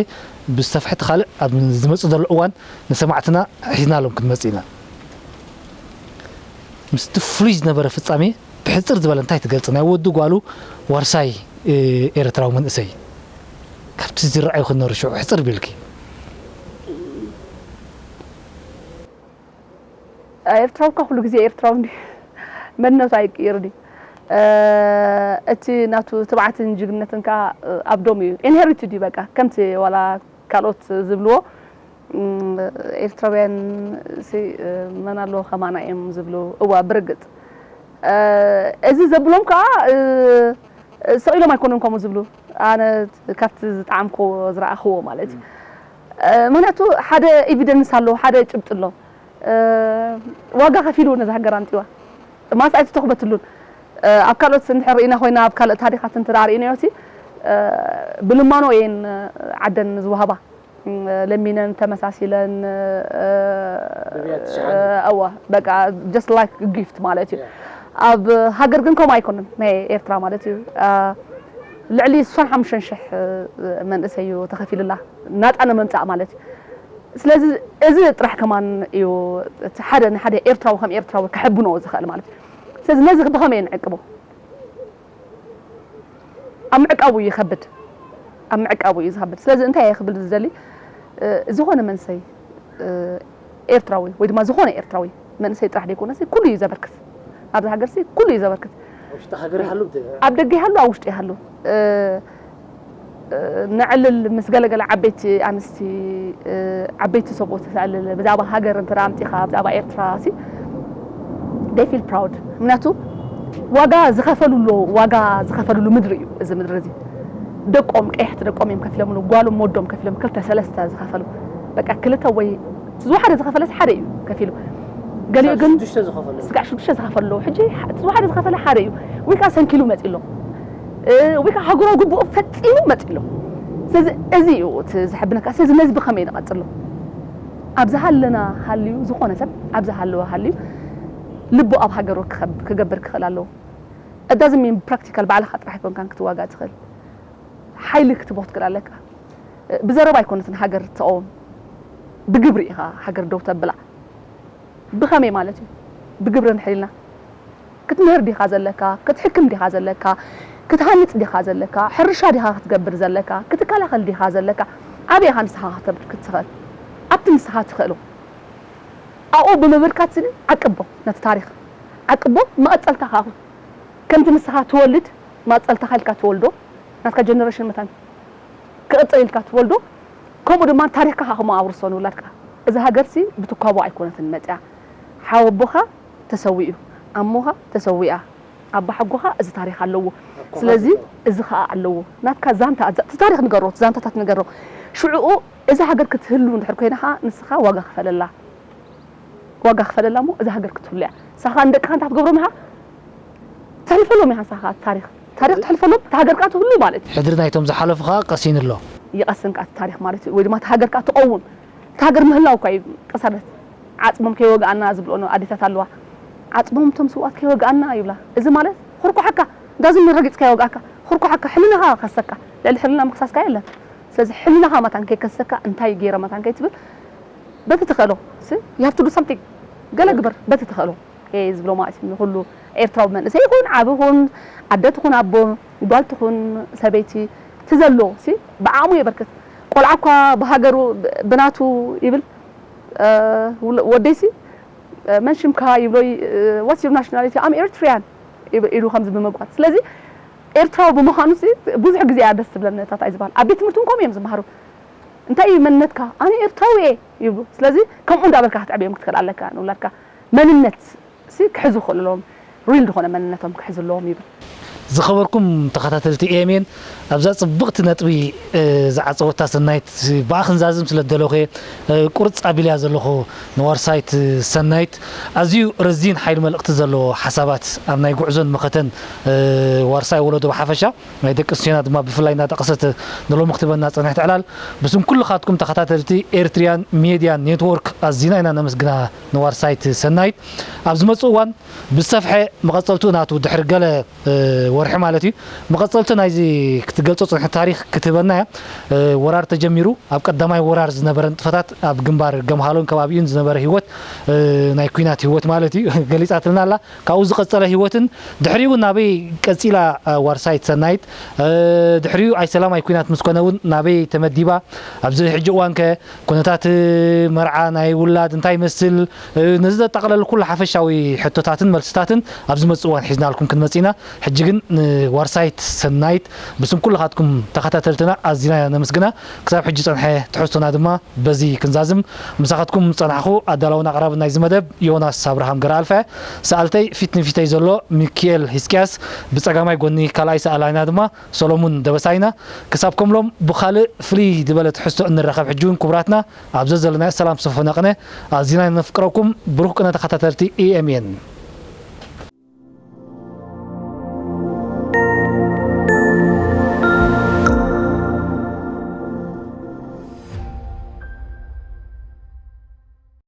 ብዝሰፍሐ እቲ ካልእ ኣብ ዝመጽእ ዘሎ እዋን ንሰማዕትና ሒዝናሎም ክንመጽእ ኢና። ምስቲ ፍሉይ ዝነበረ ፍጻሜ ብሕጽር ዝበለ እንታይ ትገልጽ? ናይ ወዲ ጓሉ ዋርሳይ፣ እ፣ ኤርትራዊ መንእሰይ ካብቲ ዝረኣዩ ክነሩ ሽዑ ሕጽር ቢልኪ። ኤርትራዊ እኳ ኩሉ ግዜ ኤርትራዊ እንዲ መንነቱ ኣይቅይር ድዩ? እ፣ እቲ ናቱ ትብዓትን ጅግንነትን ከኣ፣ እ፣ ኣብ ደሙ እዩ። ኢንሄሪትድ እዩ በቃ። ከምቲ ዋላ ካልኦት ዝብልዎ፣ እም፣ ኤርትራውያን ሲ፣ እ፣ መን ኣሎ ከማና እዮም ዝብሉ። እዋ፣ ብርግጽ። እ፣ እዚ ዘብሎም ከኣ፣ እ፣ ስቕ ኢሎም ኣይኮኑን ከምኡ ዝብሉ። ኣነ ካብቲ ዝጠዓምክዎ፣ ዝረኣኽዎ ማለት እዩ። እ፣ ምኽንያቱ ሓደ ኤቪደንስ ኣሎ፣ ሓደ ጭብጢ ኣሎ። እ፣ ዋጋ ከፊሉ ነዛ ሃገር ኣምጺዋ። ማስ ኣይተተኽበትሉን። እ፣ ኣብ ካልኦት እንድሕር ርኢና ኮይና፣ ኣብ ካልእ ታሪኻት እንተ ደኣ ርኢናዮሲ፣ እ፣ ብልማኖ እየን ዓደን ዝወሃባ። እ፣ ለሚነን፣ ተመሳሲለን፣ እ፣ ብብያት ትሽዓን። እዋ፣ በቃ፣ just like gift ማለት እዩ። ያ። ኣብ ሃገር ግን ከምኡ ኣይኮነን፣ ናይ ኤርትራ ማለት እዩ። እ፣ ልዕሊ ስሳን ሓሙሽተን ሽሕ መንእሰይ እዩ ተኸፊሉላ፣ ናጻ ንምምጻእ ማለት እዩ። ስለዚ እዚ ጥራሕ ከማን እዩ እቲ ሓደ ንሓደ ኤርትራዊ ከም ኤርትራዊ ከሐብኖ ዝኽእል ማለት እዩ። ስለዚ ነዚ ብኸመይ ንዕቅቦ? ኣብ ምዕቃቡ ይኸብድ። ኣብ ምዕቃቡ እዩ ዝኸብድ። ስለዚ እንታይ እየ ክብል ዝደሊ? እ፣ ዝኾነ መንእሰይ፣ እ፣ ኤርትራዊ ወይ ድማ ዝኾነ ኤርትራዊ መንእሰይ ጥራሕ ደይኮነሲ ኩሉ እዩ ዘበርክት። ኣብዚ ሃገርሲ ኩሉ እዩ ዘበርክት። ኣብ ውሽጢ ሃገር ይሃሉ፣ ኣብ ደገ ይሃሉ፣ ኣብ ውሽጢ ይሃሉ። እ፣ እ፣ ነዕልል ምስ ገለገለ ዓበይቲ ኣንስቲ፣ እ፣ ዓበይቲ ሰብኡት ተዕልል፣ ብዛዕባ ሃገር እንተ ደኣ ኣምጺኻ፣ ብዛዕባ ኤርትራ ሲ፣ they feel proud። ምክንያቱ ዋጋ ዝኸፈሉሉ፣ ዋጋ ዝኸፈሉሉ ምድሪ እዩ እዚ ምድሪ እዚ። ደቆም፣ ቀያሕቲ ደቆም እዮም ከፊሎምሉ፣ ጓሎም ወዶም ከፊሎም፣ ክልተ ሰለስተ ዝኸፈሉ። በቃ ክልተ ወይ ዝወሓደ ዝኸፈለስ ሓደ እዩ ከፊሉ። ገሊኡ ግን ስጋዕ ሽዱሽተ ዝኸፈለ ኣለዉ። ሕጂ ዝወሓደ ዝኸፈለ ሓደ እዩ። ወይ ከዓ ሰንኪሉ መፂ ኣሎ። ወይ ከዓ ሃገራዊ ግቡኡ ፈፂሙ መፂ ኣሎ። ስለዚ እዚ እዩ እቲ ዘሕብነካ። ስለዚ ነዚ ብኸመይ ንቐፅሎ? ኣብ ዝሃለና ሃልዩ፣ ዝኾነ ሰብ ኣብ ዝሃለወ ሃልዩ ልቡ ኣብ ሃገሩ ክኸብ-፣ ክገብር ክኽእል ኣለዎ። እዳዝም ፕራክቲካል ባዕልኻ ጥራሕ ኣይኮንካን ክትዋጋእ ትኽእል። ሓይሊ ክትቦ ክትክእል ኣለካ። ብዘረባ ኣይኮነትን ሃገር ትቐውም፣ ብግብሪ ኢኻ ሃገር ደው ተብላ። ብኸመይ ማለት እዩ? ብግብሪ እንድሕር ኢልና፣ ክትምህር ዲኻ ዘለካ? ክትሕክም ዲኻ ዘለካ? ክትሃንጽ ዲኻ ዘለካ? ሕርሻ ዲኻ ክትገብር ዘለካ? ክትከላኸል ዲኻ ዘለካ? ኣበይ ኢኻ ንስኻ ከተበርክት ትኽእል? ኣብቲ ንስኻ ትኽእሎ ኣብኡ ብምብርካት ስኒ ዓቅቦ ነቲ ታሪኽ። ዓቅቦ መቐጸልታ ከኣ ኩን። ከምቲ ንስኻ ትወልድ መቐጸልታኻ ኢልካ ትወልዶ፣ ናትካ ጀነሬሽን መታን ክቕጽል ኢልካ ትወልዶ፣ ከምኡ ድማ ታሪኽካ ከኣ ከምኡ ኣውርሶ ንውላድካ። እዛ ሃገርሲ ብትኳቦ ኣይኮነትን መጽያ። ሓወቦኻ ተሰዊኡ፣ ኣሞኻ ተሰዊኣ፣ ኣባሓጎኻ እዚ ታሪኽ ኣለዎ። ኣኮኻ ስለዚ ኣለዎ። እዚ ኸኣ ኣለዎ። ናትካ ዛንታ፣ ዛ-፣ እቲ ታሪኽ ንገሮ፣ እቲ ዛንታታት ንገሮ። ሽዑኡ እዛ ሃገር ክትህሉ እንድሕር ኮይና ኸኣ ንስኻ ዋጋ ክፈለላ። ዋጋ ክፈለላ እሞ እዛ ሃገር ክትህሉ እያ። ንስኻ ንደቅኻ እንታይ ክትገብሮም ኢኻ? ተሕልፈሎም ኢኻ ንስኻ እቲ ታሪኽ። ታሪኽ ተሕልፈሎም፣ እታ ሃገር ከኣ ትህሉ ማለት እዩ። ሕድሪ ናይቶም ዝሓለፉ ኸኣ ቀሲኑ ኣሎ። ይቐስን ከኣ እቲ ታሪኽ ማለት እዩ። ወይ ድማ እታ ሃገር ከኣ ትቐውም። እታ ሃገር ምህላው እኳ እዩ ቅሳነት። ዓጽሞም ከይወግኣና ዝብልኦ ኣዴታት ኣለዋ። ዓጽሞም እቶም ስውኣት ከይወግኣና ይብላ። እዚ ማለት ኩርኩሓካ፣ እንዳዝም ረጊጽካ ይወግኣካ። ኩርኩሓካ፣ ሕልናኻ ከሰካ። ልዕሊ ሕልና ምክሳስካ የለን። ስለዚ ሕልናኻ መታን ከይከሰካ፣ እንታይ ገይረ መታን ከይትብል፣ በቲ ትኽእሎ፣ ሲ፣ you have to do something። ገለ ግበር፣ በቲ ትኽእሎ። እየ ዝብሎ ማለት እዩ። ንኹሉ ኤርትራዊ መንእሰይ ይኹን፣ ዓቢ ይኹን፣ ዓደ ትኹን፣ ኣቦ፣ ጓል ትኹን፣ ሰበይቲ፣ እቲ ዘሎ፣ ሲ፣ ብዓቕሙ የበርክት። ቆልዓ እኳ ብሃገሩ፣ ብ-፣ ብናቱ ይብል፣ እ፣ ውለ-፣ ወደይሲ፣ እ፣ መን ሽምካ ይብሎ፣ እ፣ "What's your nationality?" "I'm Eritrean" ይብ-፣ ኢሉ ከምዚ ብምግባር። ስለዚ ኤርትራዊ ብምዃኑ ሲ፣ ብዙሕ ግዜ እያ ደስ ትብለኒ፣ እታ እንታይ ዝበሃል። ኣብ ቤት ትምህርቲ እውን ከምኡ እዮም ዝመሃሩ። "እንታይ እዩ መንነትካ?" "ኣነ ኤርትራዊ እየ" ይብሉ። ስለዚ ከምኡ እንዳበልካ ክትዕብዮም ክትክእል ኣለካ ንውላድካ። መንነት ሲ ክሕዙ ክኽእሉ ኣለዎም። ሪል ዝኾነ መንነቶም ክሕዙ ኣለዎም ይብል። ዝኸበርኩም ተኸታተልቲ ኤ ኤም ኤን፣ ኣብዛ ጽብቕቲ ነጥቢ፣ እ፣ ዝዓጸወታ ሰናይት ብኣ ክንዛዝም ስለ ዝደለኹ እየ። እ፣ ቁርጽ ኣቢለያ ዘለኹ ንዋርሳይት ሰናይት። ኣዝዩ ረዚን ሓይሊ መልእኽቲ ዘለዎ ሓሳባት ኣብ ናይ ጉዕዞን መኸተን፣ እ፣ ዋርሳይ ወለዶ ብሓፈሻ፣ ናይ ደቂ ኣንስትዮና ድማ ብፍላይ እናጠቐሰት ንሎሚ ክትበና ጸንሐት ዕላል። ብስም ኩልኻትኩም ተኸታተልቲ ኤርትሪያን ሜድያ ኔትወርክ ኣዚና ኢና ነመስግና ንዋርሳይት ሰናይት። ኣብ ዝመጽእ እዋን ብዝሰፍሐ መቐጸልትኡ ናቱ ድሕሪ ገለ፣ እ፣ ወርሒ ማለት እዩ፣ መቐጸልቲ ናይዚ ክትገልጾ ጽንሐት ታሪኽ ክትህበና እያ። እ፣ ወራር ተጀሚሩ፣ ኣብ ቀዳማይ ወራር ዝነበረ ንጥፈታት ኣብ ግንባር ገምሃሎን ከባቢኡን ዝነበረ ህይወት፣ እ፣ ናይ ኲናት ህይወት ማለት እዩ፣ ገሊጻትልና ኣላ። ካብኡ ዝቐጸለ ህይወትን ድሕሪኡ እውን ናበይ ቀጺላ፣ እ፣ ዋርሳይት ሰናይት፣ እ፣ ድሕሪኡ ኣይሰላም ኣይኲናት ምስ ኮነ እውን ናበይ ተመዲባ፣ ኣብዚ ሕጂ እዋን ከ ኩነታት መርዓ ናይ ውላድ እንታይ ይመስል? ነዚ ዘጠቓለለ ኩሉ ሓፈሻዊ ሕቶታትን መልስታትን ኣብ ዝመጽእ እዋን ሒዝናልኩም ክንመጽእ ኢና። ሕጂ ግን ንዋርሳይት ሰናይት ብስም ኩልኻትኩም ተኸታተልትና ኣዚና ኢና ነመስግና። ክሳብ ሕጂ ጸንሐ ትሕዝቶና ድማ በዚ ክንዛዝም ምሳኻትኩም ጸናሕኹ። ኣዳላውን ኣቕራብን ናይዚ መደብ ዮናስ ኣብርሃም ገረኣልፋ። ሰኣልተይ ፊት ንፊተይ ዘሎ ሚኪኤል ሂዝቅያስ፣ ብጸጋማይ ጎኒ ካልኣይ ሰኣላይና ድማ ሰሎሙን ደበሳይና። ክሳብ ከምሎም ብኻልእ ፍልይ ዝበለ ትሕዝቶ እንራኸብ ሕጂ እውን ክቡራትና ኣብ ዘዘለናዮ ሰላም ሰፈነ ቅነ ኣዚና ነፍቅረኩም ብሩኽ ቅነ ተኸታተልቲ ኢ ኤም ኤን።